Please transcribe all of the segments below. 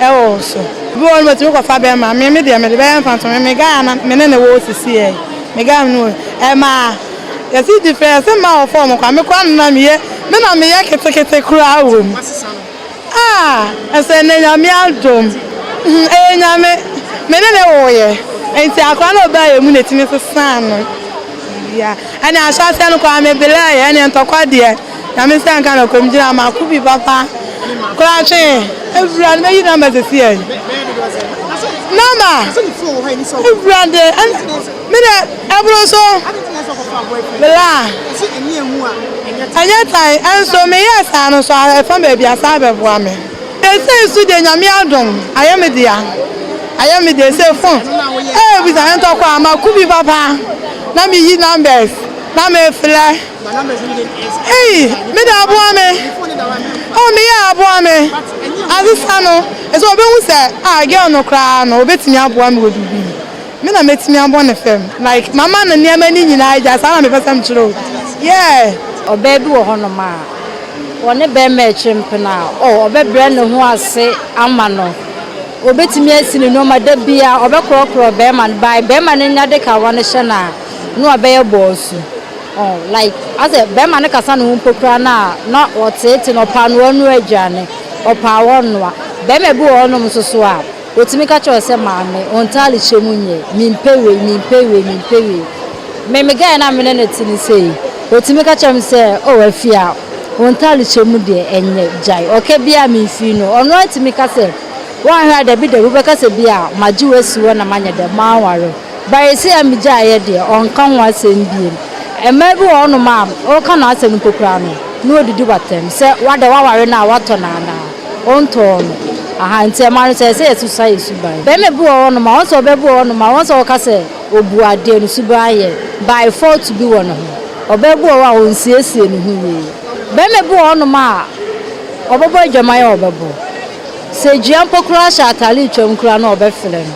Ɛwɔ wo so. Obi wɔ hɔ no otumi kɔfa bɛrima, me me deɛ mede bɛyɛ mfatoho, me me guy a na me ne no wɔ sisi ɛ, me guy a me ne wɔ, ɛmaa yɛsi different, yɛsi mmaa wɔ fɔm koraa, me koraa na na meyɛ, me na meyɛ ketekete koraa wɔ mu. Ah, ɛsɛ ɛnɛ Nyame adom, ɛyɛ Nyame, me ne no woeɛ, nti akwadaa no a ɔbaa yɛn mu na ɛtumi sesaa no biribiara, ɛne ahyɛaseɛ no koraa me belɛeɛ, ɛne ntɔkwa deɛ. Nyame nsa nka no kɔm gyina mako bi papa koraa twe ewura no bɛyi namba sisi ɛ namba ewura de me de ɛboro so bla ɛnyɛ tan ɛnso meyɛ saa no so ɛfa baabi asa bɛboa me ɛsɛ nso deɛ Nyame adom ayɛ me dea ayɛ me dea ɛsɛ fon ɛɛ bisa ntɔkwa mako bi papa na meyi numbers na meflɛ. Ei, me de aboa me. Oh, me yɛ aboa me. Asesa no, ɛsɛ obehu sɛ ah girl no koraa no obetumi aboa me wɔ biribi. Me na metumi abɔ ne fam. Like mama no nneɛma ne nyinaa agya saa na mepɛ sɛ mekyerɛ o. Yeah. Ɔbaa bi wɔ hɔnom a, ɔne barima retwe mpena a, oh, ɔbɛbrɛ ne ho ase ama no. Obetumi asi ne nneɛma da biara, ɔbɛkorɔkorɔ barima no. By barima no nya de kawa no hyɛ no a, na wabɛyɛ bɔɔsu. Oh like asɛ bɛɛma no kasa ne ho mpo koraa no a na ɔteete no ɔpaa no ɔnoa aduane ɔpaa ɔnoa. Bɛɛma bi wɔ hɔnom nso so a ɔtumi ka kyerɛ wo sɛ maame wo ntaale hyɛ mu nyɛ mempɛ wei mempɛ wei mempɛ wei. Me me guy no a me ne no te no sei ɔtumi ka kyerɛ me sɛ oh Afia wo ntaale hyɛ mu deɛ ɛnyɛ gyae ɔka biara memfii no ɔno ara tumi ka sɛ woanhwɛ a dabi dabi wobɛka sɛ bi a magye wo asi hɔ na manyɛ dɛn manware wo. But sei a megyaeɛ deɛ ɔnka ho asɛm biom. Mmaa bi wɔ hɔnom a woka n'asɛm mpo koraa no na ɔdidi w'atɛm sɛ wada waware no a watɔ no anaa wontɔɔ no. Aha nti ɛma no sɛ ɛsɛ yɛsesa yɛ suban. Barima bi wɔ hɔnom a wɔn sɛ ɔbaa bi wɔ hɔnom a wɔn sɛ wɔka sɛ ɔbu adeɛ no suban yɛ by fault bi wɔ ne ho. Ɔbaa bi wɔ hɔ a ɔnsiesie ne ho yie. Barima bi wɔ hɔnom a ɔbɛbɔ adwaman a ɔbɛbɔ. Sɛ dua mpo koraa hyɛ ataare retwam koraa no a ɔbɛfrɛ no.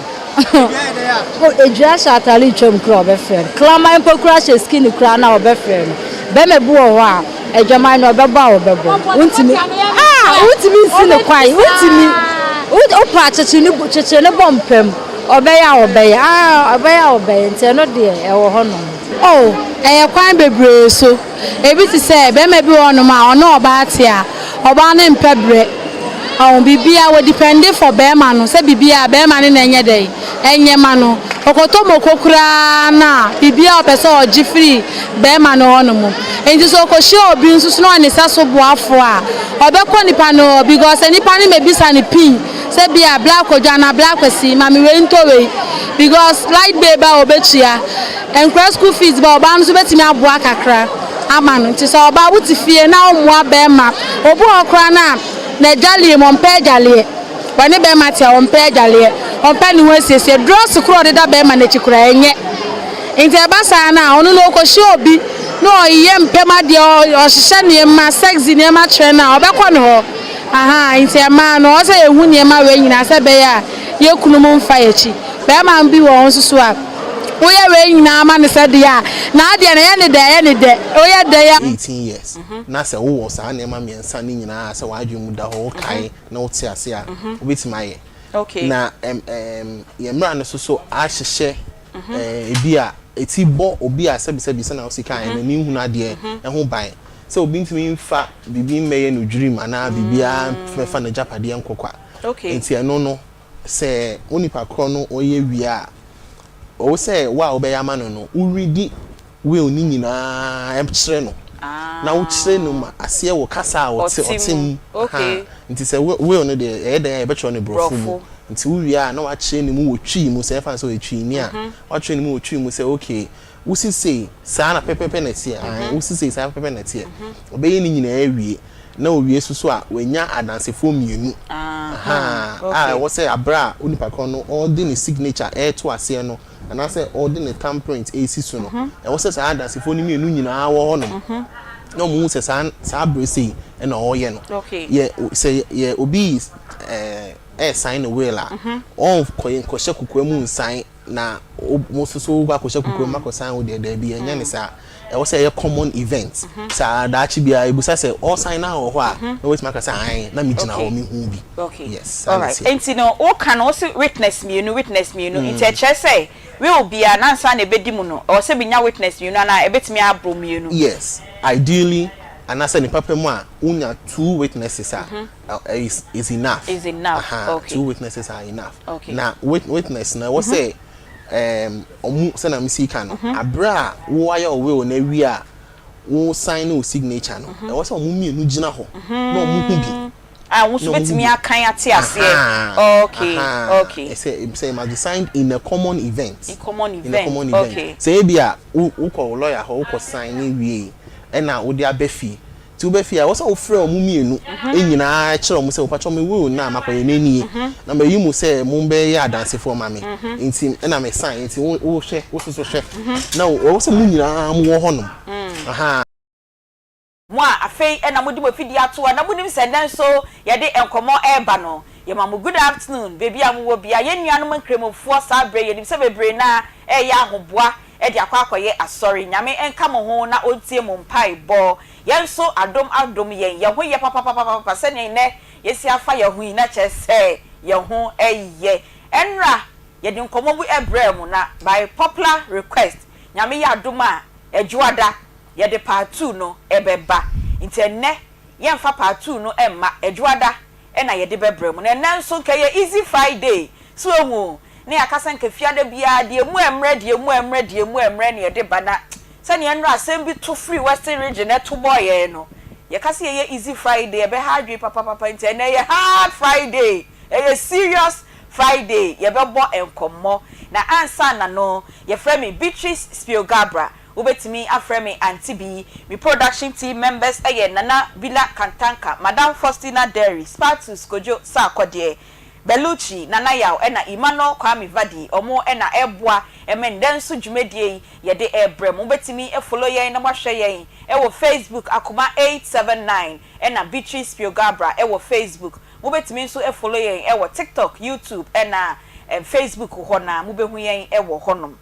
Edua hyɛ atare retwam koraa a ɔbɛfrɛ no. Kraman mpo koraa hyɛ skinny koraa no a ɔbɛfrɛ no. Bɛrima bi wɔ hɔ a, adwaman no ɔbɛbɔ a ɔbɛbɔ. Wontumi ah wontumi nsi no kwan. Wontumi. Wopɛ a kyekyere ne kyekyere ne bɔ mpam. Ɔbɛyɛ a ɔbɛyɛ. Ah ɔbɛyɛ a ɔbɛyɛ. Nti ɛno deɛ ɛwɔ hɔnom. Oh, ɛyɛ kwan bebree so. Ebi te sɛ barima bi wɔ hɔnom a ɔne ɔbaa te a, ɔbaa no mpɛ brɛ. Ɔho, biribiara wɔ depɛnde for barima no, sɛ biribiara barima no na ɛnyɛ dɛn, ɛnyɛ ma no. Ɔkɔtɔ moko koraa no a, biribiara ɔpɛ sɛ ɔgye firi barima no hɔnom. Nti sɛ ɔkɔhyia obi nso so na ɔyɛ ne sɛso boafoɔ a, ɔbɛkɔ nipa no hɔ because sɛ nipa no mmɛbisa no pin sɛ bi a bra Kwadwo anaa bra Kwasi ma me wei ntɔ wei because light bill ba a ɔbɛtua. Nkora school fees ba ɔbaa no nso bɛtumi aboa kakra ama no nti sɛ ɔbaa wote fie na wommoa bɛɛma obi wɔ hɔ koraa no a n'adwaleɛ mu ɔmpɛ adwaleɛ ɔne bɛɛma te a ɔmpɛ adwaleɛ ɔmpɛ ne ho asiesie drɔs koraa ɔde da bɛɛma n'akyi koraa ɛnyɛ nti ɛba saa no a ɔno no ɔkɔhyia obi na ɔyɛ mpɛm adeɛ ɔhyehyɛ nneɛma sexy nneɛma kyerɛ no a ɔbɛkɔ ne hɔ ahaa nti ɛmaa no ɔsɛ yɛhu nneɛma wei nyinaa sɛ ɛbɛyɛ a yɛ kununom mfa yɛakyi bɛɛma bi wɔ hɔ nso so a Woyɛ wei nyinaa ma no sɛ deɛ a, n'adeɛ no, ɛyɛ ne dɛ, ɛyɛ ne dɛ. Woyɛ dɛ a. 18 years na sɛ wowɔ saa nneɛma mmiɛnsa no nyinaa a sɛ w'adwene mu da hɔ wokae na wote ase a wobɛtumi ayɛ na yɛn mmara no nso so ahyehyɛ ebi a ɛti bɔ obi a sɛbisɛbi sɛnea wosi kaeɛ no n'ani nhunu adeɛ ho ban sɛ obi ntumi mfa biribi mmɛyɛ no dwirim anaa biribiara mfa n'agyapadeɛ nkɔ kwa nti ɛno no Sɛ wo nipa korɔ no ɔyɛ wie a, ɔwɔ sɛ wo a wobɛyɛ ama no no, wo redi will no nyinaa kyerɛ no, na wo kyerɛ no ma aseɛ wɔ kasa a ɔte ɔte mu, ahaa, nti sɛ will no deɛ ɛyɛ dɛn a yɛbɛtwerɛ no brɔfo mu, nti wo wie a na wakyerɛ ne mu wɔ Twi mu, sɛ yɛmfa no sɛ ɔyɛ Twini a, wakyerɛ ne mu wɔ Twi mu sɛ okay, wo si sei, saa na pɛpɛpɛ na ɛteɛ, ae, wo si sei, saa pɛpɛpɛ na ɛteɛ, ɔbɛyɛ ne nyinaa awie. Na owie so so a, wanya adansefoɔ mmienu ahaa a ɛwɔ sɛ aberɛ a onipa korɔ no ɔde ne signature reto aseɛ no anaasɛ ɔde ne thumb print resi so no, ɛwɔ sɛ saa adansefoɔ no mmienu nyinaa wɔ hɔnom na wɔhu sɛ saa saa berɛ sei na ɔreyɛ no. Yɛ sɛ yɛ obi ɛɛ ɛresan ne will a, ɔnkɔ nkɔhyɛ kokoa mu nsan. na wo nso so wokɔ akɔhyɛ kokoam akɔsan wo deɛ, daabi, ɛnyɛ ne saa. Ɛwɔ sɛ ɛyɛ common event saa. Daakye biara ebusa sɛ ɔsan na wɔ hɔ a, na wɔatumi aka sɛ ae, na megyina hɔ, mehu bi. Yes, saa na ɛteɛ. Nti no woka no, wose witness mmienu, witness mmienu, nti ɛkyerɛ sɛ will biara nansa na ɛbɛdi mu no, ɛwɔ sɛ menya witness mmienu anaa ɛbɛtumi aboro mmienu? Yes, ideally, anaasɛ nipa pɛ mu a wonya two witnesses a is enough. Is enough. Two witnesses are enough. Na witness na ɛwɔ sɛ ɔmo, sɛnea mi si ka no, abere a woayɛ wo will na awie a wo sign ne wo signature no, ɛwɔ sɛ ɔmo mmienu gyina hɔ na ɔmo hu bi. A wɔn nso bɛtumi akan ate aseɛ. Okay. Ɛsɛ it must be signed in a common event. In common In a event. common event. Sɛ ebi a wokɔ wo lawyer hɔ, wokɔ sign ne wie, ɛna wode aba fie, nti wobɛ fie a, ɛwɔ sɛ wofrɛ ɔmo mmienu nyinaa kyerɛ ɔmo sɛ, "Wopatwɔ, me will na makɔyɛ n'anie na mayi mu sɛ mo bɛyɛ adansefoɔ ma me, nti ɛna me sign, nti wohwɛ, wososo hwɛ." Na ɛwɔ sɛ mo nyinaa mo wɔ hɔnom. Aha. Mo a afei ɛna mo de mo afidie ato a na mo nim sɛ nnɛ nso yɛde nkɔmɔ ɛreba no, yɛma mo good afternoon beebi a mowɔ bia. Yɛn nuanom nkramofoɔ, saa berɛ yɛnim sɛ bebree na ɛyɛ ahoboa ɛde akɔ akɔyɛ asɔre. Nyame nka mo ho na ɔntie mo mpaebɔ. Yɛn nso adom adom yɛn, yɛn ho yɛ papapapapa. Sɛnea nnɛ yɛsi afa yɛn ho yi na kyerɛ sɛ yɛn ho ɛyɛ. Ɛnra yɛde nkɔmɔ bi ɛbrɛ mu na by popular request, Nyame yɛ adom a, Ɛdwoada yɛde part two no ɛbɛba. Nti ɛnnɛ yɛmfa part two no ɛmma, Ɛdwoada ɛna yɛde bɛbrɛ mu. Na ɛnnɛ nso nka yɛ Easy Friday so ehu ne yɛakasa nka fiada biara deɛ mu ɛmmerɛ, deɛ mu ɛmmerɛ, deɛ mu ɛmmerɛ ne yɛde ba. Na sɛnea nnora asɛm bi to firi Western Region ɛto bɔɔ yɛn no, yɛka sɛ yɛyɛ Easy Friday, ɛbɛha adwene papapapa. Nti ɛnnɛ yɛ Hard Friday, ɛyɛ Serious Friday, yɛbɛbɔ nkɔmmɔ. Na ansa na no, yɛfrɛ me Beatrice Spiogabra, wobɛtumi afrɛ me Aunty B. Me production team members ɛyɛ Nana Bila Kantanka, Madam Faustina Derry, Spatus Kojo Saakɔdeɛ, Bellucci Nana Yaw, ɛna Emmanuel Kwame Vadi. Ɔmo ɛna ɛboa ɛmɛ ndɛ nso dwumadie yi yɛde ɛbrɛ mo. Wobɛtumi follow yɛn na moahwɛ yɛn ɛwɔ Facebook, Akoma 879 ɛna Beatrice Spiogabra ɛwɔ Facebook. Mobɛtumi nso follow yɛn ɛwɔ TikTok, YouTube ɛna Facebook hɔ na mobɛhu yɛn ɛwɔ hɔnom.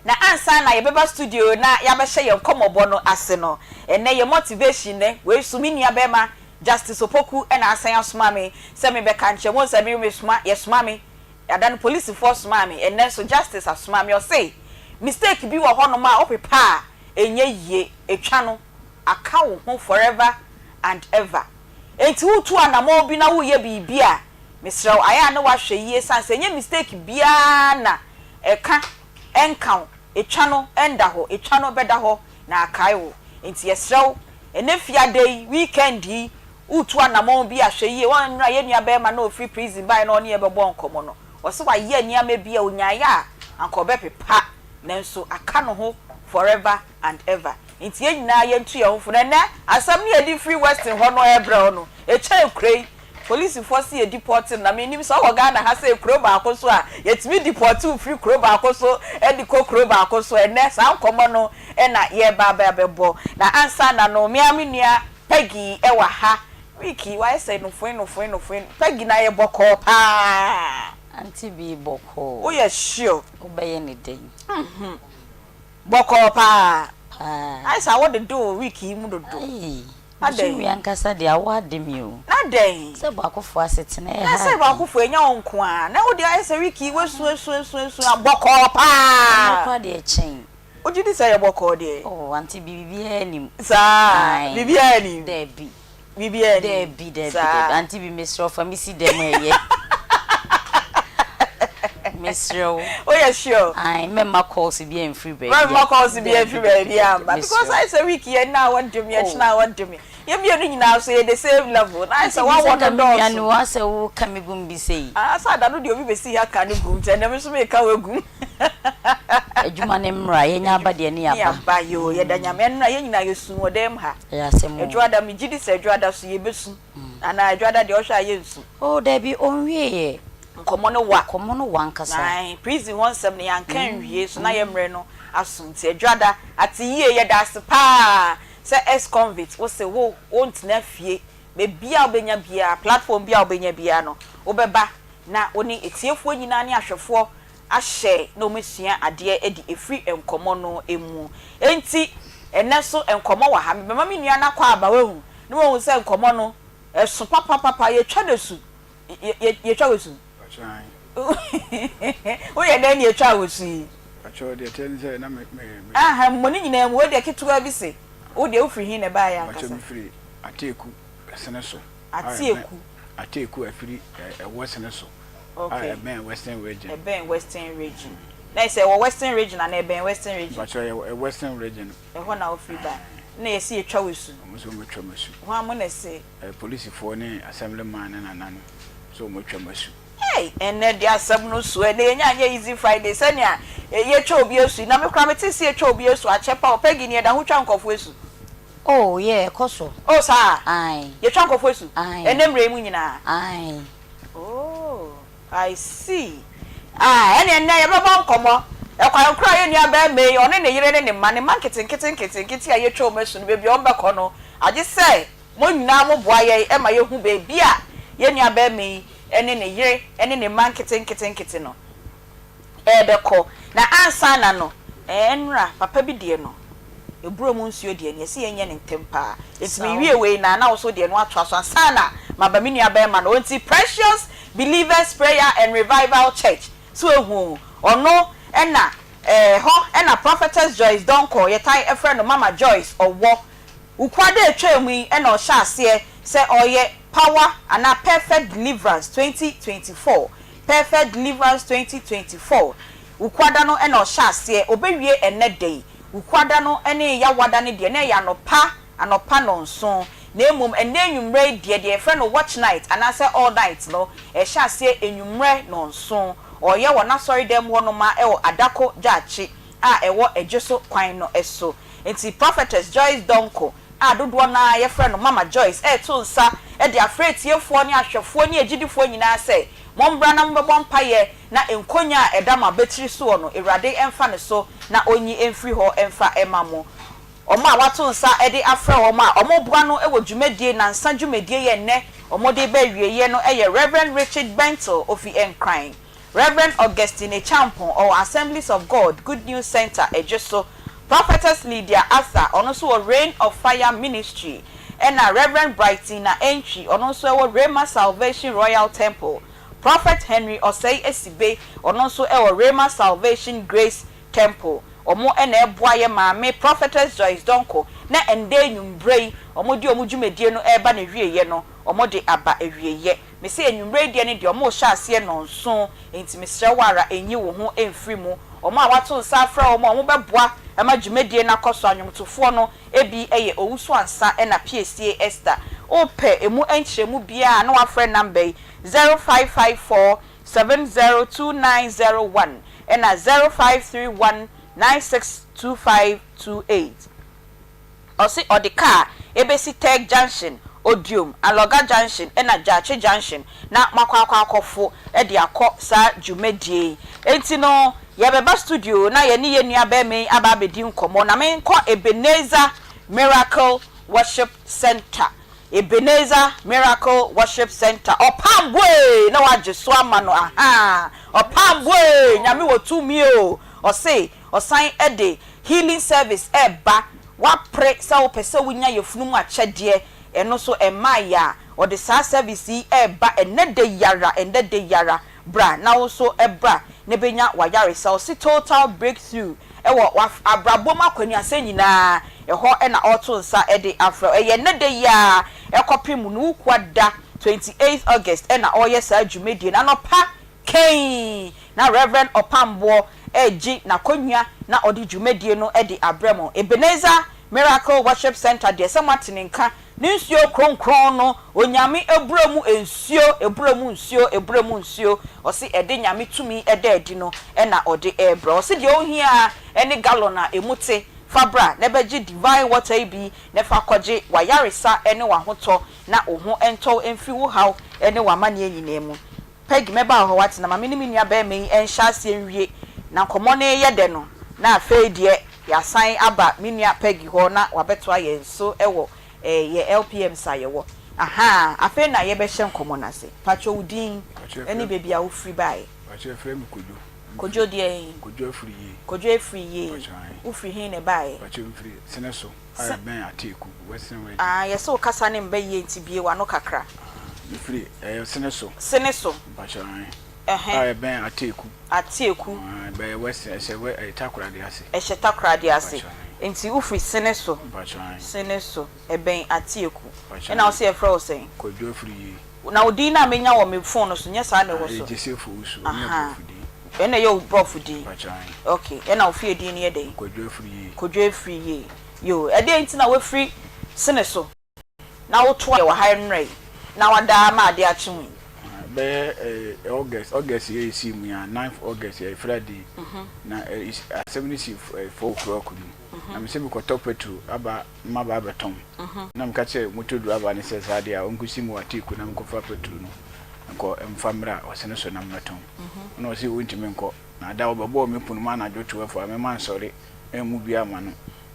Na ansa na yɛbɛba studio na yɛabɛhyɛ yɛn nkɔmmɔbɔ no ase no, ɛnɛ yɛ motivation nɛ wei so, me nua bɛrima Justice Opoku ɛna asan asoma me sɛ mebɛka nkyɛn mo sɛ me mesoma, yɛsoma me ada no, polisifoɔ soma me, ɛnɛ nso Justice asoma me. Ɔse mistake bi wɔ hɔnom a wopepa a ɛnyɛ yie, etwa no aka wo ho forever and ever. Enti wotu anammɔn bi na woyɛ biribi a, mesrɛ wo, ayɛ a ne wahwɛ yie, san sɛ ɛnyɛ mistake biara na ɛka ɛnka wo, etwa no ɛnda hɔ, etwa no bɛda hɔ na akae wo. Nti yɛsrɛ wo, ɛnɛ fiada yi, weekend yi, wotu anammɔn bi, ahwɛ yie. Wɔn nnura yɛn nua bɛrima na ofiri prison baa na ɔne yɛ bɛbɔ nkɔmɔ no, wɔsɛ wayɛ nneɛma bi a onyaayɛ a anka ɔbɛpepa, nanso aka no ho forever and ever. Nti yɛn nyinaa yɛntu yɛn ho fo. Na ɛnɛ asɛm ne yɛde firi Western hɔ no ɛbrɛ hɔ no, ɛkyɛn kure yi polisifoɔ si yɛ deport na menim sɛ ɔwɔ Ghana ha sɛ kuro baako so a yɛtumi deport firi kuro baako so ɛde kɔ kuro baako so. Ɛnɛ saa nkɔmɔ no ɛna yɛreba aba abɛbɔ. Na ansa na no, mmea me nua Peggy ɛwɔ ha. Week wayɛ sɛ nofoe nofoe nofoe. Peggy na yɛ bɔkɔɔ paa. Aunty bi, bɔkɔɔ. Woyɛ sure? Wobɛyɛ ne den. Bɔkɔɔ paa. Paa. Ayɛ sɛ awɔ dodo week yi mu dodo. Ai. Adɛn? Adɛn ankasa deɛ, awɔ ade mi o. Na dɛn? Sɛ baakofo asetena Na sɛ baakofo enya wo nko a, na wode ayɛ sɛ week yi wasu asu asu asu a, bɔkɔɔ paa. Ɛno koraa deɛ kyɛn. Wogye di sɛ yɛ bɔkɔɔ deɛ? Oh, aunty bi, biribiara nim. Saa, biribiara nim? Daabi. Biribiara nim? Daabi, daabi, daabi. Aunty bi, mesrɛ wo, fa me si dɛm a ɛyɛ. Mesrɛ wo. Woyɛ sure? Ai, mɛmma calls bi amfiri baabi. Mɛmma calls bi amfiri baabi amba. Because ayɛ sɛ week yɛ na wɔde me, ɛkyena wɔde me. Yɛn mmienu nyinaa so yɛ the same level. Na ayɛ sɛ wawɔ no dɔɔso. Nua asɛ wo ka me gum bi sɛ yi. Ah, sɛ ada no deɛ obi bɛsi ha ka ne gum, nti ɛnɛ me nso meka wo gum. Adwuma ne mmra, yɛnya aba deɛ ne Ne yaba. Yaba yo, yɛda Nyame. Ɛnora yɛn nyinaa yɛsu wɔ dɛm ha. Ɛyɛ asɛm o. Adwoada, megye di sɛ Adwoada so yɛbɛsu. Anaa Adwoada deɛ ɔhwɛ a yɛnsu? Oh, dabi, ɔnwie yɛ. Nkɔmmɔ no wa. Nkɔmmɔ no wa ankasa. Ae, prison hɔ nsɛm no yɛanka nwie so na yɛ mmerɛ no aso. Nti Adwoada ate yie, yɛda ase paa sɛ ex-convict wo se wo wontena fie. Baabi a wobɛnya biara, platform bi a wobɛnya biara no, wobɛba na wo ne etiefoɔ nyinaa ne ahwɛfoɔ. ahyɛ na wɔasua adeɛ de afiri nkɔmmɔ no mu. Enti ɛnnɛ nso nkɔmmɔ wɔ ha. Mebɛma me nua no akɔ aba, wahu, na wahu sɛ nkɔmmɔ no, ɛso papapapa. Yɛtwa no asu. Yɛtwa wo asu? Woyɛ dɛn na yɛtwaa wo asu yi? Aha, mmɔ ne nyinaa mu. Wei deɛ ketewa bi se, wo deɛ wofiri he na ɛbaeɛ ankasa? Sene so. Ateeku. Ateeku a ɛfiri ɛwɔ sene so. Okay. A ɛbɛn Western Region. Ɛbɛn Western Region. Na ɛsɛ ɛwɔ Western Region anaa ɛbɛn Western Region? Mpakyɛ ɛwɔ Western Region. Ɛhɔ na wofiri ba. Na yɛsi yɛtwa wo asu. Wɔn nso wɔn atwa me asu. Hwan mo na ɛse? Polisifoɔ ne assembly man ne nana no nso wɔn atwa me asu. Ei ɛnnɛ deɛ asɛm no so ɛnnɛ yɛnya anyɛ easy Friday sɛnea yɛtwa obi asu yi na me koraa metee sɛ yɛtwa obi asu akyɛ pa o Peggy ni ɛda ho twa nkurɔfoɔ asu. Oh yeah ɛkɔ so. Oh saa? Ae. Yɛtwa nkurɔfoɔ asu? Ae. Ɛnnɛ mmerɛ yi mu nyinaa? Ae. Oh I see. Ah ɛnneɛ nnɛ yɛbɛbɔ nkɔmmɔ. Ɛkwan korɔ a yɛn nua barima yi ɔne ne yere ne ne mma, ne mma nketenkete nketenkete a yɛtwa wɔn asu no baabi a wɔbɛkɔ no agye sɛ mo nyinaa moboa yɛn ma yɛhu baabi a yɛn nua barima yi ne ne yere ne ne mma nketenkete no rebɛkɔ. Na ansa na no, ɛɛ nnora, papa bi deɛ no, abura mu nsuo deɛ no, yɛse yɛnyɛ no ntɛm paa. Enti mewie wei no a, na wo nso deɛ no atoa so ansa na maba me nua barima no hɔ. Enti Precious Believers Prayer and Revival Church, so woahu o, ɔno na, ɛɛ hɔ na Prophetess Joyce Donkor, yɛtae frɛ no Mama Joyce, ɔwɔ. Wukuada a etwaa mu yi na ɔhyɛɛ aseɛ sɛ ɔreyɛ Power anaa Perfect Deliverance 2024, Perfect Deliverance 2024, Wukuada no na ɔhyɛɛ aseɛ, ɔbɛwie ɛnnɛ da yi. Wukuada no ne Yawada no deɛ na ɛyɛ anɔpa anɔpa nnɔnson, na mmom ɛnnɛ anwummerɛ yi deɛ, deɛ yɛfrɛ no Watch Night anaasɛ All Night no, ɛhyɛ aseɛ anwummerɛ nnɔnson. Ɔreyɛ wɔ n'asɔredan mu hɔnom ara wɔ Adako Jachie a ɛwɔ Adwoso kwan no so. Enti Prophetess Joyce Donkor a dodoɔ no ara yɛfrɛ no Mama Joyce reto nsa de afrɛ atiefoɔ ne ahwɛfoɔ ne agyidifoɔ nyinaa sɛ, Mommra na mommɛbɔ mpaeɛ na nkonya a ɛda mo abatiri soɔ no, Awurade mfa ne so na ɔnyi mfiri hɔ mfa mma mo. Wɔn a wɔato nsa de afrɛ wɔn a wɔreboa no wɔ dwumadie, nnansa dwumadie yi a ɛnnɛ wɔde reba awieeɛ no yɛ Rev. Richard Bentil ɔfiri Nkran. Rev. Augustine Acheampong, ɔwɔ Assemblies of God, Good News Centre, Adweso, Prophetess Lydia Arthur, ɔno nso wɔ Rain of Fire Ministry, ɛna Rev. Brightina Antwi, ɔno nso ɛwɔ Rhema Salvation Royal Temple, Prophet Henry Osei Asibe, ɔno nso ɛwɔ Rhema Salvation Grace Temple. Wɔn na ɛboa yɛn maame Prophetess Joyce Donkor na ɛndɛ anwummerɛ yi wɔde wɔn dwumadie no reba n'awieɛ no, wɔde aba awieɛ. Mese anwummerɛ yi deɛ no deɛ wɔrehyɛ aseɛ nnɔnson, enti mesrɛ wo ara nyi wo ho mfiri mu. Wɔn a wɔato nsa afrɛ wɔn a wɔbɛboa ma dwumadie no akɔ so, anwomtofoɔ no bi yɛ Owusu Ansah ɛna Piesie Esther. Wopɛ ɛmu nkyerɛmu biara a na woafrɛ number yi, 0554 702901 ɛna 0531 962528. Ɔse ɔde kaa ɛbɛsi Teg junction, Odiom, Alɔga junction ɛna Gyakye junction na moakɔ akɔ akɔfo de akɔ saa dwumadie yi. Enti no yɛbɛba studio na yɛne yɛn nua barima yi aba abɛdi nkɔmmɔ na menkɔ Ebenezer Miracle Worship Centre, Ebenezer Miracle Worship Centre, Ɔpam boee na wagye so ama no ahaa, Ɔpam boee, Nyame wɔ tumi o, ɔse Ɔsan de healing service reba, woapre sɛ wopɛ sɛ wonya yafunu mu akyɛdeɛ, ɛno nso ɛmmaeɛ a, ɔde saa service yi reba ɛnnɛ da yi ara, ɛnnɛ da yi ara, bra na wo nso bra na bɛnya w'ayaresa. Ɔse total breakthrough wɔ w'abrabɔ mu akwanuasɛm nyinaa, ɛhɔ na ɔreto nsa de afrɛ wo. Ɛyɛ ɛnnɛ da yi ara kɔpem Nuwukua da, 28th August na ɔreyɛ saa dwumadie no, anɔpa Kane na Rev. Ɔpamboɔ regye n'akonnwa na ɔde dwumadie no de abrɛ mo. Ebenezer Miracle Worship Centre deɛ sɛ moate ne nka, ne nsuo kronkron no, Onyame abura mu nsuo, abura mu nsuo, abura mu nsuo, ɔse ɛde Nyame tumi da adi no na ɔde rebrɛ. Ɔse deɛ wohia ara ne gallon a ɛmu te, fa bra na bɛgye divine water yi bi na fa kɔgye w'ayaresa ne w'ahotɔ na wo ho ntɔ wo mfiri wo haw ne w'amaneɛ nyinaa mu. Peggy, mɛba wo hɔ woate, na ma me ne me nua barima yi nhyɛ aseɛ nwie, na nkɔmmɔ no reyɛ dɛ no, na afei deɛ yɛasan aba me nua Peggy hɔ na wabɛtoa yɛn so wɔ yɛn LPMs a yɛwɔ. Ahaa, afei na yɛbɛhyɛ nkɔmmɔ no ase. Pakyɛ wo din ne baabi a wofiri baeɛ. Pakyɛ yɛfrɛ me Kojo. Kojo deɛn? Kojo Afriyie. Kojo Afriyie. Mpakyɛw ae. Wo firi he na ɛbaeɛ? Mpakyɛw me firi Sene so a ɛbɛn Ateku, Western Region. Ah, yɛse wo kasa no mba yie nti bue w'ano kakra. Ah, me firi ɛyɛ Sene so. Sene so. Mpakyɛw ae. Ɛhɛn. A ɛbɛn Ateku. Ateku. Ah, ɛbɛyɛ Western, ɛhyɛ wɛ ɛyɛ Takoradi ase. Ɛhyɛ Takoradi ase. Mpakyɛw ae. Nti wo firi Sene so. Mpakyɛw ae. Sene so, ɛbɛn Ateku. Mpakyɛw Ɛna wo ae. se yɛfrɛ wo sɛn? Kwadwo Afriyie. Na wo din no a menya wɔ me phone no so, nyɛ saa na ɛwɔ so? Ɛyɛ Joseph Owusu, ɛno yɛ Ahaa. brɔfo din. Ɛno na ɛyɛ wo brɔfo din? Mpakyɛ ae. Ok, ɛna wo fie din no yɛ dɛn? Kwadwo Afriyie. Kwadwo Afriyie. Yoo, ɛdeɛn nti na woafiri Sene so na wotoa yɛ wɔ ha nnora yi na wada ama adeɛ akye wo yi? Ɛbɛyɛ eh, August, August yi a ɛsii mu yi a, ninth August, ɛyɛ Friday, na eh, asɛm no si eh, 4 o'clock no mu. Na mese mekɔtɔ petrol aba maba abɛtɔn. Na meka kyerɛɛ motor driver no sɛ saa deɛ a ɔnkɔsi mu wɔ Ateku na menkɔfa petrol no nkɔ mfa mmra ɔsene so na mmɛtɔn. Ɛna ɔse ɔntumi nkɔ. Na da ɔbɛbɔɔ me pono mu anadwo 12 a me mansɔre ammu bi amma no.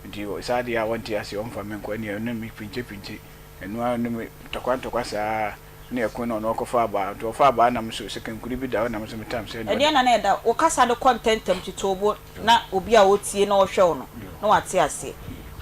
Nti saa deɛ a ɔnte aseɛ ɔmfa me nkɔ ɛneɛ ɔne me pinkyepinkye. Ɛno ara ne me ntɔkwa ntɔkwa saa ne ɛko na ɔno ɔkɔfa abaa. Nti ɔfaa abaa na me nso sekankuri bi da hɔ na me nso metam sɛ ɛneɛ ɔde. Ɛdeɛn na na ɛda wo kasa no kɔ ntɛmntɛm titoobo na obi a ɔretie na ɔrehwɛ wo no na wate aseɛ.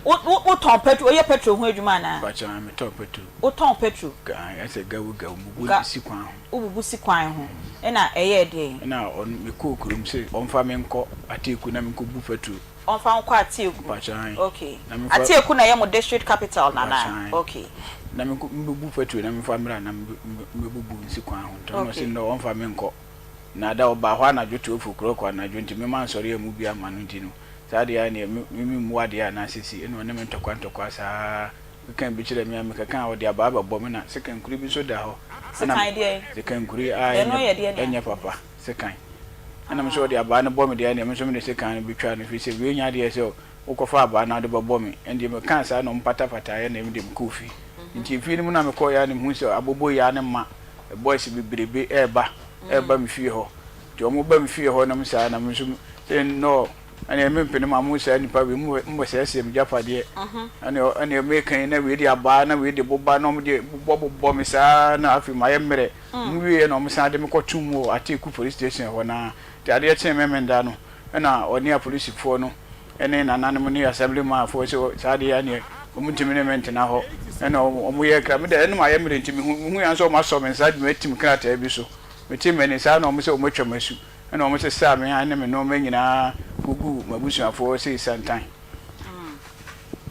Wo wo wotɔn pɛtro woyɛ pɛtro ho adwuma anaa? Mpakyɛ ae metɔn pɛtro. Wotɔn pɛtro? Ga ae ɛsɛ gawu gawu mebubu Ga si kwan ho. Wobubu si kwan ho ɛna ɛyɛɛ deɛn? Ɛna ɔno mekɔɔ kurom sɛ ɔmfa me nkɔ Ateku na menkɔ bu pɛtro. Ɔmfa wo nkɔ Ateku? Mpakyɛ ae. Okay. Na memfa. Ateku na ɛyɛ mo district capital no anaa? Mpakyɛ ae. Okay. Na menkɔ mebubu pɛtro na memfa mmra na mɛbubu nsi kwan ho nti ɔno ɔse Okay. no ɔmfa me nkɔ. Na da ɔbaa hɔ anadwo 12 o'clock anadwo nti me mansɔre ammu bi amma no nti no saa deɛ a neɛ me me memmu adeɛ anaa sɛsi ɛna ɔne me ntɔkwa ntɔkwa saa keka bi kyerɛ me a mekeka a ɔde abaa bɛbɔ me na sekankuri bi nso da hɔ ɛna Sekan deɛn? sekankuri a Ɛno ɛnyɛ yɛ deɛn nea? ɛnyɛ papa sekan ɛna me nso ɔde abaa no bɔ me deɛ ɛneɛ me nso mede sekan no bɛtwa no firi sɛ wei nyɛ adeɛ sɛ wokɔfa abaa no wode bɛbɔ me ɛndeɛ mekaa saa na ɔmo patapataeɛ na ɛmede mekɔɔ fie nti efie no mu na mekɔeɛ a na mehu sɛ aboboyaa no ma boys bebrebe reba reba me fie hɔ nti wɔn ba me fie hɔ nom saa na me nso sɛ no ɛnna me mpene ma mo saa nipa wei mo mo sɛɛsɛɛ me gyapadeɛ ɛnna ɛnna meka yi na wei de abaa na wei de boba na wɔn de bobɔ bobɔ me saa na afei ma yɛ mmerɛ mo wie na wɔn san de me kɔto mu wɔ Ateku police station hɔ na nti adeɛ kyee Memenda no ɛna ɔne apolisifoɔ no ne nananom ne assembly man foɔ sɛ saa adeɛ yi neɛ wɔn ntumi ne me ntena hɔ ɛna wɔn yɛ kra me deɛ ɛnum ayɛ mmerɛ nti mehu mehu yan sɛ wɔn asɔ me nsa de me atim krataa bi so me te m'ani saa na wɔn sɛ wɔn atwa m'asu ɛna wɔn sesaa me ne me nneɛma nyinaa gugu m'abusuafoɔ sɛ santan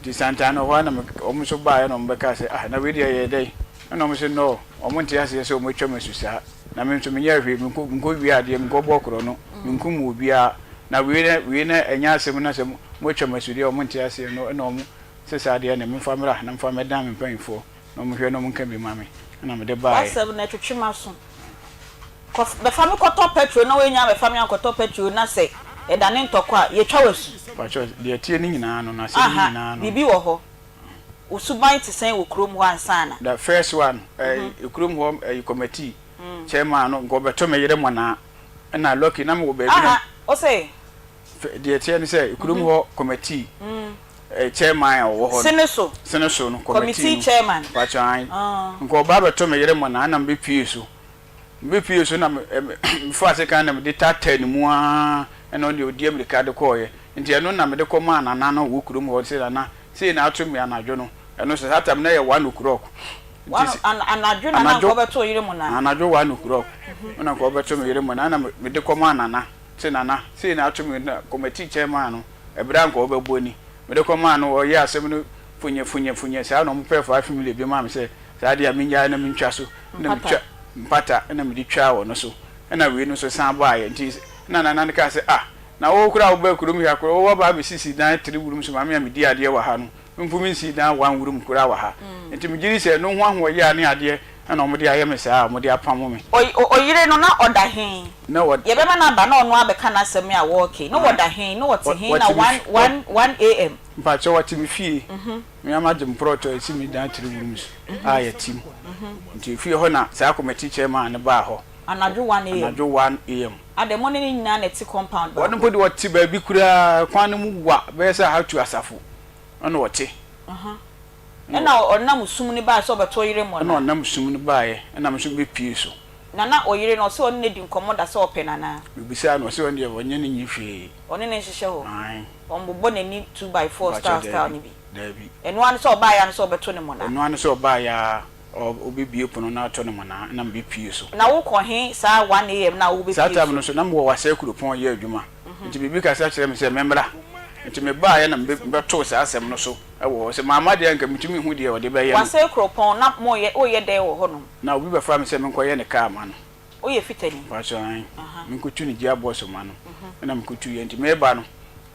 nti santan no hɔ na wɔn nso baeɛ na wɔn bɛka sɛ ah na wei deɛ yɛ dɛn ɛna wɔn sɛ no wɔn nte aseɛ sɛ wɔn atwa m'asu saa Na me nso menyɛɛ hwee, menkɔ menkɔwiaa adeɛ, menkɔbɔɔ korɔno, menkum obiara. Na wei na wei na ɛnyɛ asɛm na sɛ moatwa me asu deɛ a wɔnte aseɛ no, ɛna wɔn se saa deɛ ɛneɛ memfa mmra na memfa mmɛdan me mpanimfoɔ na wɔnhwɛ na wɔnka bi mma me. Ɛna mede baeɛ. W'asɛm no ɛtwetwe m'aso. Kɔ bɛfa me kɔtɔ petrol na woannya ammɛfa me ankɔtɔ petrol na sɛ ɛdane ntɔkwa a, yɛtwa wo asu. Pakyɛ, deɛ ɛteɛ no nyinaa no, na asɛm no Aha, nyinaa no. biribi wɔ hɔ. Wo suban te sɛn wɔ kurom hɔ ansa na. The first one, ɛyi kurom hɔ ɛyi committee chairman no nka ɔbɛto me yere mɔnaa ɛna lucky na mewɔ baabi na. Aha, ose. Deɛ ɛteɛ ne sɛ kurom hɔ committee ɛɛ chairman a ɔwɔ hɔ no. Sene so. Sene so no committee no. Committee chairman. Pakyɛ ae. Nka ɔba abɛto me yere mɔnaa ɛna mebɛpue so. Mebɛpuee so na mefaa sekan na mede taataa ne mu ara ɛna ɔno deɛ ɔdi amirika de kɔeɛ. Nti ɛno na mede kɔmaa Nana no wɔ kurom hɔ sɛ Nana sei na ato me anadwo no. Ɛno nso saa tam no na ɛyɛ one o'clock. Nti se Anadwo na na nka wobɛto wo yere mu na? Anadwo one o'clock na nka wɔbɛto me yere mu na ɛna mede kɔmaa Nana sɛ Nana sei na ato me na committee chairman no ɛberɛ a nka ɔbɛbɔ ni. Mede kɔmaa no ɔyɛɛ asɛm no funye funye funye saa na wɔpɛɛ 5 million bi maa me sɛ Saa deɛ a mennyae na mentwa so na metwa mpata na mede twaa ɔno so ɛna wei no nso san baeɛ nti na nana no kaa sɛ ah na wo koraa a wobaa kurom ha koraa wowɔ ba abɛsisi dan three rooms ma me a medi adeɛ wɔ ha no me mpo mensii dan one room koraa wɔ ha nti megye di sɛ ɛno ho ahoɔyea ne adeɛ na wɔde ayɛ me saa a wɔde apamo me. Ɔyere no na ɔda he? Na wɔ. Yɛbɛma no aba na ɔno abɛka n'asɛm a wɔɔke. Na wɔda he? Na wɔte he na one one one AM? Mpakyɛw wɔte me fie. Me ara magye me prɔto a ɛsi me dan tiri rooms a yɛte mu. Nti efie hɔ na saa committee chairman no baa hɔ. Anadwo 1 am. Anadwo 1 am. Adɛn, mo ne no nyinaa na ɛte compound baako? Ɔno mpo deɛ ɔte baabi koraa, kwan no mu wa bɛyɛ sɛ aha tu asafo ɛna ɔte. Ɛna ɔnam sum no baeɛ sɛ ɔbɛto yere mo anaa? Ɛna ɔnam sum no baeɛ, ɛna me nso mebɛpue so. Na na ɔyere no, ɔse ɔne no adi nkɔmmɔ da sɛ ɔpɛ no anaa? Mebisaa no, ɔse ɔno deɛ ɔnyɛ no nyi hwee. Ɔne no nhyehyɛ hɔ? Ae. Ɔmbobɔ n'ani two by four Mpakyɛw style style daabi, no bi? daabi. Ɛno ara ne sɛ ɔbaeɛ ara ne sɛ ɔbɛto no mmonnaa? Ɛno ara ne sɛ ɔbaeɛ ara, ɔbɛbue pono no ato no mmonnaa na mebɛpue so. Na wokɔ he saa 1 AM no a wobɛpue Saa time so? no nso, na mewɔ Wasɛe kuropɔn reyɛ adwuma, nti biribi kasa kyerɛɛ me sɛ memmra. Nti mebaeɛ na mebɛtoo saa asɛm no so wɔ hɔ. Sɛ mamma deɛ a anka mentumi nhu deɛ ɔde bɛyɛ no. Wasɛe kuropɔn, na moyɛ, woreyɛ dɛn wɔ hɔnom? Na obi bɛfaa me sɛ menkɔyɛ ne kaa ma no. Woyɛ fitani? Mpakyɛw, ae. Menkɔtu ne gya bɔs ma no. Ɛna mekɔtuiɛ. Nti mereba no,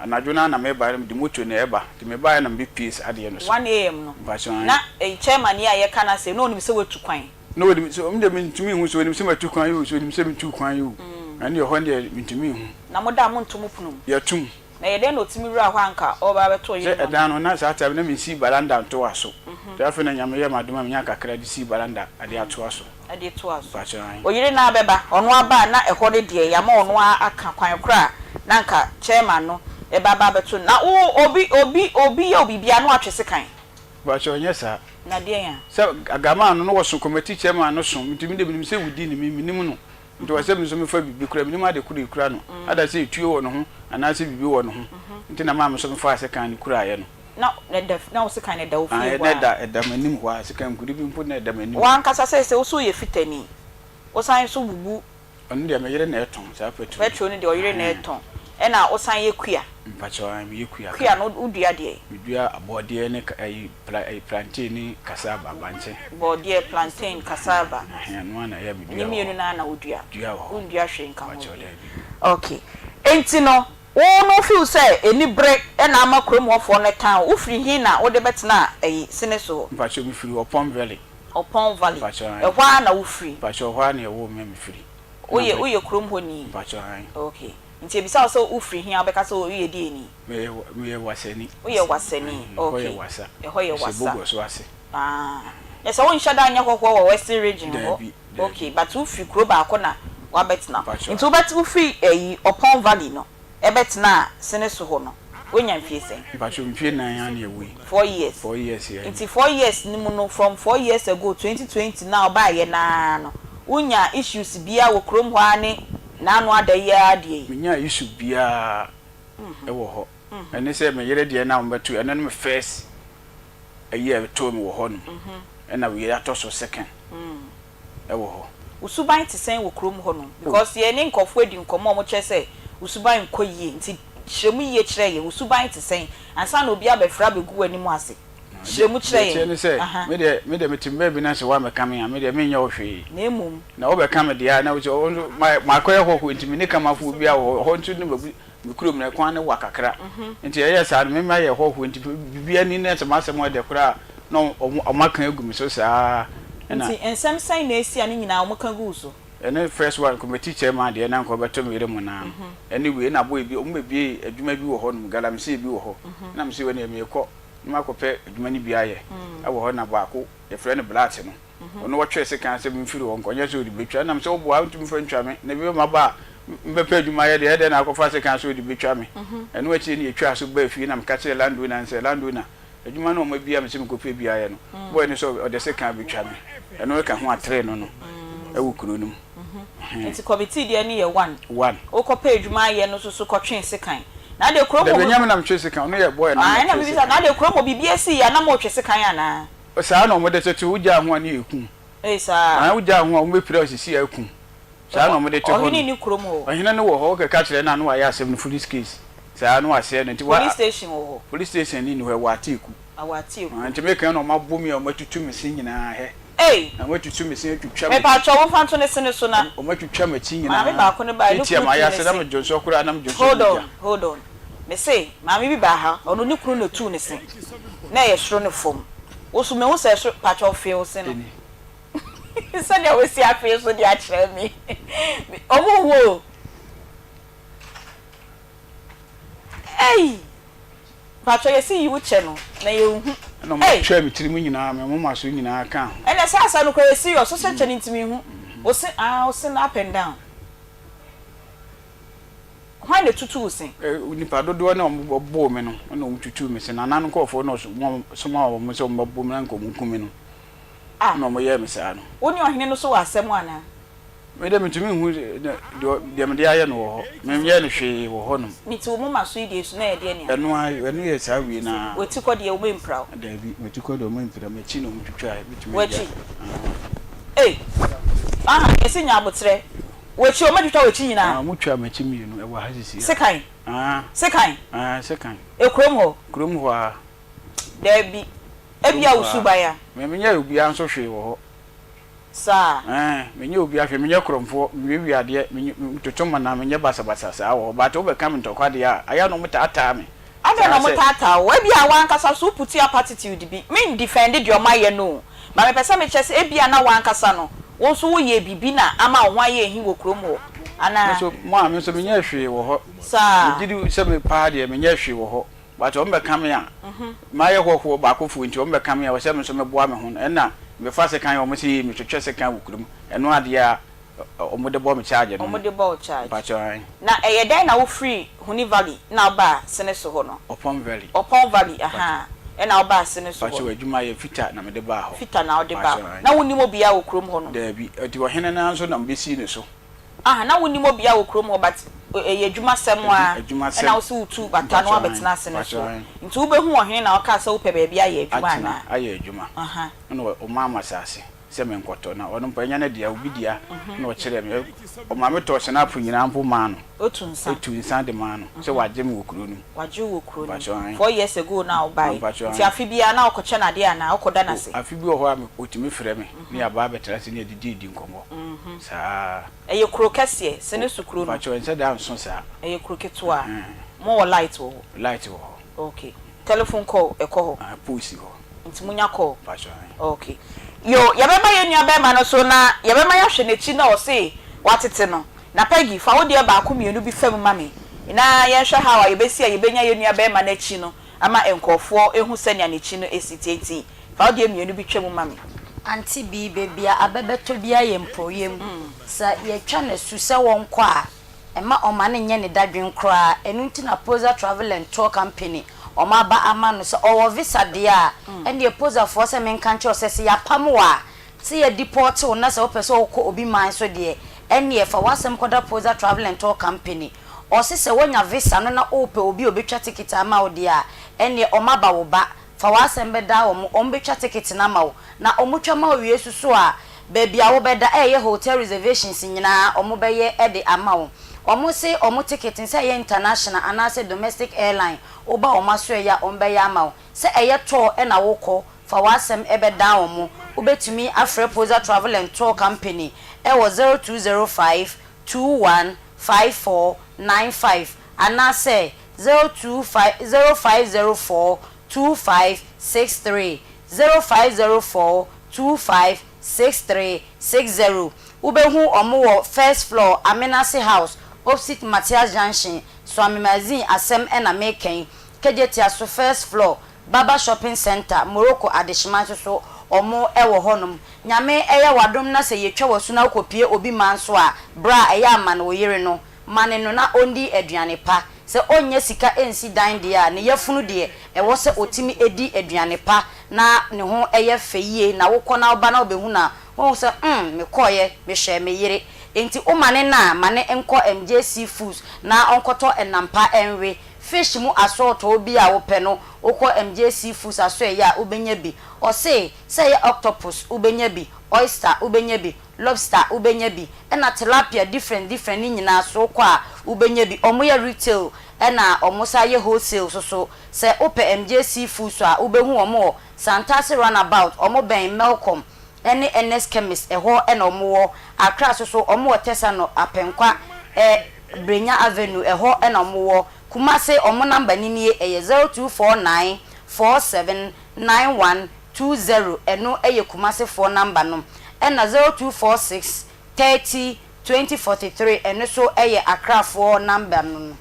anadwo no ara na mereba no, mede moto na ɛreba. Nti mebaeɛ na mebɛpue saa adeɛ no so. 1 AM no, Mpakyɛw, ae. na chairman yi a yɛka n'asɛm yi, na ɔnim sɛ woatu kwan? Na ɔnim sɛ, ɔno deɛ mentumi nhu sɛ ɔnim sɛ matu kwan yi o, sɛ ɔnim sɛ mentuu kwan yi o. Ɛno deɛ ɛhɔ no deɛ mentumi nhu. Na moda a monto mo pono mu? Yɛto mu. Na ɛyɛ dɛn na ɔtumi wuraa hɔ a anka ɔreba abɛto ɔyere Sɛ no ɛdan no, na saa time no na mensii baranda ntoa so. Nti afei na Nyame yɛɛ me adom a menyaa kakra de sii baranda de atoa so. De toa so. Mpakyɛw ahe? Ɔyere no ara bɛba. Ɔno aba a na ɛhɔ no deɛ yɛama ɔno ara aka kwan korɔ a na anka chairman no bɛba aba abɛto no. Na wo obi obi obi yɛ wo biribi a na watwe sekan. Mpakyɛw ɛnyɛ saa. Na deɛn a? Sɛ Agamaa no na wɔso committee chairman no so nti me deɛ menim sɛ wodi ne me menim no. Nti ɔsɛ me nso mefa biribi kura, mennim ade koro ekura no, ada sɛ etuo wɔ ne ho anaasɛ biribi wɔ ne ho, nti na maa me nso mefaa sekan no kuraeɛ no. Na ɛda, na wo sekan no ɛda wo fie Ae, hɔ na ara? ɛda, ɛda m'anim hɔ ara, sekan kuri bi mpo na ɛda m'anim. W'ankasa seesei wo nso woyɛ fitani, wosan nso bubu. Ɔno deɛ me yere na ɛtɔn saa petrol no. Petrol no deɛ ɔyere na ɛtɔn, ɛna wosan yɛ kua. Mpakyɛw, ae, meyɛ kua Kua no, wodua deɛn? Medua abɔdeɛ ne ayi, pla ayi, plantain ne cassava, bankye. Bɔɔdeɛ, plantain, cassava. Ɛhɛn, ɛno ara na ɛyɛ a medua Ne wɔ hɔ. mmienu no ara na wodua? Dua wɔ hɔ. Wondua hwee nka ho Mpakyɛw, bio? daabi. Okay. Enti no, wo no wo feel sɛ anibere na ama kurom hɔfoɔ no tan wo? Wofiri he na wode bɛtenaa ayi, Sene so hɔ? Mpakyɛw, mefiri Ɔpɔn Valley. Ɔpɔn Valley. Mpakyɛw, ae. Ɛhɔ ara na wofiri? Mpakyɛw, ɛhɔ ara na yɛwoo me a mefiri. Woyɛ, woyɛ kurom hɔ ni? Mpakyɛw, ae. Okay. Nti yɛbisa wo sɛ wofiri he a, wobɛka sɛ woyɛ deɛni? Meyɛ meyɛ Wasani. Woyɛ Wasani, okay. Ɛhɔ yɛ Wasa. Ɛhɔ yɛ Wasa. Ɛhyɛ Bogoso ase. Ah, na sɛ wonhyɛ da nyɛ hɔhoɔ wɔ Western Region hɔ? Daabi, daabi. Okay, but wofiri kuro baako na woabɛtena hɔ. Mpakyɛw. Nti wobɛte wofiri ɛyi Ɔpɔn Valley no ɛbɛtenaa Seneso hɔ no, woanya mfie sɛn? Mpakyɛw, mfie nan ara na ɛwɔ yi. Four years. Four years yɛ. Nti four years no mu no, from four years ago, 2020 no a wobaeɛ no ara no, wonyaa issues biara wɔ kurom hɔ ara ne n'ano ada yi ara deɛ yi? Menyaa issue biara wɔ hɔ. Ɛne sɛ me yere deɛ na wɔbɛto, ɛno ne me first ayi a ɛtoo me wɔ hɔ nom. Ɛna wei atɔ so second wɔ hɔ. Wo suban te sɛn wɔ kurom hɔ nom? Because yɛne nkurɔfoɔ adi nkɔmmɔ a wɔkyerɛ sɛ wo suban nkɔ yie. Nti kyerɛ mu yie kyerɛ yɛn, wo suban te sɛn ansa na obi abɛfrɛ abɛgu w'anim ase. Kyerɛ mu kyerɛ Deɛ ɛteɛ yɛn. ne sɛ, Aha. me deɛ, me deɛ mete me baabi na sɛ woammɛka me a, me deɛ menyɛ wo hwee. Na mmom. Na wobɛka me deɛ a, na wo sɛ, wo nso, makɔyɛ hɔhoɔ nti menni kamafoɔ biara wɔ hɔ, ɛhɔ nso ne mabu, Me kurom no, ɛkwan no wa kakra. Nti ɛyɛɛ saa no, me mayɛ hɔhoɔ nti biribiara ni na sɛ m'asɛm yɛ dɛ koraa a, na wɔaka agu me so saa ara. Nti nsɛm sɛn na esi a ne nyinaa wɔka guu so? Ɛne first one, committee chairman deɛ na anka ɔbɛto me yere monaa no. Ɛne wei, ɛna boy bi, wɔbɛbuee adwuma bi wɔ hɔnom, galamsey bi wɔ hɔ. Ɛna mese wei deɛ merekɔ na makɔpɛ adwuma no bi ayɛ wɔ hɔ. Na baako, yɛfrɛ no Blat no. Ɔno ɔtwee sekan sɛ memfiri hɔ nkɔ, nyɛ sɛ ɔde bɛtwa. Ɛnam sɛ woboa a, wontumi mfa ntwa me, na bio maba a mebɛpɛ adwuma ayɛ deɛ, ɛdɛn na akɔfa sekan sɛ ɔde bɛtwa me? Ɛno akyiri no yɛtwaa so baa fie na meka kyerɛɛ landowner no sɛ, Landowner, adwuma no a wɔabia me sɛ menkɔpɛ bi ayɛ no, boy no sɛ ɔde sekan bɛtwa me. Ɛno ka ho atree no no wɔ kuro no mu. Nti committee deɛ no yɛ one. One. Wokɔpɛ adwuma ayɛ no nso so kɔtwee sekan. Na adeɛ kurom hɔ. Dabi, ɛnyɛ me na metwee sekan, ɔno yɛ boy no na Ae, na ɔtwee mebisa, sekan. na adeɛ kurom hɔ biribi asi yɛ a na motwe sekan anaa? Saa na wɔde tete wo gyaa ho a ne yɛ ku. Ei saa. Anaa wo gyaa ho a wɔn bɛ pira wo sisi a aku. Saa na wɔde te hɔ no. Ɔhene nni kurom hɔ. Ɔhene no wɔ hɔ, wo kɛka kyerɛ no a na wayɛ asɛm no police case. Saa na wasɛe no nti wa. Police station wɔ hɔ. Police station no nni hɔ, ɛwɔ Ateku. Ɛwɔ Ateku. Nti me kan na wɔn abo me a wɔn atutu me se nyinaa hɛ. Ei. Na wɔn atutu me se atwitwa me. Mepakyɛw wo nfa nto ne se no so na. Wɔn atwitwa m'akyi nyinaa. Maame baako no baeɛ ne kunu Tiatia tuu ne m'ayase na se. me dwonsɔ koraa na me dwonsɔ Hold mogya. on, hold on. Me se maame bi baa ha, ɔno ne kunu na otuu ne se. Na ɛyɛ soro ne fam. Wo so mehu sɛ ɛsoro, pakyɛw fee wo se no. Sɛnea wasi afee so de akyerɛ me. Ɔmo nhu o. Ei! Pakyɛw yɛse yi wo kyɛ no na yɛnhu. Ɛna ɔmo Ei! twaa me tirim nyinaa, me moma so nyinaa kaa ho. Ɛna saa asa no koraa yɛ serious, wo hyɛ kyɛ no nti menhu. Wo se ah wo se no up and down. Hwan na etutu wo se? Nnipa dodoɔ no a wɔbɔɔ me no na wɔtutuu me se. Nana no nkurɔfoɔ na wɔsomaa wɔn sɛ wɔmmɛbo me na anka wɔnku me no na wɔyɛɛ me saa no. Wo ne ɔhene no so wɔ asɛm anaa? Me deɛ mentumi nhu deɛ mede ayɛ no wɔ hɔ. Menyɛɛ no hwee wɔ hɔnom. Nti wo moma so yi deɛ su na ɛyɛ deɛ nea? Ɛno ara, ɛno yɛ saa wei no ara. W'ati kɔ deɛ wɔn mpira wo? Daabi, m'ati kɔ deɛ wɔn mpira, m'akyi na wɔn twitwaeɛ, mɛtumi agya. W'akyi? Ei! Aha, yɛse nya aboterɛ. W'akyi, wɔn atwitwa w'akyi nyinaa? Ah, wɔn twaa m'akyi mmienu, ɛwɔ ha sisi a. Sekan? Ah. Sekan? Ah, sekan. Ekurom hɔ? Kurom hɔ ara. Daabi, ebia wo suban a. Me, menyɛɛ obiara nso hwee wɔ hɔ. Saa. Ɛɛ, menyɛ obiara hwee, menyɛ korɔmfoɔ, menwiawia adeɛ, mentoto mmonnaa, menyɛ basabasa saa wɔ hɔ. But wobɛka me ntɔkwa deɛ a, ayɛ a na wɔtaataa me. Adɛn na Saa sɛ. wɔtaataa wo? Ebia w'ankasa nso wo put up attitude bi. Me ndefɛnde deɛ wɔayɛ no o, but mepɛ sɛ mekyerɛ sɛ ebia na w'ankasa no, wo nso woyɛɛ biribi na ama wo ho ayɛ ahi wɔ kurom hɔ, Me anaa? nso, mo a, me nso menyɛɛ hwee wɔ hɔ. Saa. Megye di sɛ me paa deɛ, menyɛɛ hwee wɔ hɔ. But wɔn bɛka me a, mayɛ hɔhoɔ baakofoɔ nti wɔn bɛka me a, ɛwɔ sɛ me nso meboa me ho. Ɛna mefa sekan a wɔn se yei metwetwe sekan wɔ kurom. Ɛno adeɛ a wɔn de bɔ me charge no no. Wɔn de bɔ wo charge. Mpakyɛw ae. Na ɛyɛ dɛn na wo firi Huni Valley na wo baa Sene so hɔ no? Ɔpɔn Valley. Ɔpɔn Valley ahaa. Ɛna wo baa Sene so hɔ no. Mpakyɛw adwuma yɛ fita na mede baa hɔ. Fita na wode baa Mpakyɛw hɔ. ae. Na wo nim obiara wɔ kurom hɔ nom? Daabi. Nti ɔhene no ara nso na mebɛsii ne so. Aha na wonnim obia wɔ kurom hɔ but ɛyɛ adwuma sɛm aa ɛna wose wotu bata na wabɛtena ase no so nti wobɛhu ɔhene na wokaa sɛ wopɛ baabi ayɛ adwuma anaa? Atena ayɛ adwuma ɛna ɔmaa me asase sɛ menkɔtɔ na ɔno mpo ɛnyɛ ne dea obi dea na ɔkyerɛɛ me ɔmaa me tɔɔ snap nyinaa mpo maa no Otu nsa tu nsa de maa no sɛ wagye me wɔ kuro no mu. Wagye wo wɔ kuro no mu 4 years ago na wobae nti afe biara na wokɔkyɛ no adeɛ anaa wokɔda no ase? Afe bi wɔ hɔ a ɔtumi frɛ me ne yɛaba abɛtena ase ne yɛdidi di nkɔmmɔ saa. Ɛyɛ kuro kɛseɛ, sene so kuro no. Mpakyɛw ɛnsɛ da nso saa. Ɛyɛ kuro ketewa. Mo wɔ light wɔ hɔ? Light wɔ hɔ. Ok. Telephone call ɛkɔ hɔ? Ah, pole si hɔ. Nti mo nya call? Mpakyɛw ae. Ok. Yo, yɛbɛba yɛn nua bɛɛma no so na yɛbɛma yɛahwɛ n'akyi na ɔse watete no. Na Peggy, fa wo deɛ baako mmienu bi fa mu ma me na yɛnhwɛ how a yɛbɛsi a yɛbɛnya yɛn nua bɛɛma no akyi no ama nkorɔfoɔ ahu sɛnea n'akyi no si teɛ nti fa wo deɛ mmienu bi twa mu ma me. Ante bi, baabi a abɛ bɛtɔ biara yɛ mporɔeɛ mu. Sɛ yɛtwa no asu sɛ wɔnkɔ a, mma ɔma no nyɛ ne dadwen koraa. Ɛno nti na Poza Travel and Tour Company wɔn aba ama no. Sɛ ɔwɔ visa deɛ a, ɛnneɛ Pozafoɔ sɛ menka nkyerɛ wo sɛ, sɛ yɛapam wo a, sɛ yɛdepɔɔte wo na sɛ wopɛ sɛ wokɔ obi man so deɛ, ɛnneɛ fa w'asɛm kɔda Poza Travel and Tour Company. Ɔse sɛ woanya visa no na wopɛ obi a ɔbɛtwa ticket ama wo deɛ a, ɛnneɛ wɔn aba wo ba. Fa w'asɛm bɛda wɔn, wɔbɛtwa ticket no ama wo. Na wɔtwa ma wo wie nso so a, baabi a wobɛda, ɛyɛ hotel reservations nyinaa wɔbɛyɛ de ama wo. Wɔse wɔn ticket no, sɛ ɛyɛ international anaasɛ domestic airline, woba wɔn asoɛeɛ a, wɔbɛyɛ ama wo. Sɛ ɛyɛ tour na wokɔ, fa w'asɛm bɛdan wɔn. Wobɛtumi afrɛ Poza Travel and Tour Company wɔ 0205 21 54 95 anaasɛ 025 0504 25 63, 0504 25 63 60. Wobɛhu wɔn wɔ First Floor, Amenase House, opsit Mathias Junction, Suame Magazine asɛm na meka yi, Kejetia so First Floor, Baba Shopping Centre, Morocco Adehyema nso so wɔn wɔ hɔnom. Nyame yɛ w'adom na sɛ yɛtwa w'asu na wokɔpue obi man so a, bra ɛyɛ a mane wo yere no Mane no na ɔndi aduane pa. Sɛ ɔnnya sika nsi dan deɛ a, ne yafunu deɛ, ɛwɔ sɛ ɔtumi di aduane pa na ne ho yɛ fɛ yie na wokɔ na woba na wobɛhu no a, woahu sɛ mm, mekɔeɛ, mehwɛɛ me yere. Enti womane no a, ma no nkɔ MJC Foods na ɔnkɔtɔ nam pa nwe. Fish mu asɔɔtɔɔ bi a wopɛ no, wokɔ MJC Foods asoɛeɛ a, wobɛnya bi. Ɔse, sɛ ɛyɛ octopus, wobɛnya bi, oyster, wobɛnya bi, Lobster wobɛnya bi ɛna tilapia different different ne nyinaa so wokɔ a wobɛnya bi. Ɔmo yɛ retail ɛna ɔmo san yɛ wholesale nso so. Sɛ wopɛ MJ seafood so a wobɛhu ɔmo wɔ Santase run about, ɔmo bɛn Melcom ɛne Ernest chemist ɛhɔ ɛna ɔmo wɔ. Accra nso so ɔmo wɔ Tesano Apenkwa ɛ Brenya avenue ɛhɔ ɛna ɔmo wɔ. Kumase ɔmo number no nie ɛyɛ 0249 47 91 20 ɛno yɛ Kumase foɔ number no ɛna 0246 30 20 43 ɛno so yɛ Accra foɔ number no no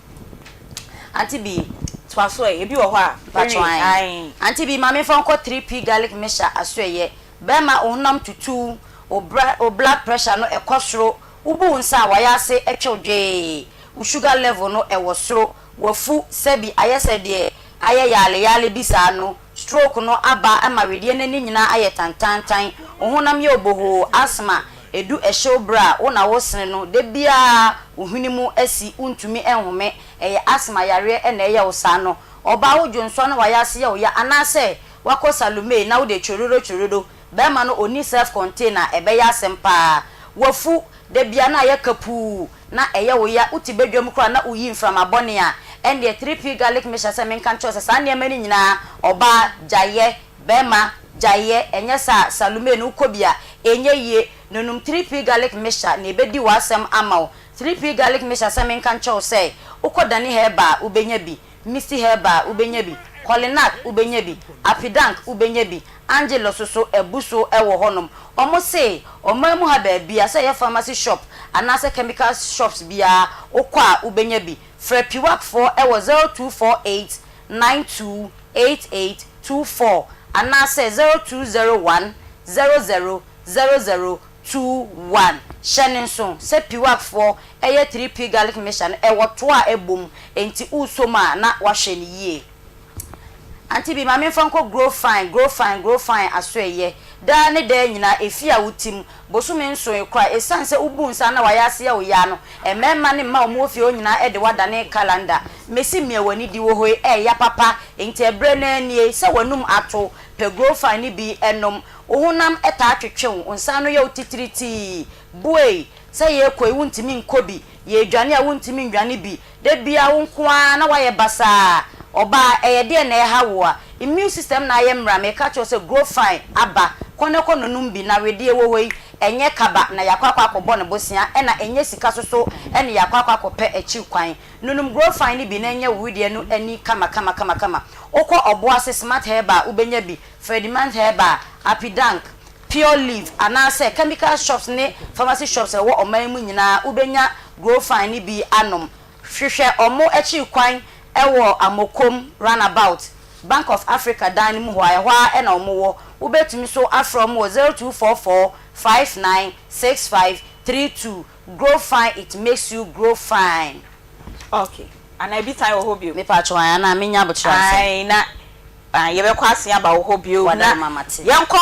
Auntie Bee. Toa so ɛ, ebi wɔ hɔ a Mpakyɛw bɛwie ae. ae. Auntie Bee ma menfa nkɔ 3P garlic mixture asoɛyɛ bɛma wo honam tutu wo bra wo blood pressure no ɛkɔ soro wo bu wo nsa a wayɛ ase twe wo dwee wo sugar level no ɛwɔ soro wafu sɛbi ayɛ sɛ deɛ ayɛ yaale yaale bi saa no Stroke no aba ma wedeɛ no ani nyinaa ayɛ tantaantan, wo honam yɛ obohoo, asthma, Ɛdu ɛhyew berɛ a, wo na wosene no, da biara wo hwene mu asi, wontumi nhome, ɛyɛ asthma yareɛ na ɛyɛ wo saa no. Ɔbaa wo dwonsɔ na w'ayaase yɛ wo ya anaasɛ woakɔ salome na wode twororo twororo, bɛrima no ɔnni self contain a, ɛbɛyɛ asɛm paa. W'afu, da biara na ayɛ kapuu na ɛyɛ wo ya, wote badwam koraa na woyi mframa bɔne a, ɛnneɛ 3P Garlic Mixture sɛ menka nkyerɛ wo sɛ saa nneɛma no nyinaa, ɔbaa, gyae yɛ, bɛrima, gyae yɛ, ɛnyɛ saa a, Salome no wokɔ bi a, ɛnyɛ yie. Nonom 3P Garlic Mixture na ɛbɛdi w'asɛm ama wo. 3P Garlic Mixture sɛ menka nkyerɛ wo sɛ wokɔ Dani Herbal a, wobɛnya bi, Misty Herbal a, wobɛnya bi, Kolinak, wobɛnya bi, Apidank, wobɛnya bi, Angelus nso abu so wɔ hɔnom. Wɔse ɔman mu ha baabiara, sɛ ɛyɛ pharmacy shop anaasɛ chemical shops biara, wokɔ a wobɛnya bi. Frɛ Piwak foɔ wɔ 0248 92 88 24 anaasɛ 0201 00 00 21. Hyɛ no nso sɛ Piwak foɔ yɛ 3P garlic mixture no, ɛwɔ toa a ɛbɔ mu, enti wosɔ mu a na woahwɛ no yie. Auntie bi, ma memfa nkɔ Grow Fine, Grow Fine, Grow Fine asoɛeɛ. Daa ne daa nyinaa, efie a wote mu, bosome nson koraa, esiane sɛ wobu nsa na w'ayɛ ase yɛ wo ya no, mmarima ne mmaa a wɔwɔ fie hɔ nyinaa de wo adane calendar. Mesi mia w'ani di wɔ hɔ yi, ɛɛya papa, enti ɛberɛ no ara nie sɛ w'anum ato, pɛ Grow Fine no bi nom. Wo honam taa twetwe wo, wo nsa ano yɛ wo titiritii, buei, sɛ yɛrekɔ yi wontumi nkɔ bi, yɛredwane a wontumi nnwane bi, Da biara wo nko ara na woayɛ basaa. Ɔbaa, ɛyɛ deɛn na ɛha wo a? Immune system na ayɛ mmra, meka kyerɛ wo sɛ grow fine aba, kɔ na kɔ nonom bi, na wedeɛ wɔ hɔ yi, ɛnyɛ kaba na yɛakɔ akɔ akɔbɔ no bosea, ɛna ɛnyɛ sika soso na yɛakɔ akɔ akɔpɛ akyiri kwan. Nonom grow fine no bi na ɛnyɛ wo wedeɛ no ani kama kama kama kama. Wokɔ Ɔboase Smart Herbal a, wobɛnya bi, Ferdinand Herbal, Apidank, Pure Leaf anaasɛ chemical shops ne pharmacy shops a ɛwɔ ɔman mu nyinaa wobɛnya Growfine no bi anom. Hwehwɛ wɔn akyiri kwan wɔ Amokom Runabout, Bank of Africa dan no mu hɔ a, ɛhɔ ara na wɔwɔ. Wobɛtumi nso afrɛ wɔn wɔ 0244 59 65 32. Growfine, it makes you grow fine. Ok, anaa ebi san wɔ hɔ bio? Mepakyɛw, ae, anaa menya aboterɛ ansa? Ae, na Ah, yɛbɛkɔ asen aba wo hɔ bio. Na yɛnkɔ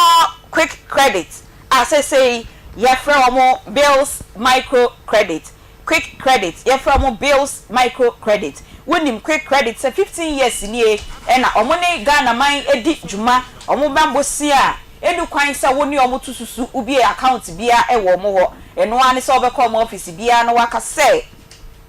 Quick Credit a seesei yɛfrɛ wɔn Bills Micro Credit. Quick Credit, yɛfrɛ wɔn Bills Micro Credit. Wonim Quick Credit sɛ 15 years nie na wɔn ne Ghana man di dwuma. Wɔn ba bosea a, ɛnni kwan sɛ wo ne wɔn to susu wobue account biara wɔ wɔn hɔ. Ɛno ara ne sɛ wobɛkɔ wɔn office biara na woaka sɛ.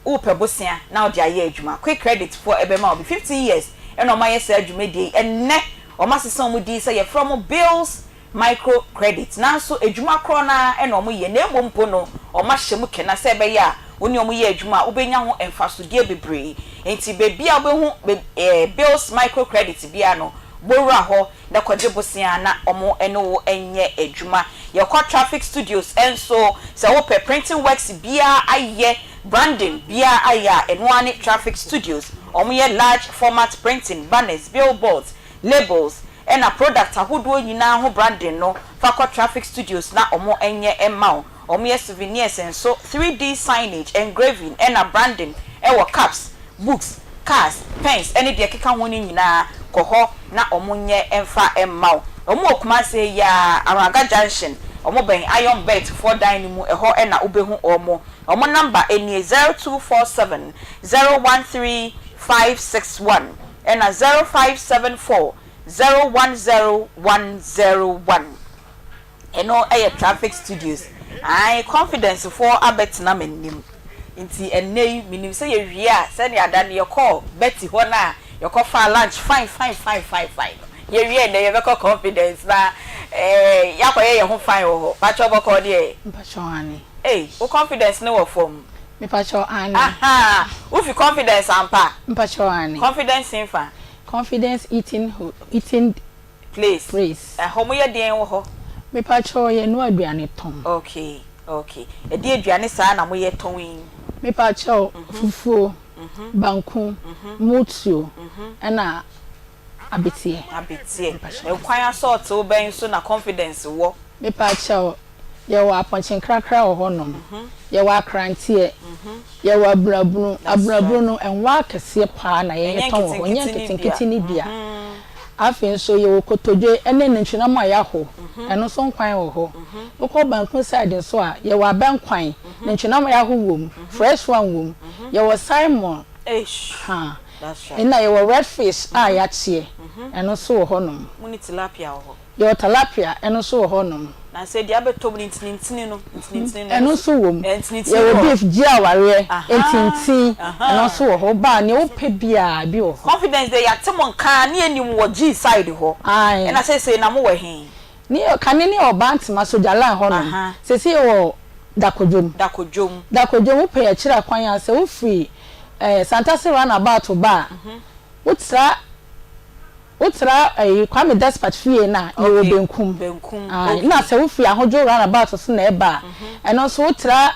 Wopɛ bosea na wode ayɛ adwuma, quick credit foɔ ɛbɛma wo bi, 15 years ɛna wɔn ayɛ saa dwumadie yi, ɛnnɛ wɔn asesa wɔn din sɛ yɛfrɛ wɔn bills micro credit, nanso adwuma korɔ no ara ɛna wɔn yɛ, na mmom mpo no wɔn ahyɛ mu kena sɛ ɛbɛyɛ a wo ne wɔn yɛ adwuma a wobɛnya ho mfasodeɛ bebree, nti baabi a wobɛhu bills micro credit biara no bɔ wura hɔ na kɔgye bosea na wɔn ne wo nyɛ adwuma. Yɛkɔ Traffic Studios nso, sɛ wopɛ printing works biara ayɛ, branding biara ayɛ a, ɛno ara ne Traffic Studios. Wɔyɛ large format printing, banners, billboards, labels, ɛna product ahodoɔ nyinaa ho branding no, fa kɔ Traffic Studios na wɔnyɛ mma wo. Wɔyɛ souvenirs nso, 3D signage, engraving ɛna branding wɔ cups, books, cars, pens ɛne deɛ ɛkeka ho no nyinaa, kɔ hɔ na wɔnyɛ mfa mma wo. Wɔn wɔ Kumasi yi ara, Ahraga junction, wɔn bɛn Iron Bet foɔ dan no mu, ɛhɔ na wobɛhu wɔn. Wɔn number nie, 0247 013 561 ɛna 0574 010 101. Ɛno yɛ traffic studios. Ae confidence foɔ abɛtena m'anim nti ɛnnɛ yi menim sɛ yɛwie a sɛdeɛ da no yɛkɔɔ Betty hɔ no a yɛkɔ faa lunch fine fine fine fine fine no yɛwie ɛnnɛ yɛbɛkɔ confidence na eh yɛakɔyɛ yɛn ho fine wɔ hɔ. Pakyɛw bɔkɔɔ deɛ? Mpakyɛw aane. Ei wo confidence no wɔ fam. Mepakyɛw aane. Ahaa wofi confidence ampa? Mpakyɛw aane. Confidence hefa? Confidence eating eating Place. Place. Ɛhɔ mo yɛ deɛn wɔ hɔ? Mepakyɛw yɛ noa aduane tɔn. Okay okay ɛdeɛ aduane saa na mo yɛ tɔn yi? Mepakyɛw fufuo, banku, mutuo ɛna abeteɛ. Abeteɛ. Nkwan asɔɔtew bɛn nso na confidence wɔ? Mepakyɛw Yɛwɔ apɔnkye nkrakra wɔ hɔnom, yɛwɔ akranteɛ, yɛwɔ abunabunu. Abunabunu no, nwa akɛseɛ paa na yɛtɔn wɔ hɔ, ɛnyɛ nketenkete no bi a. Afei nso yɛwɔ kotodwe ne nantwinam a yɛaho, ɛno nso nkwan wɔ hɔ. Wokɔ banku side nso a, yɛwɔ abɛnkwan, nantwinam a yɛaho wom, fresh one wom. Yɛwɔ salmon, ha, ɛna yɛwɔ red fish a yɛakyeɛ, ɛno nso wɔ hɔnom. Mo ne tilapia wɔ hɔ? Yɛwɔ tilapia, ɛno nso wɔ hɔnom. Na sɛ deɛ abɛtɔ mu no ntinintini no, ntinintini no. Ɛno nso wɔ mu. Yɛwɔ beef gye awareɛ, ntintin, ɛno nso wɔ hɔ. Woba a, nea wopɛ biara, ebi wɔ hɔ. Confidence deɛ yɛate mo nka ne yɛnim wɔ G side hɔ. Ae. Ɛna seesei na mowɔ he? Ne yɛ, kane ne yɛwɔ Bantama, Sogya line hɔnom. Seesei yɛwɔ Dakodwom. Dakodwom. Dakodwom, wopɛ yɛn akyiri akwan a, sɛ wofiri eh, Santase round about ba a, wotra. Wotra ɛyi Kwame Despite fie no a, yɛwɔ benkum. Benkum, Ae, okay. Na sɛ wofiri Ahodwo round about so na ɛba a, ɛno nso wotra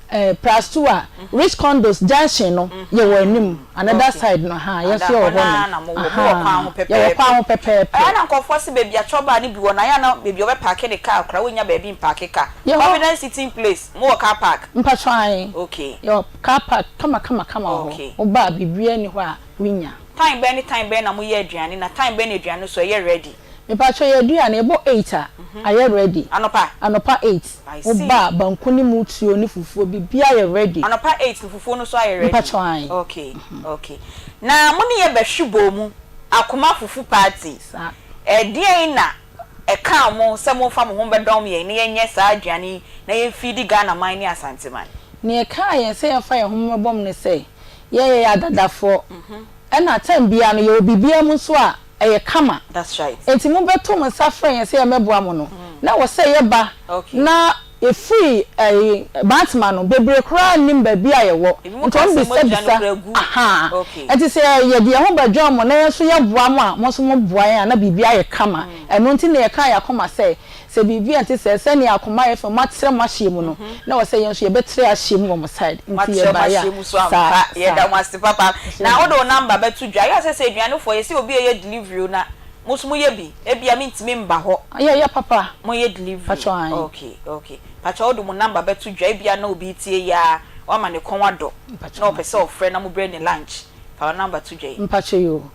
eh, Prastu a, Rich Condos junction no, yɛwɔ anim, another side no, ahaa, yɛn nso Ada, yɛwɔ hɔ no ara hɔnom. na mowɔ, mowɔ kwan ho Ahaa, yɛwɔ kwan ho pɛpɛɛpɛ. pɛpɛɛpɛ. Ɛyɛ a na nkurɔfoɔ se baabi a chɔba no bi wɔ no, ayɛ a na baabi a wɔbɛpaake ne car koraa, wonnya baabi mpaake car. Yɛwɔ. Confidence Sitting Place, mowɔ car park? Mpakyɛw, ae. Okay. Yɛwɔ car park kama kama kama wɔ hɔ. Okay. Woba a, biribiara nni hɔ a wonya. Time bɛn ne time bɛn na mo yɛ aduane na time bɛn na aduane no so ɛyɛ ready? Mepakyɛw yɛ aduane ɛbɔ eight a ayɛ ready. Anɔpa? Anɔpa eight. I see. Wo ba a banku ne mutuo ne fufuo biribiara yɛ ready. Anɔpa eight no fufuo no so ayɛ ready? Mepakyɛw ae. Okay okay na mo ne yɛ bɛhwe bɔɔ mu akoma fufu party Saa. ɛdeɛn na ɛkaa mo sɛ momfa mo ho mbɛdɔm yɛn na yɛnyɛ saa aduane yi na yɛn feedi Ghana man ne Asante man? Nea ɛkaa yɛn sɛ yɛmfa yɛn ho mmɛbɔ mu ne sɛ Yɛn yɛyɛ adadafoɔ ɛna time biara no yɛwɔ biribiara mu nso a ɛyɛ kama enti mo bɛto mo nsa frɛ yɛn sɛ yɛmmɛboa mo no na ɛwɔ sɛ yɛba na yɛfiri ɛyi Bantama no bebree koraa nnim baabi a yɛwɔ nti wɔn bisa bisa ahaa enti sɛ yɛde yɛn ho bɛdwɔn mo na yɛn nso yɛboa mo a mo nso mo boa yɛn a na biribi ayɛ kama ɛno nti na yɛkaa yɛn akoma sɛ Sɛ biribi a ɛnte sɛɛ, sɛnea akoma yɛ fɛ, moatrɛ mo ahyeɛ mu no, na ɛwɔ sɛ yɛn nso yɛbɛtrɛ ahyeɛ mu wɔ mo side, nti Moatrɛ mo yɛbaeɛ a, ahyeɛ mu so saa, ampa. saa. Yɛda mo ase papa. Nso Na yɛda wode mo wo ase. number bɛto dwa. Ɛyɛ a sɛsɛ aduanefoɔ yɛse obi ɛyɛ delivery o na mo nso moyɛ bi? Ebia mentumi mba hɔ. Yɛyɛ papa. Moyɛ delivery? Pakyɛ ae. Okay, okay. Pakyɛ wode mo number bɛto dwa ebia na obi retie yi ara wama ne kɔn adɔ Mpakyɛ na ɔpɛ mate. sɛ ɔfrɛ na mobrɛ no lunch. Fa wo number to dwa yi. Mpakyɛ yoo.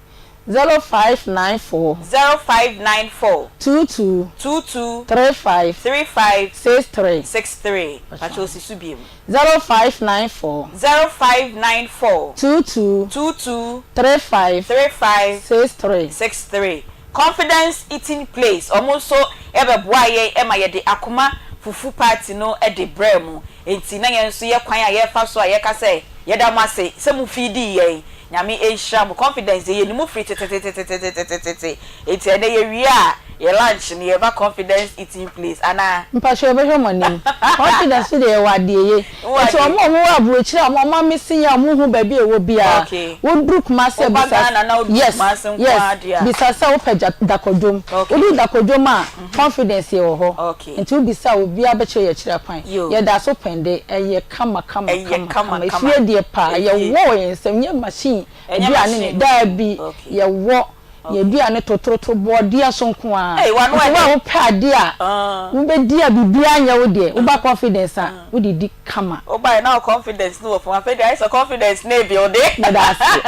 0594. 0594. 22. 22. 35. 35. 63. 63. Pakyɛ osi so biem. 0594. 0594. 22. 22. 35. 35. 63. 63. Confidence Eating Place, wɔn nso bɛboaa yɛn ma yɛde akoma fufu party no de brɛɛ mo. Enti na yɛn nso yɛ kwan a yɛfa so a yɛka sɛ yɛda mo ase sɛ mo feedii yɛn. Nyame nhyira mo. Confidence deɛ yɛnim mo firi tetetetetetetete. Enti ɛnɛ yɛwie a yɛ lunch no yɛba Confidence Eating Place anaa? Mpakyɛw yɛbɛhwɛ mo anim. Confidence deɛ yɛwɔ adeɛ ye. Wowɔ Nti adeɛ wɔn a wɔwɔ aburokyire a wɔn amese yɛn a wɔnhu baabi a ɛwɔ biara, Okay. woduru Kumasi a Woba bisa Ghana na woduru yes, Kumasi nko yes, ara deɛ a. bisa sɛ wopɛ gya Dakodwom. Okay. Woduru Dakodwom a, confidence yɛ wɔ hɔ. Okay. Nti wobisa a obiara bɛkyerɛ yɛn akyiri akwan. Yo. Yɛda so pɛnde, ɛyɛ kama kama Ɛyɛ kama kama kama. kama. Efie deɛ paa, Efie. yɛwɔ wɔ yɛn nsam, nyɛ machine Ɛnyɛ aduane ne, machine. daabi, Okay. yɛwɔ. Yɛn aduane totorotoro, borɔdeɛ nso nko ara. Ei, w'ano Nti wo a ɛdɛ. wopɛ adeɛ a wobɛdi a biribiara nyɛ wo deɛ, woba confidence a, wodidi kama. Wobaeɛ na wo confidence no wɔ fam, afei deɛ ayɛ sɛ confidence no rebuilde. Meda ase.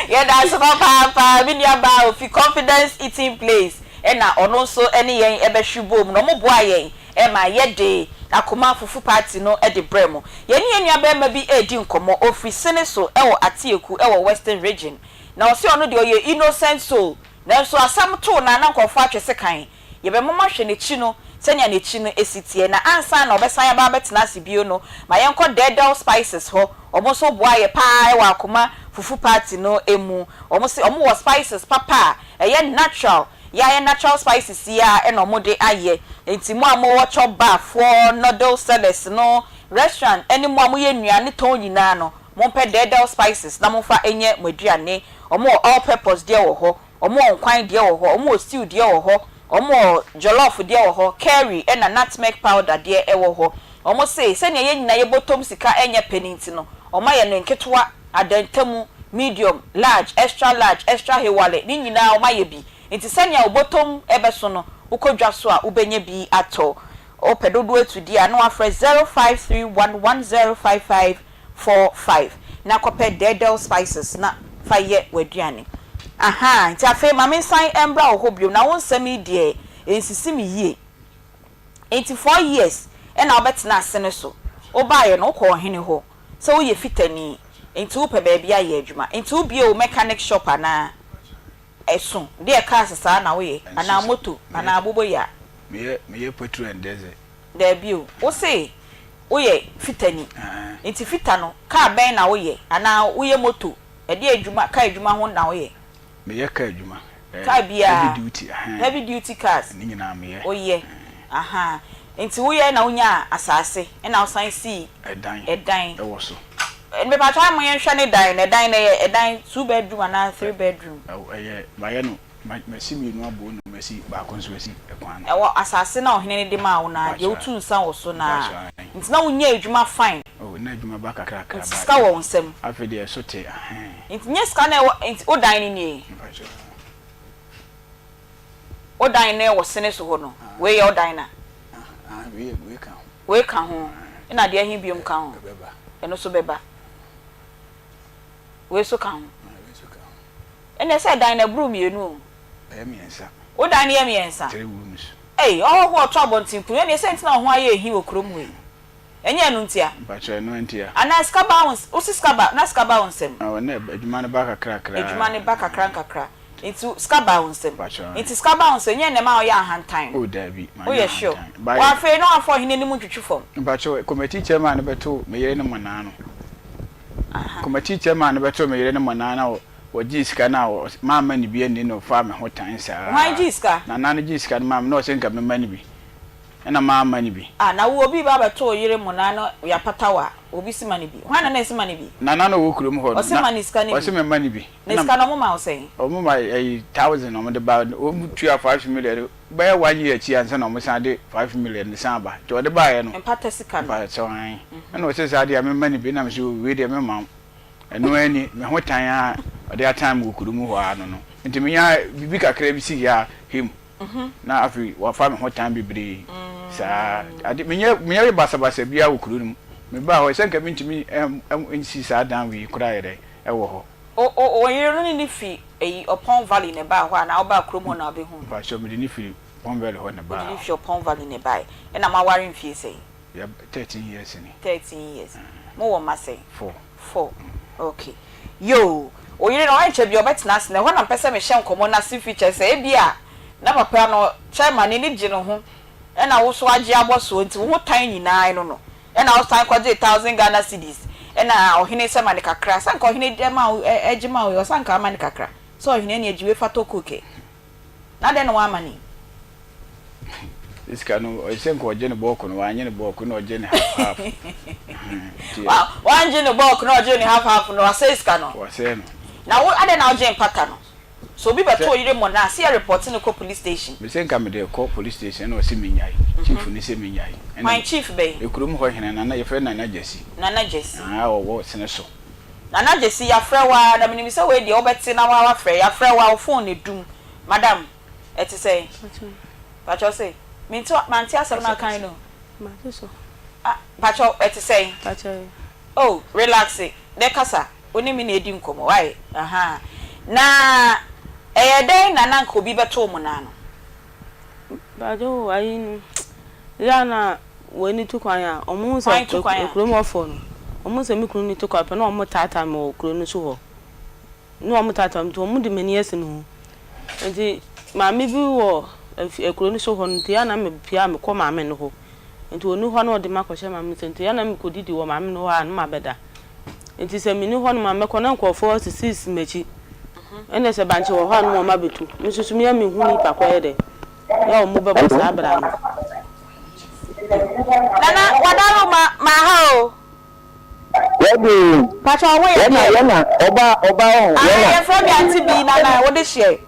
Yɛda ase papaapa, me nua baa ofi Confidence Eating Place ɛna ɔno nso ne yɛn bɛhwe boom na wɔboaa yɛn ma yɛde Akoma Fufu Party no de brɛɛ mo. Yɛne yɛn nua barima bi redi nkɔmmɔ, ɔfiri Sene so wɔ Ateaku wɔ Western Region. Na ɔse ɔno deɛ ɔyɛ innocent soul nanso asɛm too no a na nkurɔfoɔ atwe sekan. Yɛbɛma moahwɛ n'akyi no sɛnea n'akyi no si teɛ. Na ansa na ɔbɛsan aba abɛtena ase bio no, ma yɛnkɔ Dɛɛdɛw Spices hɔ. Wɔn nso boa yɛ pa ara wɔ Akoma Fufu Party no mu. Wɔn se wɔn wɔ spices papa a ɛyɛ natural, yɛayɛ natural spices yi ara na wɔde ayɛ. Enti mo a mowɔ chop bar foɔ, noodle sellers no, restaurant ne mo a moyɛ nnuane tɔn nyinaa no, Mompɛ dɛɛdɛw spices na momfa nyɛ mo aduane. Wɔwɔ all purpose deɛ wɔ hɔ, wɔwɔ nkwan deɛ wɔ hɔ, wɔwɔ stew deɛ wɔ hɔ, wɔwɔ jollof deɛ wɔ hɔ, curry ɛna nutmeg powder deɛ wɔ hɔ. Wɔse sɛnea yɛn nyinaa yɛbɔtɔm sika nyɛ pɛ no nti no, wɔayɛ no nketewa, adantamu, medium, large, extra large, extra hewale, ne nyinaa wɔayɛ bi. Nti sɛnea wo bɔtɔm bɛso no, wokɔ dwa so a wobɛnya bi atɔ. Wopɛ dodoɔ atu deɛ a na woafrɛ 0531 1055 45 na kɔpɛ dɛɛdɛw spices na fa yɛ w'aduane. Ahaa, nti afei ma mensan mbra wo hɔ bio na wo nsɛm yi deɛ ɛnsisi me yie. Nti four years na wobɛtenaa sene so, wobaeɛ no wokɔɔ ɔhene hɔ sɛ woyɛ fitani nti wopɛ baabi ayɛ adwuma, nti wobue wo mechanic shop anaa? Ɛso deɛ cars saa na woyɛ anaa moto anaa aboboyaa? Meyɛ meyɛ petrol and diesel. Daabi o, wose woyɛ fitani, nti fita no car bɛn na woyɛ anaa woyɛ moto? Ɛdeɛ adwuma, car adwuma ho na woyɛ? Meyɛ car adwuma. Car biara? Heavy duty, ahaa. Heavy duty cars? Ne nyinaa meyɛ. Woyɛ, ahaa. Nti woyɛ na wonyaa asaase ɛna wosan sii Ɛdan. Ɛdan. Ɛwɔ so. Mepakyɛw ayɛ mo yɛnhwɛ ne dan no, ɛdan no ɛyɛ ɛdan two bedroom anaa three bedroom? Ɛyɛ, mayɛ no Masi mmienu abɔ na masi baako nso asi kwan no. Ɛwɔ asase no a ɔhene no de maa wo no ara, deɛ wotu nsa wɔ so no ara. Nti na wonya adwuma fine. Oh, na adwuma ba kakrakra. Nti sika wɔ wo nsam. Afei deɛ ɛso te, ahɛn. Nti nyɛ sika no a ɛwɔ, nti wo dan no nie? Mpakyɛw. Wo dan no ɛwɔ sene so hɔ no, wei yɛ wo dan no a? Ah, wei yɛ, wei ka ho. Wei ka ho, ɛna deɛ ɛhe biom ka ho? Ɛbɛba. Ɛno nso bɛba. Wei nso ka ho. Wei nso ka ho. Ɛnneɛ sɛ dan no ɛboro mmienu o. Ɛyɛ mmiɛnsa. Wo dan no yɛ mmiɛnsa? Three rooms. Ei, ɔhɔhoɔ a ɔtɔ abɔnten kunu, ɛnneɛ sɛ nti na wo ho ayɛ ehi wɔ kurom hɔ yi? Ɛnyɛ ɛno ntia? Mpakyɛ, ɛno ntia. Anaa sika ba wo ns, wo se sika ba, na sika ba wo nsam? Awɔ, na adwuma no ba kakrakra. Adwuma no ba kakra nkakra. Nti sika ba wo nsam? Mpakyɛ, Nti sika ba wo nsam, ɛnyɛ ɛno na ɛma woyɛ ahantan no? Oh, daabi, manyɛ Woyɛ sure? ahantan. Ba Wɔ yɛ. afei na wamfa ɔhene anim ntwitwi fam? Mpakyɛ, committee chairman no bɛtoo me yere no mmɔnaa no. Committee chairman no bɛtoo me yere no mmɔnaa na Wɔgyee sika no a, mamma no bi anni na ɔfaa me ho tan saa. Hwan gyee sika? Nana no gyee sika no maa me na ɔse nka memma no bi, ɛna mamma no bi. Ah, na wo obi reba abɛto wo yere mmonnaa na yɛapata wo a, obi se ma no bi. Hwan na na ɛse ma no bi? Nana no a ɔwɔ kurom hɔ no, Ɔse ma no sika no bi. ɔse memma no bi. Na sika no wɔma wo sɛn? Wɔma ɛyi thousand na wɔde ba, wɔtua 5 million no, bɛyɛ one year akyi ansa na wɔsan de 5 million no san aba. Nti ɔde baeɛ no. Mpata sika no. Mpakyɛw, ae. Ɛna ɔse saa deɛ a memma no bi, ɛna mese wei deɛ memma wo. Ɛno ara ni, me ho tan ara a ɔde atan me wɔ kuro mu hɔ ara no no nti menya biribi kakra bi si a him na afei wafa me ho tan bebree saa. Ade menyɛ menyɛ basabasa biara wɔ kuro no mu. Mebaa hɔ sɛ nka mentumi nsi saa dan wei koraa yɛ dɛn ɛwɔ hɔ. O o wo yere no ne no fi eyi Ɔpɔn Valley na ɛbaa hɔ anaa wobaa kurom hɔ na wobɛhuu no? Mpakyɛw mede no firi Ɔpɔn Valley hɔ na ɛbaa Wode no hɔ. fi Ɔpɔn Valley na ɛbaeɛ. Ɛna moaware mfie sɛn? Yɛ 13 years ni. 13 years. Mo wɔ mma sɛn? Four. Four. Okay. Yoo, wo yere no ɛnkyɛ biara ɔbɛtena ase na ɛhɔ na mepɛ sɛ mehyɛ nkɔmmɔ no ase fi kyerɛ sɛ ebia na papa no chairman no ani gye ne ho ɛna wo nso agye abɔ soɔ nti wo ho tan nyinaa ɛno no ɛna wo san kɔgyee thousand Ghana cedis ɛna ɔhene sɛ ma no kakra sɛ anka ɔhene de ma wo ɛgye ma wo yi ɔsɛ anka ama no kakra sɛ ɔhene ɛne agye wei fa tɔ coke Na dɛn na wamma no yi? Ne sika no, ɔyɛ sɛ nka ɔgye no bɔɔko no, wannye no bɔɔko na ɔgye no half half. Nti. Wangye no bɔɔko na ɔgye no half half no, wasɛe sika no. Wasɛe no. Na wo, adɛn na wogyee mpata no? Sɛ obi bɛto oyere mmɔnaa a, sɛ yɛ repɔte no kɔ police station. Mese nka mede rekɔ police station ɛna ɔse mennyae. Chief no se mennyae. Hwan, chief bɛn? Ekurom hɔ hene, Nana, yɛfrɛ no Nana Gyasi. Nana Gyasi. Aa, ɔwɔ Sene so. Nana Gyasi yafrɛ wo ara na menim sɛ wei deɛ wobɛte na wafrɛ yafrɛ wo a wo phone edum madam ɛte sɛn pakyɛw se mente mante asɛm no a kan no Mate so. Ah pakyɛw ɛte sɛn Pakyɛw. Oh relaxe dɛ kasa wo ne me na edi nkɔmɔ wai ahaa na ɛyɛ dɛn na na nka obi bɛto wo monaa no. Mpakyɛw ayi no yɛ a na w'ani tu kwan a, wɔhu sɛ Kwan tu kwan a. kurom hɔfoɔ no, wɔhu sɛ me kunu no tu kwan pɛ na wɔtaataa me wɔ kuro no so hɔ. Na wɔtaataa me nti wɔde m'ani asi me ho. Nti maame bi wɔ afi kuro no so hɔ no nti ɛyɛ a na mepue a mekɔ maame no hɔ. Nti ɔnni hɔ a na ɔde me akɔhyɛ maame no nsa nti ɛyɛ a na mekɔdidi wɔ maame no hɔ a na mabɛda. Nti sɛ menni hɔnom a mɛkɔ na nkurɔfoɔ asisisisi m'akyi. Ɛnna sɛ bankye wɔ hɔ a na wɔabɛtu. Me nso so me a menhu nnipa kɔ yɛ dɛ. na wɔn bɛbɔ saa bra no. Nana wadaroma ma ha o. Yɛde Pacho wo yɛ yɛna deɛ. yɛna ɔba ɔba ɔho Ah yɛna. yɛfrɛ me auntie bi nana wo de hyeɛ.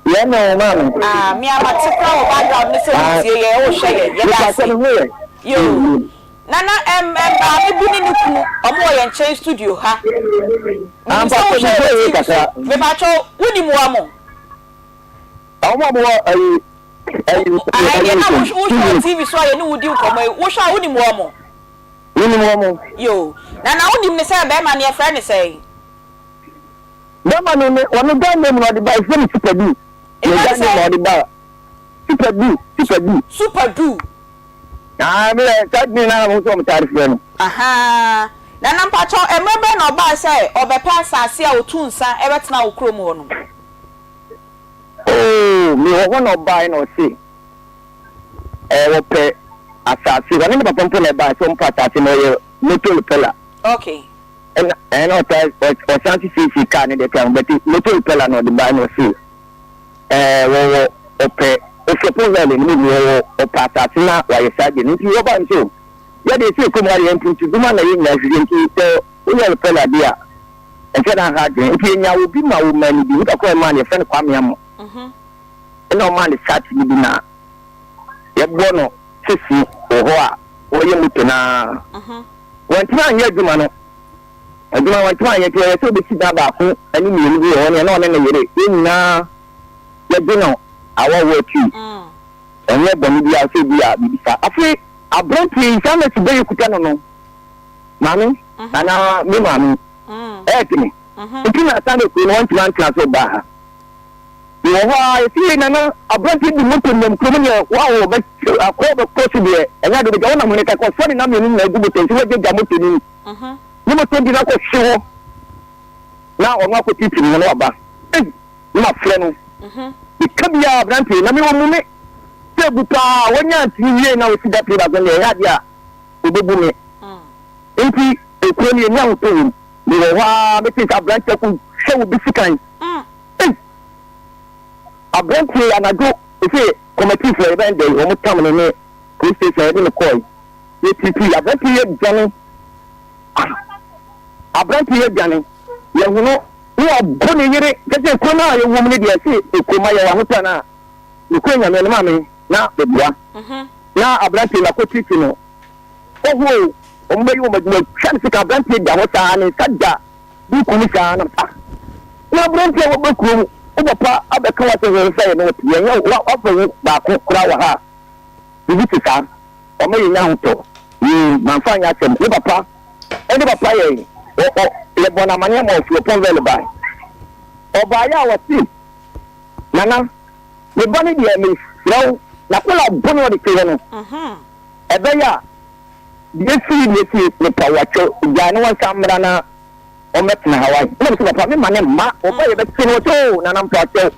Yɛna o maame. Ah me a mate koraa wɔ background no sɛ wo tie yɛn wo hwɛ yɛn yɛda Nipa ase. sɛ ne ho yɛ. Yoo. Nana ɛm ɛm maame bi ne ne kunu ɔmo wɔ yɛn nkyɛn studio ha. Menim Ampa sɛ sɛ wohwɛ me yɛn ho wɔ yɛ TV so. kakra. Mepakyɛw wonim wɔn mo? Ɔmo a mo wɔ ɛyi ɛyi Ae deɛ ɛyi na so wohwɛ wɔ TV. TV so a yɛne wo di nkɔmmɔ yi wohwɛ a wonim wɔn mo? Menim wɔn. Yoo. Nana wonim no sɛ bɛrima no yɛfrɛ no sɛn? Bɛrima no ne ɔno Ghana mu na ɔde ba yɛfrɛ no Super Du. Ne Yɛfrɛ no Ghana mu na sɛn? ɔde ba Super Du, Super Du. Super Du. Ah, me yɛ saa din na mo nso wɔn taa de frɛ no. Ahaa. Nana mpakyɛw mmerɛ bɛn na ɔbaa sɛ ɔbɛpɛ asaase a ɔtu nsa bɛtena wo kurom hɔ nom? Oh, me wɔ hɔ na ɔbae na ɔse ɛɛ wɔpɛ asase, ɔne ne papa mpo na ɛbae sɛ wɔpɛ asase na ɔyɛ motor repeller. Okay. Ɛna ɛna ɔtaa ɔsan so siesie kaa ne deɛ ka ho but motor repeller na ɔde bae na ɔse ɛɛ wɔwɔ ɔpɛ ofiɔpon valley no mu wɔwɔ ɔpɛ asase na wayɛ saa deɛ no nti wɔbae nso yɛde ɛsɛ kurom ha deɛ mpuntudwuma na yɛn nyinaa hwehwɛ nti sɛ woyɛ repeller deɛ a ɛnkyɛ na aha adwene nti yɛnya obi ma wo maa no bi nipa koro a ɛmaa no yɛfrɛ no Kwame Amo ɛna ɔmaa no shirt no bi na yɛbɔ no sisi wɔ hɔ a wɔyɛ moto no ara wɔntumi anyɛ adwuma no adwuma wɔntumi anyɛ nti ɔyɛ sɛ obɛsi dan baako ne mmienu bi wɔ hɔ ne ɛna ɔne ne yere yɛn nyinaa yɛgye no awɔwɔ akyi ɛnyɛ bɔne biara sɛ bi a biribi saa afei aberanteɛ yi saa na sibɛyɛ kuta no no Maame anaa me maame ɛɛte me nti na Sunday kuro no wantumi antena so baa ha. Mewɔ hɔ ara yɛsi yei nana aberanteɛ di moto nam kurom neɛ wawo bɛ akɔ bɛkɔ so deɛ ɛnyɛ ade bɛgya wonam hene kakɔ sɔ ne nam mmienu nyinaa gu moto nso wagyagya moto no mu ne moto di no akɔhwe hɔ na ɔno akɔtiti ne ho na waba ei ne mafrɛ no meka biara aberanteɛ na mewɔ mu me sɛ bu paa wanya ntumi wie na wɔsi da pii baako deɛ ɛyɛ adeɛ a obebu me. Enti ekuro no yɛnni ahotɔ wom. Mewɔ hɔ ara metee sɛ aberanteɛ ko hwɛ obi sekan. Ei! Aberanteɛ yi anadwo ɛsɛ kɔmatifoɔ yɛbɛn dɛ wɔn tam no ne police station yɛde no kɔe. Yɛtiritii aberanteɛ yi adwane. Ah! Aberanteɛ yi adwane. Yɛhu no ne wabɔ ne yere. Kyɛ sɛ ekuro no a yɛwɔ mu no deɛ ɛsɛ ekuro ma yɛwɔ ahotɔ anaa? Nokorɛ Nyame no ma me na meboa. Na aberanteɛ no akɔtiriti no oho wɔn bɛyi wɔn adwuma twa ne sika aberanteɛ da hɔ saa ne nsa da buku mu saa na ah na aberanteɛ a wɔbɛ kurom wo papa abɛka wa sɛ hwɛ sɛ yɛ ne wɔte yɛn yɛ wafa wo baako koraa wɔ ha biribi te saa wɔn yɛ nya ahotɔ yee manfa nyɛ asɛm ne papa ɛne papa yɛ ɔ ɔ yɛbɔ no amaneɛ ma ɔfi ɔpɔn vɛl bae ɔbaeɛ a wɔse Nana, me ba no deɛ mesrɛ wo, n'akwadaa bɔne a ɔde te hɔ no, ɛbɛyɛ a deɛ ɛsii deɛ ɛsii, mepa wo akyɛw, gyae na wɔnsan mmra na wɔmmɛtena ha wae. Ɛna mese papa memma ne mma, ɔba yɛbɛkye no, ɔsɛ oo Nana mpa akyɛw.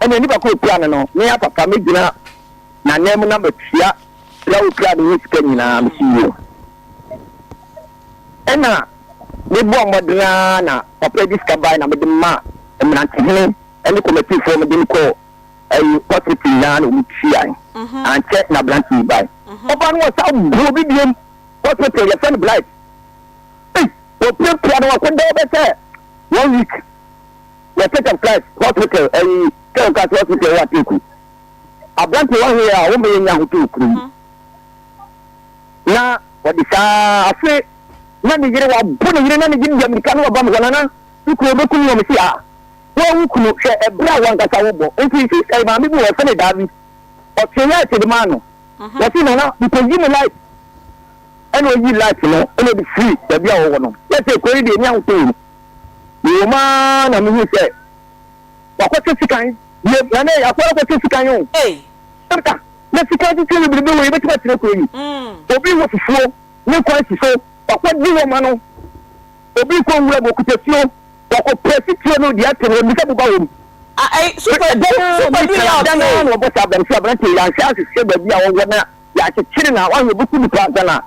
Ɛna nipa ko ɔpira no no, me ara papa mɛgyina n'ananmu na matua pira a ɔpira no ho sika nyinaa, mese yoo. Ɛna mebɔɔ mmɔden ara na papa de sika bae na mede maa mmerantehene ne kɔmɛtifoɔ mede no kɔɔ ɛyi hospital nyinaa na wɔn tuae. Ankyɛ na aberante yi bae. Ɔbaa no wɔsa bu obi biom hospital yɛfrɛ no Blight. Ei wɔpirapira no wakɔda hɔ bɛsɛ one week wɔ Church of Christ hospital ɛyi Church of Christ hospital wɔ Ateku. Aberante wɔn hwɛ a wɔn bɛyɛ nya ahotɔ wɔ kurom. Na ɔde saa afe na ne yere wabo ne yere na ne yere di amirika na waba me hɔ nana me kunu ɔbɛku me wɔ me se a wɔawu kunu hwɛ ɛberɛ a wankasa wobɔ nti si sɛ maame bi wɔ ɛfɛ ne daa bi ɔtwe light de maa no wɔse nana mekɔyi me light ɛna ɔyi light no ɛna ɔde firi baabi a wɔwɔ no yɛ sɛ kuro yi deɛ ɛni ahotɔ wɔ mu mewɔ mu ara na mehu sɛ wakɔtwe sikan yɛ nana akɔrɔ kɔtwe sikan o Na sika titire bebrebe wɔ yɛbɛtumi atena kuro yi. Obi wɔ fufuo ne kwan si so wakɔ di wɔ ma no. Obi kɔ nwura mu okuta tuo wakɔ prɛsi tuo no deɛ ate no ɔnim sɛ boba wɔ mu. Da no ara na wɔbɔ saa abam sɛ aberanteɛ yi yɛanhwɛ anhwehwɛ baabi a ɔwɔ na yɛakyekyere no a wahwɛ ɔbɛku nipa ansa na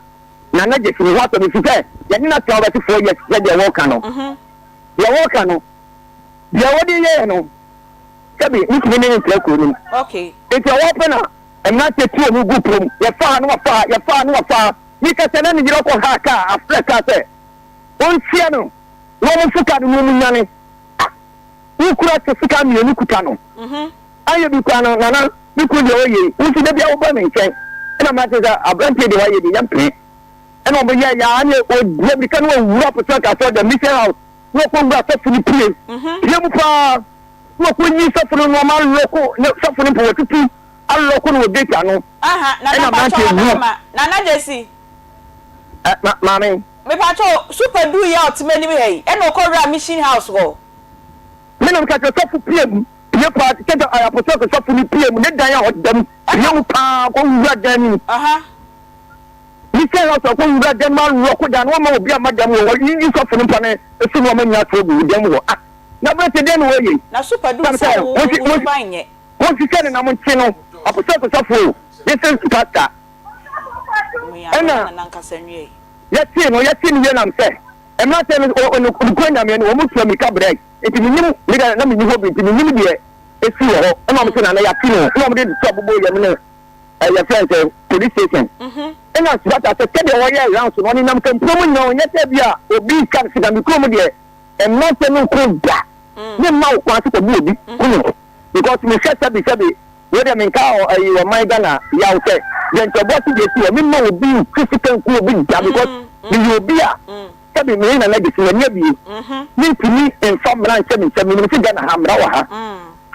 Nana Gyasi ne ho asɛm ɛfiri sɛ yɛne no atena bɛte 4 years sɛ deɛ wɔka no deɛ wɔka no deɛ wɔde yɛɛ no Sɛbi, mentumi ne no ntra kuro no mu. Enti ɔwɔ pɛ na mmeranteɛ tu wɔn gu kurom. Yɛfa ha na wafa ha, yɛfa ha na wafa ha. Meka sɛ na ne yere akɔ haa kaa, afrɛ kaa sɛ ɔnhyia no na wɔmfo kaa no na wɔnnwane. Ah, wo kura te sika mmienu kuta no. Anyɛ bi koraa no, Nana, me kunu deɛ ɔyɛ yi, wo nso da biara woba me nkyɛn. Ɛna mmeranteɛ sɛ, aberanteɛ deɛ wayɛ deɛ, yɛmpene. Ɛna wɔyɛɛ yɛ ara ne ɔdi amirika na wɔwura Apostle Asɔredan, Mission House, na wɔkɔwura sɔfo no pie. Pie mu paa. Na ɔkɔyi sɔfo no nnoɔma alɔko ne sɔfo no mpo watutu alɔko no wɔ gate ano. Aha, Nana Ɛna mpakyɛw aberanteɛ wu. ɔbarima, Nana Gyasi. Ɛ ma maame. Mepakyɛw, Super duu yi a ɔte m'anim ha yi, ɛna ɔkɔ wuraa Mission House hɔ. Me na meka kyerɛ sɔfo pie mu, pie paa, kyɛ sɛ ɔyɛ apostolic sɔfo no pie mu, ne dan a ɔda mu, pie mu paa kɔ wura dan no mu. Mission House ɔkɔ wura dan mu alɔko dan no, wɔmma obi amma dan mu hɔ, wɔyiyi sɔfo no mpa no so nneɛma nyinaa to agu dan mu hɔ. Ah, na aberante dɛn na wɔyɛ yi? Na Super duu sɛ wo wo suban nyɛ. Monhwehwɛ no na monkye no, apostolic sɔfo o, this is pastor. Ɛna yɛtee no, yɛtee no wie nam sɛ mmeranteɛ no nokura Nyame no, wɔn tua mirika brɛe, nti menim, me deɛ na menni hɔ bi, nti menim deɛ ɛsi wɔ hɔ, ɛna wɔn se nana yɛate no, ɛna wɔn de to abobo yam ne ɛyɛ fɛn sɛ police station, ɛna Sibata sɛ sɛdeɛ wɔyɛ rounds no, ɔnenam kampuro mu nyinaa, ɔnyɛ sɛ bi a obi ka no sika, me kurom deɛ mmeranteɛ no nko da, ne mma wo kwan so kɔbu obi kunu, because mehwɛ sɛbi sɛbi Wei deɛ menka ɛyi ɔman Ghana yaw sɛ deɛ nti ɔboa si deɛ si hɔ memma obi ntwe sika nku obi da because meyɛ obi a sɛbi me nana gyesi m'ani abie mentumi mfa mmara nhyɛ me nsam menim sɛ Ghana ha mmara wɔ ha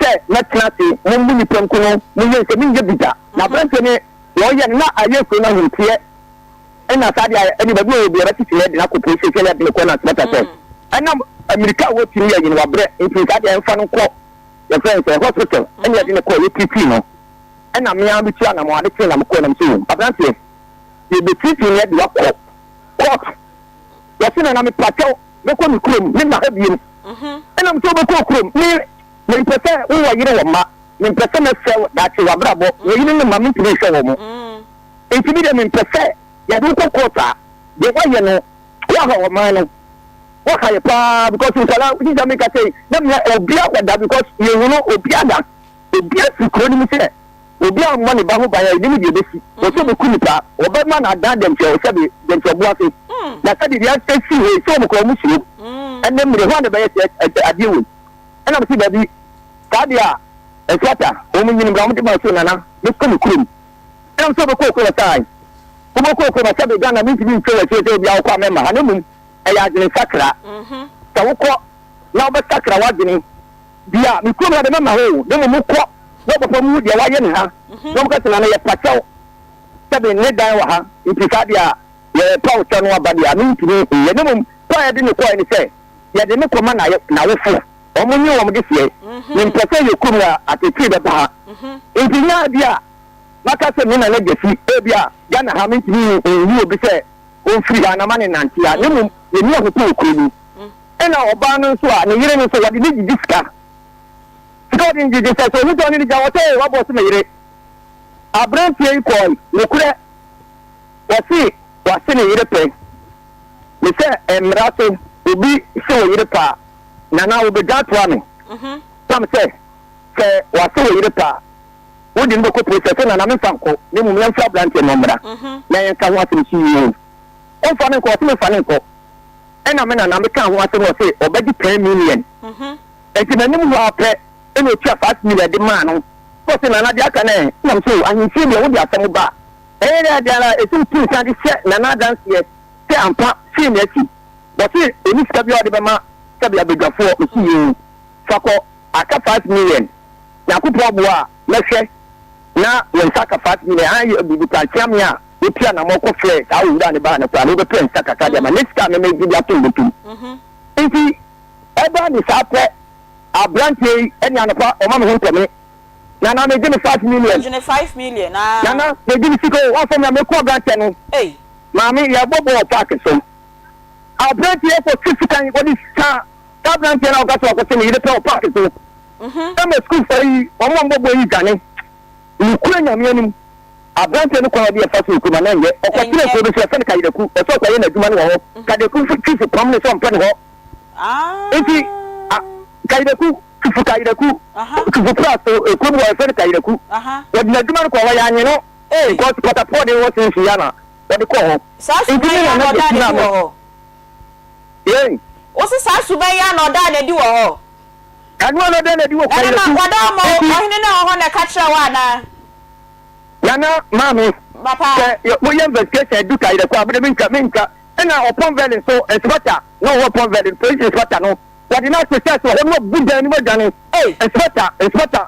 sɛ mɛtena ase mommu nipa nku no monyɛ nsɛ menyɛ bi da na aberanteɛ ne deɛ ɔyɛ no na ayɛ kuro no ahomteɛ ɛna saa deɛ ɛne baabi wɔ obi a bɛtete yɛ de no akɔ police station ɛde no kɔ na asɛmata sɛ ɛnam mmirika a wɔtumi yɛ yi no wabrɛ nti saa deɛ ɛmfa no nkɔ yɛfrɛ no sɛ hospital ɛna yɛde no kɔɔ yɛtiritii no ɛna me ara metu anamɔ ade kyee na mekɔɔ nam sɛ o aberanteɛ yɛbɛtiritii no yɛde wakɔ court wɔse nana mepakyɛw mɛkɔ me kurom me ma ha biem ɛna me sɛ wobɛkɔ kurom me mempɛ sɛ wowɔ yere wɔ mma mempɛ sɛ mɛsɛ wo daakye w'abrabɔ wɔ yere ne mma mentumi nhwɛ wɔ mo nti me deɛ mempɛ sɛ yɛde wokɔ court a deɛ woayɛ no Woaha ɔman no. Woaha yɛ paa because nkwadaa sisi a meka sɛ na mea obia kɔda because yɛhu no obia da obia firi kuro no mu sɛ obi ammɔ ne ba ho ban a ɛnim deɛ ɛbɛsi wɔ sɛ ɔbɛku nipa wɔbɛma no adan dɛnkyɛ sɛbe dɛnkyɛ ɔbo ase na sɛde deɛ ɛsi hɔ yi sɛ wɔn kora wɔn suro ɛnɛ mmerɛ hɔ a na ɛbɛyɛ sɛ adeɛ wei ɛna mese dabi saa deɛ a ɛfata wɔn nyini bra wɔn de ma so nana mekɔ me kurom Ɛnam sɛ wobɛkɔ okuro saa yi, wobɛkɔ okuro na sɛbe Ghana mentumi ntwa wɔ akyire sɛ obia wokɔ a mɛmma ha na mmom ɛyɛ adwene sakra. Sɛ wokɔ na wobɛsakra w'adwene bi a, me kurom ha de mɛmma hɔ o, na mmom wokɔ na wo papa mu hu deɛ wayɛ ne ha na wɔka sɛ nana yɛpa kyɛw sɛbe ne dan wɔ ha nti saa deɛ a yɛpa wo kyɛw no aba deɛ a mentumi nyɛ na mmom kwan a yɛde no kɔɛ ne sɛ yɛde no kɔma n'awofo wɔn nye wɔn de seɛ mempɛ sɛ yɛ kurom a atetee bɛba ha nti nyɛ adeɛ a Maka sɛ me nana Gyasi, ebia Ghana ha mentumi nhu obi sɛ ɔmfiri ha na ma no nnante ha, na mmom yɛnni ahotɔ wɔ kuro no mu. Ɛna ɔbaa no nso a, ne yere no nso, wɔde no gyigye sika. Sika a wɔde no gyigye sɛ, sɛ ɔhu sɛ ɔne no gya, ɔsɛ ee, wabɔ so me yere. Aberanteɛ yi kɔɔe, nokorɛ, wɔse wase ne yere pɛ. Me sɛ mmara so, obi se wo yere pɛ a, nana wobɛgya atoa me. Nam sɛ, sɛ wase wo yere pɛ a, Wode no bɛkɔ police sɛ nana memfa nkɔ na mmom yɛmfrɛ aberanteɛ no ɔmmra na yɛnka ho asɛm so yie o. Ɔmfa no nkɔ ɔse memfa no nkɔ ɛna me nana mekaa ho asɛm ɔse ɔbɛgye 10 million nti m'anim hɔ ara pɛ ɛna ɔtua 5 million de maa no na ɔse nana deɛ aka no ɛ na mese o ahemfie deɛ wode asɛm ba a ɛyɛ dɛ adeɛ ara ɛsɛ wotu nsa de hyɛ nana adanseɛ sɛ ampa sei na asi ɔse ɔni sika biara ɔde bɛma sɛbe abadwafoɔ mese yoo fa kɔ aka 5 million Nyankopɔn boa a, mɛhwɛ na wo nsa aka 5 million. Anyɛ biribi koraa, kyea me a wotu anamɔn kɔfrɛɛ saa owura no baa no koraa no, wobɛpɛ nsa kakra de ama ne sika a me megye de ato me bɔtɔ mu. Nti ɛbaa ne saa pɛ, aberanteɛ yi ɛne anɔpa ɔma me ho ntɔ me. Nana megye me 5 million. Ɔgye ne 5 million aa. Nana megye me sika o, woamfa me a mɛku aberanteɛ no. Ei. Maame yɛrebɔ bɔɔl park so. Aberanteɛ yi kɔtwe sekan, ɔde saa Saa aberanteɛ no a ɔka sɛ ɔkɔte ne yere pɛ wɔ paake so ma sukuufoɔ yi wɔn a wɔbɔ yi dwane. Nokorɛ Nyame anim, aberanteɛ no kwan a ɔde ɛfa so wɔ kurom a na ɛnyɛ. Ɔkɔtenaa kuro bi so yɛfrɛ no Kayidaku, ɔsɛ ɔkɔyɛ n'adwuma no wɔ hɔ. Kayidaku nso chief pam no sɛ ɔmpɛ ne hɔ. Nti a Kayidaku, Chief Kayidaku, Chief Pra so kuro bi wɔ hɔ yɛfrɛ no Kayidaku. Wɔde n'adwuma no kɔɔ hɔ, yɛanye no because patafoɔ de wɔ station yi a na wɔde kɔɔ hɔ. Saa Nti suban me yi a nana na ɔdaa Gyasi n'adi na wɔ me hɔ. Yei. Wo se saa suban yi ara na ɔdaa no adi wɔ hɔ? Ɛno ara na ɔdaa no adi wɔ Nana ma Kwaereku. wɔda ɔma o, Enti. ɔhene no a ɔwɔ hɔ na ɛka kyerɛɛ wo anaa? Nana, maame, Papa. sɛ yɛ, woyɛ investigation adu Kaereku a, mede mentwa, mentwa. Ɛna Ɔpɔn Valley nso, inspector na ɔwɔ Ɔpɔn Valley no, police inspector no, wɔde no ato church wɔ hɔ na wabu dan no mu adwane. Ei. Inspector, inspector,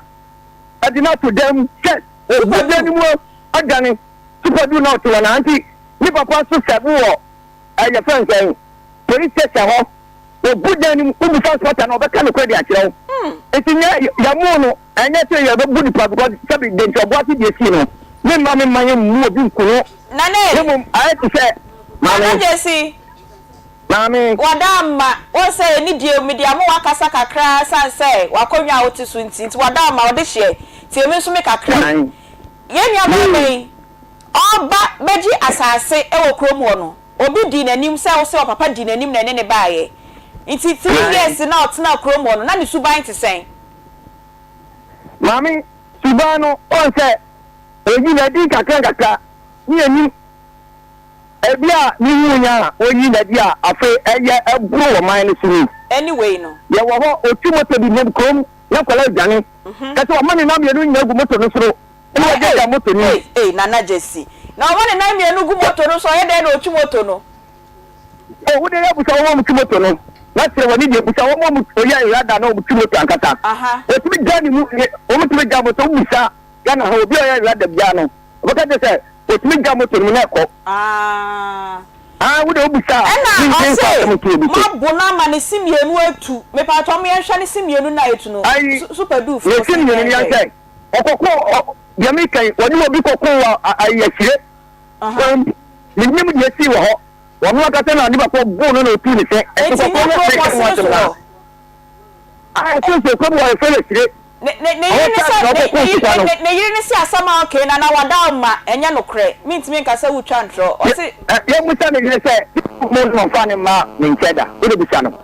ɛde no ato dan mu, church, Super wabu dan du. no mu adwane. Super du na ɔte hɔ no ara. Nti, ne papa nso sɛbo wɔ. Ɛyɛ fɛn sɛn? Police station hɔ, wɔbu dan no mu, wobisa inspector no a, ɔbɛka nokorɛ de akyerɛ wo. Nti nyɛ yɛmoo no, ɛnyɛ sɛ yɛbɛbu nipa because sɛbi deɛ nti ɔboase deɛ sii no, me mma me mma yɛmmu obi nku no. Nana Na mmom ayɛ te sɛ Nana maame. Gyasi, Maame. Wada ama, wohu sɛ ɛni die, mede ama woakasa kakra sane sɛ w'akonnwa a wote so nti, nti wada ama, ɔde hyeɛ, tie me nso me kakra yi. Ae. Yɛn nua barima yi, ɔreba bɛgye asase wɔ kurom hɔ no, obi dii n'anim sɛ wose ɔpapa dii n'anim na ɛne no baeɛ. Nti three years no a ɔtenaa kurom hɔ no, na ne suban te sɛn? Maame, suban no, woahu sɛ ɔyi no adi nkakrankakra, ne yɛnim ebi a ne ho nya a ɔyi no adi a afei ɛyɛ ɛboro wɔ man no so ni. Anyway no. Yɛwɔ hɔ, ɔtu moto bi nam kurom na nkwadaa redwane, kyerɛ sɛ wama ne nan mmienu nyinaa gu moto no soro. Ɛna ɔgya gya moto no mu. Ei ei Nana Gyasi. Na ɔma ne nan mmienu gu moto no so ɔyɛ dɛn na ɔtwi moto no? Oh wo deɛ yɛ busa wɔn a wɔtwi moto no na kyerɛ w'ani deɛ busa wɔn a wɔyɛ rada na wɔtwi moto ankasa. Wɔtumi gya ne mu wɔn tumi gya moto wo busa Ghana ha obi a ɔyɛ rada biara no ɔbɛka kyerɛ sɛ wɔtumi gya moto no mu na ɛkɔ. Ah wo deɛ wo busa a Ɛna me nfa ɔse asɛm nto obi so. mabo no ama ne se mmienu atu. Mepaatɔ mo yɛnhwɛ ne se mmienu no a atu no. Ayi Super du ne foɔ se se mmienu no yɛnhwɛ. yɛnhwɛ. Ɔkɔko ɔ deɛ meka yi wɔne obi kɔko wɔ ayiakyire kwan bi menim deɛ esii wɔ hɔ ɔno ankasa na nipa kɔ boo no na otuu ne se ɛnti Enti kɔko nyɛ no kurom meka ho ɔsene asɛm so na hɔ. a ɛsɛ sɛ kurom wɔ yɛfrɛ no akyire Ne ne ne ɔwɔ yere ne charge sɛ na ne ɔkɔko ne ntikwa no ne ne yere ne se asɛm a ɔka yi Nana wada ma ɛnyɛ nokorɛ mentumi nka sɛ wotwa ntorɔ ɔse. Yɛmmisa ne yere sɛ mo na ɔmfa ne mma ne nkyɛn da wode bisa no.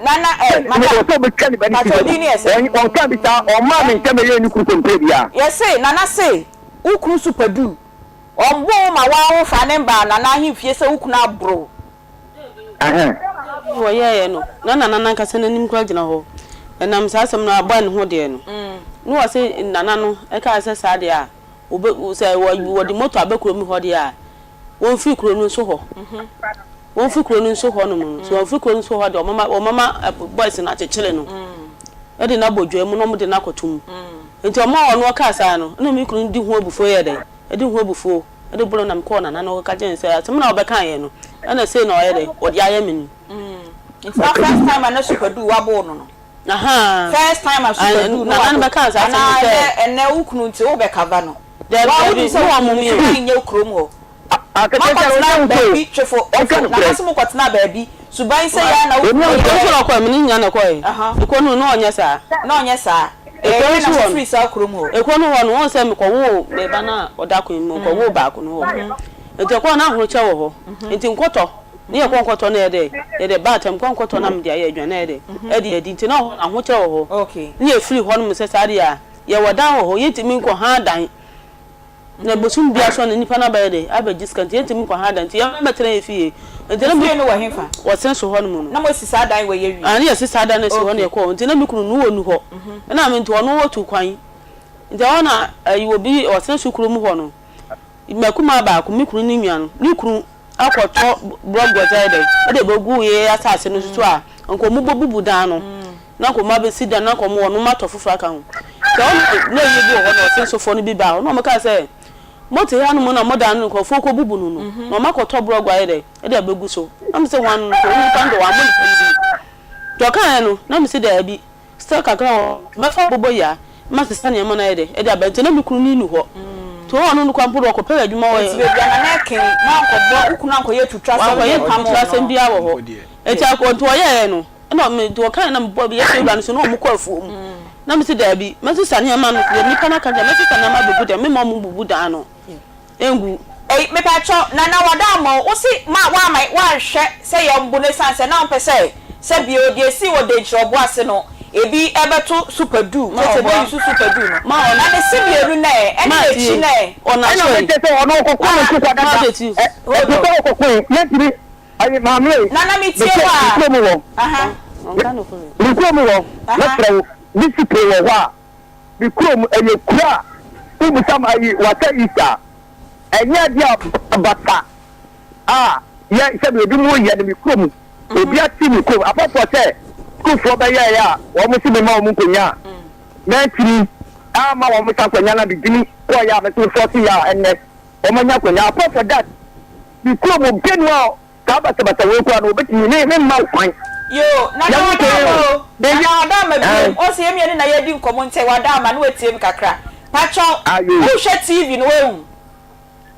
Nana eh, madam. Wɔ sɛ ɔbɛtwa ne ba ne ti Pacho, din ne yɛ sɛn? Ɔnka bi saa, ɔmmaa me nkyɛn bɛyɛɛ ne kunu kɔmpire biara. Yɛse, Nana se, wo kunu super du. Ɔmbo wo ma woa wo fa ne mbaa Nana ahemfie sɛ wo kunu aboro wo. Ɛhɛn. Wɔyɛeɛ no, na Nana no ankasa n'anim koraa gyina hɔ. Ɛnam saa asɛm no a ɔbɔɔ ne ho deɛ no, na wɔse Nana no kaa sɛ saa deɛ a, wɔbɛ, sɛ wɔde moto aba kurom hɔ deɛ a, wɔmfiri kuro no nso hɔ. Wɔmfiri kuro no nso hɔ nom no. Sɛ wɔmfiri kuro no nso hɔ deɛ, wɔmama, wɔmama boys no akyekyere no de no abɔ dwa mu na wɔde no akɔto mu. Nti wɔn a ɔno ɔkaa saa no, ɛna me kunu di ho abufuo yɛ dɛn? Ɛde ho abufuo de boro na mekɔɔ Nana no hɔ kɔka kyerɛɛ no sɛ asɛm no a wɔbɛkaeɛ no, ɛna sei na ɔyɛ dɛn? Ɔde ayɛ me no. Nti na first time a na Supadu waboo no no? Ahaa. First time a Supadu na Nana no waboo bɛkaa saa asɛm no anaa sɛ. ɛnɛ ɛnɛ wo kunu nti wobɛ cover no? Dabi Wa dabi, wonim sɛ ne wo wɔn kunu mmienu. suban nyɛ kurom hɔ. Akɛkyɛ sɛ Moakɔtena ɔnyɛ nso baabi twefo ɔnka twefo nokorɛ. Nana se mokɔtena baabi suban sɛ yɛ a na wo kunu Ekuro yɛ. nso na ɔkɔɛ, me ne nyina na ɛkɔɛ. Ekuro no na ɔnyɛ saa. Na ɔnyɛ saa. Ɛyɛ Ekuro dɛn nso na hɔ no, mofiri saa kurom hɔ? ekuro no hɔ no, wohu sɛ mekɔwoo me ba no a ɔda kwan mu, mekɔwoo baako no wɔ hɔ. Nti ɛkɔɔ na ahokyɛ wɔ hɔ. Nti nkɔtɔ, ne yɛkɔ nkɔtɔ na yɛde, yɛde ba atɛm kɔ nkɔtɔ na mede ayɛ aduane na yɛde, ɛde adi. Nti na hɔ no ahokyɛ wɔ hɔ. Ne yɛfiri hɔ nom sɛ saa deɛ a, yɛwɔ dan wɔ hɔ, yɛntumi nkɔ han dan. Na bosom biara so no nipa no abɛyɛ dɛ abɛgye sika nti yɛntumi nkɔ ha da nti yɛn bɛtena yɛn fie. Nti na Mo fie no wɔ hefa? Wɔ sene so hɔ nom no. Na mo asi saa dan wei awie? Aane yɛasi saa dan no asi hɔ na yɛkɔɔ hɔ nti na me kunu no ɔnni hɔ ɛna me nti ɔno ɔtu kwan nti ɛhɔ na ayi obi wɔ sene so kurom hɔ no m'akumaa baako me kunu ne nua no ne kunu akɔtɔ blɔk ayɛ dɛn ɛde bɛgu yɛn asase no so a nka ɔmo bɛbubu dan no na nka ɔmo abɛsi dan na nka ɔmo wɔn atɔ foforɔ aka ho sɛ ɔno na ɛyɛ bi wɔ hɔ na ɔse nsofoɔ no bi baa hɔ na ɔmo kaa sɛ mote ha nom na mo dan no nkurɔfoɔ kɔ bubu no no na ɔmo akɔtɔ blɔk ayɛ dɛn ɛde abɛgu so na me sɛ wɔn no nso onipa no de wɔn amɔ nipa no bi deɛ ɔkaeɛ no na me sɛ daabi Sɛ kakra wɔ hɔ a, mɛfa aboboyaa masesa nneɛma no ayɛ dɛ de aba. Nti na me kunu no nni hɔ. Nti ɔno no koraa mpo de ɔkɔpɛɛ adwuma wɔ. Nti baabi a Nana Akin na ankɔbɔ wo kunu ankɔyɛ atuturasɛm Wankɔyɛ bi mpam wo no. atuturasɛm biara wɔ hɔ. Nti akɔ nti ɔyɛɛ no ɛna me nti ɔkaeɛ na mebɔ yɛhyɛ wura no so na wɔn kɔ afuo mu. Na mese daabi mɛsesa nneɛma no deɛ nnipa no aka deɛ mɛsesa nneɛma abɛgu dɛm memma wɔn mbubu dan no. Ngu. Ei mepakyɛw Nana w'adammɔ wo se ma w'ama w'anhwɛ sɛ yɛn bo no esiane sɛ na wompɛ sɛ sɛ bio deɛ esii wɔ Denkyira ɔbo ase no ebi ɛbɛto super du kyerɛ sɛ bɛyi so super du no na ne se mienu no ɛ ɛne n'akyi no ɛ. Ɛna mete sɛ ɔno ɔkɔko no nso kwa dada ɛ ɛte sɛ ɔkɔko yɛntumi ayi maame ei Nana metie mete wo me a kurom hɔ aha. Me kurom hɔ mɛfrɛ wo discipline wɔ hɔ a. Me kurom, ɛyɛ kuro a wobisa me ayi Wassa East a, ɛnyɛ adeɛ a basa a yɛ sɛdeɛ ebinom yɛ no me kurom. Obi ate me kurom. Apart from sɛ sukuufoɔ bɛyɛeɛ a wɔn se memma wɔn nkonnwa a, mantumi amma wɔn saa akonnwa no a megyimi kɔeɛ a me nso me force yɛ a ɛnnɛ wɔn anya akonnwa. Apart from that, me kurom obiara nni hɔ a. Saa basabasa wei koraa no wɔbɛtumi me me mma wo kwan. Yoo Nana Yɛn wada ho ama tee o o. Baabi Nana wada ama ɛɛ. biom ɔsɛ yɛn mmienu na yɛredi nkɔmmɔ nti wada ama na watie me kakra pakyɛw Ayo. wohwɛ TV no wahu.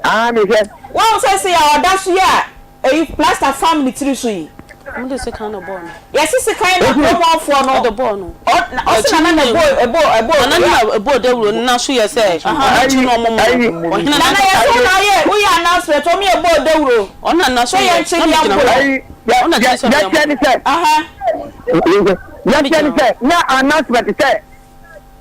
Aa mehwɛ. Wahu sɛ sei a ɔda so yi a eyi plaster fam ne tiri so yi. Ɔmo de sekan na ɛbɔɔ no. Yɛse sekan na kurom hɔfoɔ no. Ɔde bɔɔ no. Ɔ na ɔse nana na ɛbɔɔ ɛbɔɔ ɛbɔɔ. Nana no na ɛbɔɔ dawuro no na so yɛ sɛ ɔmo kyi no ɔmo mo no. Ɔhene Nana na yɛse wo na ayɛ woyɛ announcement ɔmo yɛ bɔɔ dawuro. Ɔno na na so Sɛ yɛ yɛnkye na ne me gyina yɛmbo hɔ. no. Ayi Ɔno na kyerɛ sɛ yɛ yɛkyɛ ne sɛ. Aha. Yɛkyɛ ne sɛ na announcement sɛ.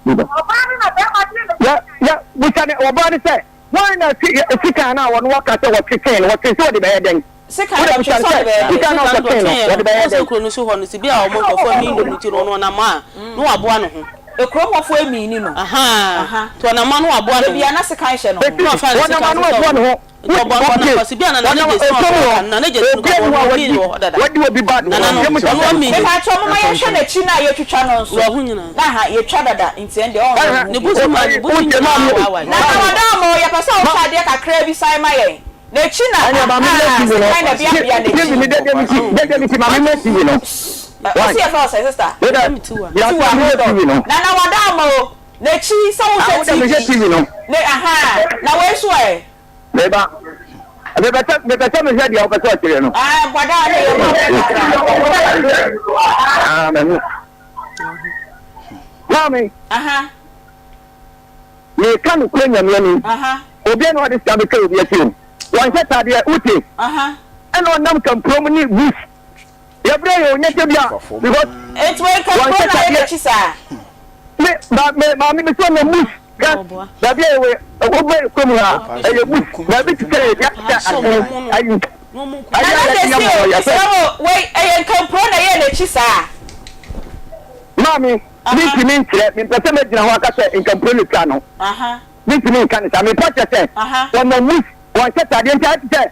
Yɛ yɛ busa ne ɔbaa ne sɛ. Hwan na sekan no a wɔn wɔka sɛ wɔtwetwee no, wɔtwee sɛ wɔde bɛyɛ dɛn? Sekan Wode no bisa wɔtwe no sɛ sɛ, wɔde bɛyɛ dɛn? sekan no a Sekan no wɔtwee no, wɔtweeɛ no, wɔde bɛyɛ wɔn sɛ dɛn? kuro no so hɔ no, sɛ bi a wɔn nkurɔfoɔ amii no no nti no, ɔno ɔnam a, na waboa ne ho. Ekurom hɔfoɔ amii no. Ahaa, nti ɔnam a na waboa ne Dabi ho. a na sekan hyɛ ne ho. Eti, Na ɔfaa ne wɔnam sekan a na sɛ waboa ne ɔno. ho. Nti ɔbɔ Okay, ɔnam ɔse bi a na wɔnam Nana Gyasi na ɛfam ɔde hɔ, aka no, Nana Gyasi no obiara kɔ nni hɔ a ɔno wadi, ɔmii no wɔ hɔ dada. wadi obi bad wɔ Nana hɔ. no, Yɛmmisa ɔno sɛ, ɔmii no. Mepakyɛw momma yɛnhwɛ n'akyi no a yɛatwitwa no nso. Wɔ ho nyinaa. Na ha yɛtwa dada nti ɛndeɛ ɔnhwɛ Ɛhɛ, ne ho Ne bio. bosom a ne bosom wotie nyinaa maame o, waawae. Nana maame. Wadamo yɛpɛ sɛ wohwɛ adeɛ kakraa bi san ma yɛn. N'akyi na Ɛnna maame mmɛ ahaa TV no. sekan na ɛbeabea TV n'akyi. ni dede mi ti, dede mi ti maame mmɛ TV no. Ɛ, Why? Ɔsi yɛfrɛ wo sɛ sister? Wode, Ɛyɛ me tiwa. yɛ Tiwa, asɛm hold mmɛ on. TV no. Nana Wadamo o, n'akyi sɛ Ah, wohwɛ wode mehwɛ TV. TV no. Ne ahaa, na wei nso ɛ? Meba. Mepɛ sɛ mepɛ sɛ mehwɛ deɛ wopɛ sɛ ɔkyerɛ no. Ah, nkwadaa ne yɛ bɔ kakra. Ah, mahu. Maame. Aha. Meka nokorɛ Nyame anim, obiara nni hɔ a ɔde sika bɛtwa obi akyi o. Wɔnhyɛ tadeɛ, wote? Ɛna ɔnam kampurom ne bush. Yɛbrɛ yɛ o, nyɛ sɛ bia because Enti wei nkampuro wɔnhyɛ na ayɛ tadeɛ. n'akyi saa? Me ba me maame me sɛ ɔnam bush. Hwɛ baabi a yɛwɔ wobɛ kurom ha ɛyɛ bush. Baabi te sɛ yɛ sɛ asene ayi. Ayi Nana a yɛde Gyasi yɛ o, mmɔbɔ yɛfɛ. mesrɛ wo, wei ɛyɛ nkampuro na ɛyɛɛ n'akyi saa? Maame, Mentumi nkyerɛ, mempɛ sɛ mɛgyina hɔ aka sɛ nkampuro na etwaa no. Mentumi nka no saa. Mepa kyɛ sɛ, wɔnam wus, wɔnhyɛ tadeɛ nti ayɛ te sɛ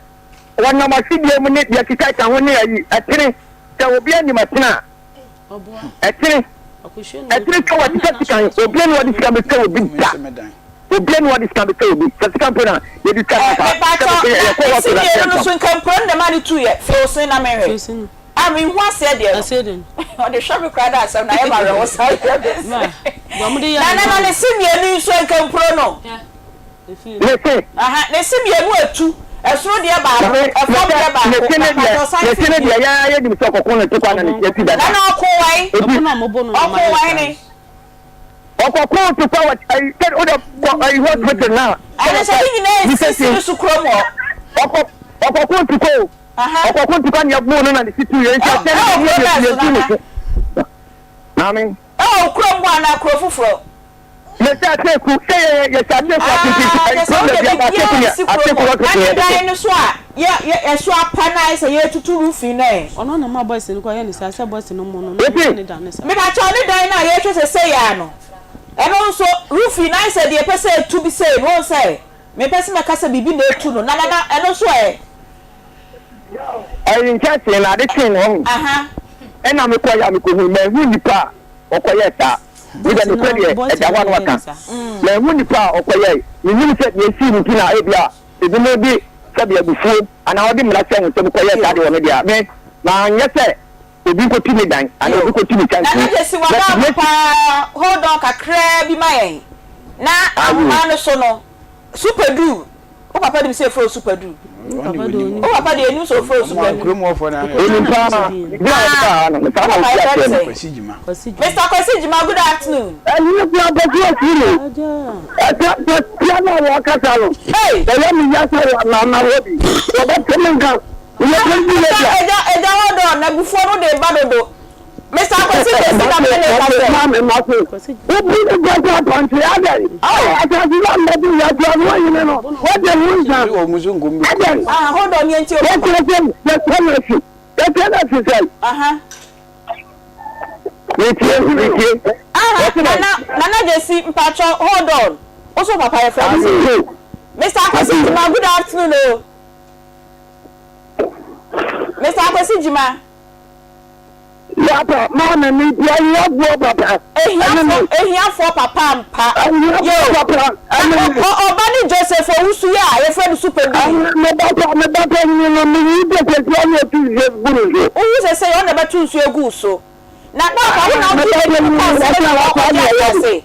wɔnam asedie mu ne deɛ ɛkeka ho ne ayi, ɛtene. Sɛ obi anim ɛtene a, ɛtene. Ɛtene sɛ wɔte sɛ sikan, obi ani wɔde sika bɛtwa obi da. Obi ani wɔde sika bɛtwa obi. Sɛ sika mpo na yɛde twa no nka. Mepa Sɛ kyɛ, mepɛ na yɛkɔ esi hospital mmienu no asɛm. so nkampuro no na ɛma no tuiɛ? Few sen na menhwɛ. A menhu aseɛ deɛ no. Ɔde hwɛ me koraa na asɛm no ayɛ me awerɛho saa deɛ mese. Na na na ne se mmienu yi nso nkampuro no. Ne se. Aha, ne se mmienu atu. Ɛsoro deɛ baako, ɛfam deɛ baako. Ne se ne Na deɛ, pakyɛ ɔsan ne se se ne bio. deɛ yɛn ara yɛnim sɛ ɔkɔko ne to kwa na ne se atu dada. Na na ɔko wai? Ɔko wai ne? Ɔkɔko to kwa wɔ ayi sɛ wode kɔ ayi hospital na. Ɛne sɛ ne nyinaa nsisi ne so kurom hɔ. Ɔkɔ ɔkɔko to kwa o. Ɔkɔko ntukwa nea ɛboo no na ne si tuu yɛ nti asɛm Ɛwɔ no kuro yɛ bɛn so yɛ tu ne nana? so. Maame. Ɛwɔ kurom hɔ anaa kuro foforɔ? Yɛsɛ ateku sɛ yɛ yɛsɛ ateku atete Ah, kyɛ sɛ kuro wode baabi aba biribiara ateku ne nsi kurom ateku hɔ. hɔ Na tete ne yɛ dan tete. no so a yɛ yɛ ɛso apa na ayɛ sɛ yɛretutu roofing no ɛ? Ɔno na ɔma boys no kɔ yɛ ne saa sɛ boys no mo no na Eti. ɔmo ne dan ne saa. Mepakyɛw ne dan no a yɛrehwɛ sesei ara no, ɛno nso roofing no ayɛ sɛ deɛ ɛpɛ sɛ ɛtu bi sei no, wohu sɛ mempɛ sɛ mɛka sɛ biribi na ɛtu no, na na na ɛno nso ɛ? Ɛyi nkyɛnsee no ade kyee no ɔho ɛna me kɔyɛ a me kɔhu manhu nipa a ɔkɔyɛɛ saa me deɛ nokorɛ deɛ ɛda hɔ a na waka manhu nipa a ɔkɔyɛɛ menim sɛ deɛ esii no nti na ebi a ebinom de sɛbi abufuo anaa ɔde mmara hyɛ ho nsam kɔyɛɛ saa deɛ ɔno deɛ a me manyɛ sɛ obi nkɔtu me dan anaa obi kɔtu me kyɛnsee Nana Gyasi but wada deɛ mo paa hold on kakraa bi ma yɛn na ahoma no so no super du Wo papa nim sɛ yɛfrɛ wo Supadu? Wo papa deɛ ɔnim sɛ wɔfrɛ wo Supadu? Onim paa. Berɛ a wɔde baa ha no, saa na Wo papa wɔsi yɛfrɛ no aseɛ no. sɛn? Mister Kwasi Gyima, good afternoon. Ɛhene kura mpɛ sɛ ɔsi no. Ɛsɛ sɛ tia no a wɔkasa no. Ɛyɛ me ya sɛ wɔnana hɔ bi. Wɔbɛte me nka. Meyɛ pɛnti yɛ bia. Ɛgya, ɛgya hold on, na abufuo no de ba dodo. Mister Kwesi Gyesi na me ne kasa yi. Maame mase, wobu ne bɛ sɛ apɔnkye adɛn? Asase na mmɛde yɛtoa no ɔhene no, wɔde ho nsa adɛn? Ah, hold on, yɛntie o papa. Wɔkyerɛ sɛ yɛtɔ no asi, yɛtɔ no asi sɛn? Aha. Metie, metie. Aha, Nana, Nana Gyesi, mpakyɛw, hold on. Wo so papa yɛfrɛ no sɛn? Mister Kwesi Gyima, good afternoon o. Mister Kwesi Gyima. Papa, maame me nti ahiafoɔ papa. Ahiafoɔ, ahiafoɔ papa ampa. Ahiafoɔ papa ɛne me. Na ɔba ne Joseph Owusu yi a yɛfrɛ no Super B. Me ba pa, me ba panyin no, me yi de kɛseɛ na ɔtu nsuo gu no so. Wohu sɛ sɛ ɔno na ɛbɛto nsuo agu wo so. Na papa wo na wotu n'anim kɔɔ sɛ bɛtumi akɔgye asase.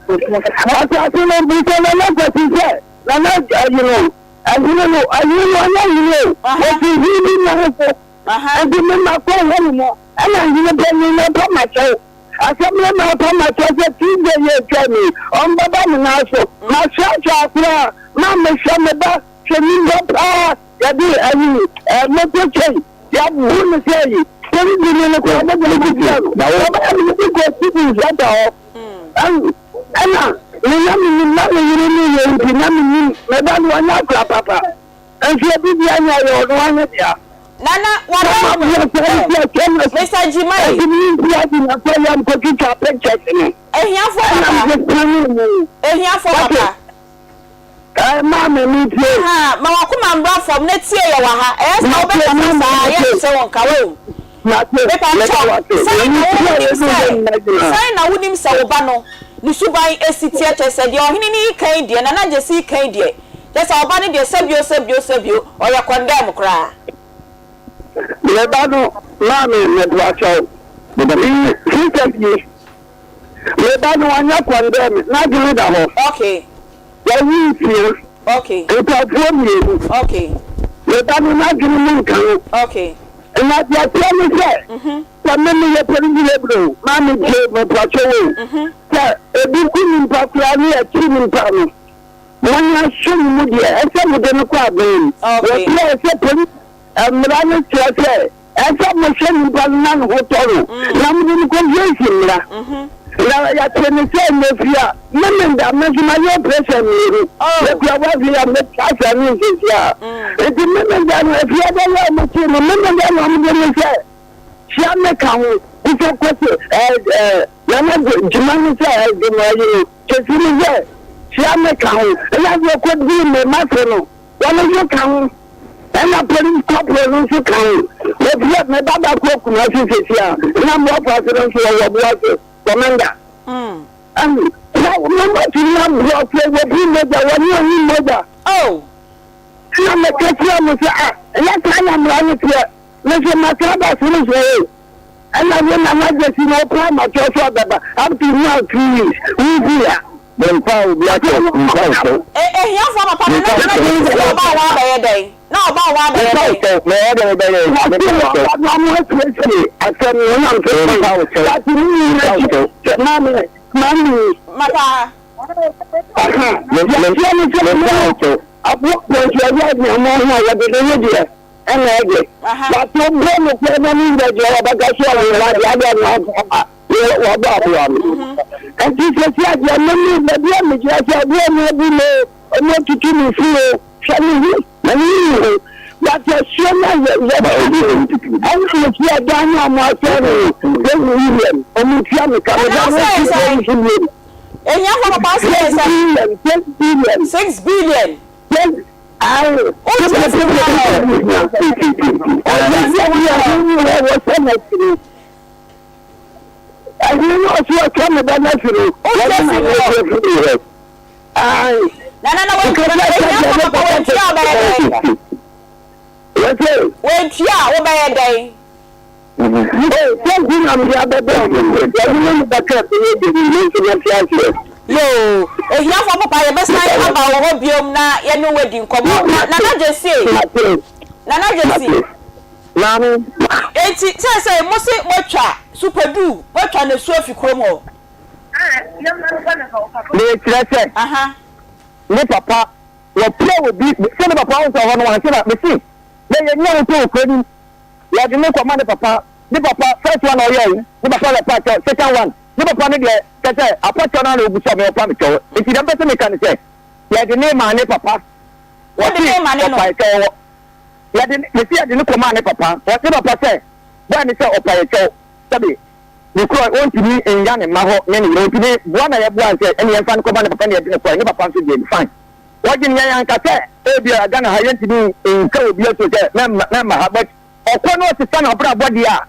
Asase no bisa Nana Kwasi sɛ, Nana ayi no, ɛhene no, ɛhene no ɔnyɛ hene o, ɔsi hene bi nan so. Nti me ma kɔ hɔ nom, ɛna hene panin no pa makyɛw. Asɛm no ma pa makyɛw sɛ Tuesday yɛ atwa mi, ɔmbɛba me nan so. Masoasoa koraa, ma mehwɛ me ba, hwɛ nipa paa. Yɛde ayi ɛ moto kyɛn yɛabu no sɛ ayi polisini no koraa wɔde no kɔtua no wɔbɛyɛ me de kɔ city center hɔ ɛhu ɛna me na menim na me yere ne yɛ nti na menim me ba no ɔnyɛ akora papa nso obi bia nyɛ ɔyɛ ɔno ano dea Nana wada Mr. Jimai. Ɛti mi nti adi na kɔ yam kɔtwitwa pictures no. Ehiafoɔ papa. Ɛna mede kane mu. Ehiafoɔ papa. Ɛɛ maame me tie. Ahaa ma wakoma mbra fam na tie yɛ wɔ ha ɛyɛ saa wobɛkasa saa yɛ nte wo nka wahu. Mepa kyɛw sɛn na wonim sɛ sɛn na wonim sɛ wo ba no ne suban esi teɛ kyerɛ sɛ deɛ ɔhene no yi kan deɛ Nana Gyesi yi kan deɛ kyerɛ sɛ ɔba no deɛ sɛbio sɛbio sɛbio ɔyɛ kɔndɛm koraa. Me ba no maame mepa kyɛw me sister bi me ba no ɔnyɛ kɔndɛm n'adwene da hɔ. Okay. Wawu nsia. Nkurɔfoɔ mmienu. Me ba no n'adwene mu nka no. Na deɛ ɛteɛ ne sɛ, sɛ me meyɛ polisi labor o, maame tie mepakyɛw o, sɛ ebi ku nipa koraa ne yɛkye nipa no, monya so no mu deɛ ɛsɛ mode no kɔ aban mu. Wɔkyerɛ sɛ polisi mmara no kyerɛ sɛ Ɛsɛ mohwɛ nipa no na ne ho tɔ no na mode no kɔsiesie mmara. Na yɛte ne sɛ nnɛ a me menda me nso mayɛ operation mmienu. Mekura wafie a mekasa ne nsɛsi a. Nti me menda no afie dɛ yɛ ɔmo te no me menda na ɔmo de ne sɛ hyia me ka ho bisa kɔse ɛɛ nana gyima ne sɛ ɛdwuma yi no kɛsi ne sɛ hyia me ka ho ɛna deɛ kɔdii me mase no Wɔn nso ka ho. Ɛna police corporal no nso ka ho. Wɔfrɛ me ba baako wɔ Kumasi sɛsi a, ɛna Mmoafoase no nso wɔwɔ Boase, commander. Ɛhu, na wɔbɛtumi aboa sɛ wɔbu mogya, wɔne ɔnyi mogya. Oh! Ɛna meka kyerɛ mo sɛ, ah, ɛnyɛ saa na mmara no teɛ. Me nso maka aba soro sɛ o. Ɛna wo nana gyesi na ɔkɔ amakyɛ so ɔbɛba up to now 2 weeks, wonsi ha. Memfa obi akyɛw, memfa wo kyɛw. Ahiafoɔ papa no na nana gyesi sɛ ɔba wo hɔ abɛyɛ dɛn? Na ɔba wo hɔ abɛyɛ Memfa wo dɛn? kyɛw, mɛyɛ dɛn mebɛyɛ yi? Wɔse Memfa wo kyɛw. wɔba na ɔmo asiesie asɛm no nam sɛ Memfa wo kyɛw, but ne nyina memfa wo akyi kyɛw. sɛ maame maame Mapa. aha Me me yɛteɛ ne sɛ memfa mo wo kyɛw. aboa pɔnti ɛyɛ aduane ho a wɔde ne ho deɛ ɛna ɛgye Aha. but ɔbɔ no kora na ne nyina gyina hɔ ɔbɛka so ɔwɔ adeɛ adeɛ na ɔba wɔbɔ aboa no nti sɛsi adeɛ me me baabi a megyina sɛ aboa mu abu no ɔmo atutu me fi o hwɛ me ho na me yi ho but asuo no yɛ yɛ ɛna me fi ɛdan no a mo asɛ no yɛ William ɔmo tua me ka me Nana ba no ɔsɛ ti sɛn? sɛ billion Ahiafoɔ papa ɔsɛ yɛ sɛn? billion 6 billion 6 billion. Six ayi Wotua sika hɔ. ɔmo sɛ wɔ sɛ n'akyiri ɛhene no ɔso ɔtwa me ba no afiri Wotua wɔne sika na hɔ. afiri hɔ ayi Nana na wɔntua ahiafoɔ papa wɔntua a wobɛyɛ dɛn? wɔsɛ Wɔntua a wobɛyɛ dɛn? sɛ nti na mede abɛbɛ ɔmo wɔne ne bɛka ɛbɛyɛ de ne nso mɛte aseɛ Yoo, ahiafoɔ papa yɛbɛsan aba wo hɔ biom na yɛne wo adi nkɔmmɔ. Na Nana Gyesi, mate Nana Gyesi, mate maame enti seesei mo se moatwa Supadu, moatwa nasuo afi kurom hɔ? Mekyerɛ sɛ Aha. ne papa wɔpira obi sɛ ne papa wo sɛ hɔ no wanhyɛ na mese yɛ yɛnyɛ wo sɛ wɔ kuro nim yɛde ne kɔma ne papa ne papa first one ɔyɛ yi ne papa yɛ pa kyɛw second one ne papa no deɛ kyɛ sɛ apakyɛw no ana ogu so a mewɔ pa me kyɛw nti deɛ mpɛ sɛ meka ne sɛ yɛde ne maa ne papa Wode wɔse ne ma ne no? ɔpa kyɛw wɔ yɛde mese yɛde ne kɔmaa ne papa wɔse papa sɛ bɔɔ ne sɛ ɔpa yɛ kyɛw sɛbe ne kuro ɔntumi nya ne mma hɔ ne ne yere ɔntumi boa na yɛboa sɛ ɛne yɛmfa no kɔma ne papa ne yɛde ne kɔɛ ne papa nso deɛ fine wɔgye ne yɛn anka sɛ ebi a Ghana ha yɛntumi nka obi aso sɛ mɛmma mɛmma ha but. ɔkɔ na ɔsesa n'abrabɔ deɛ a,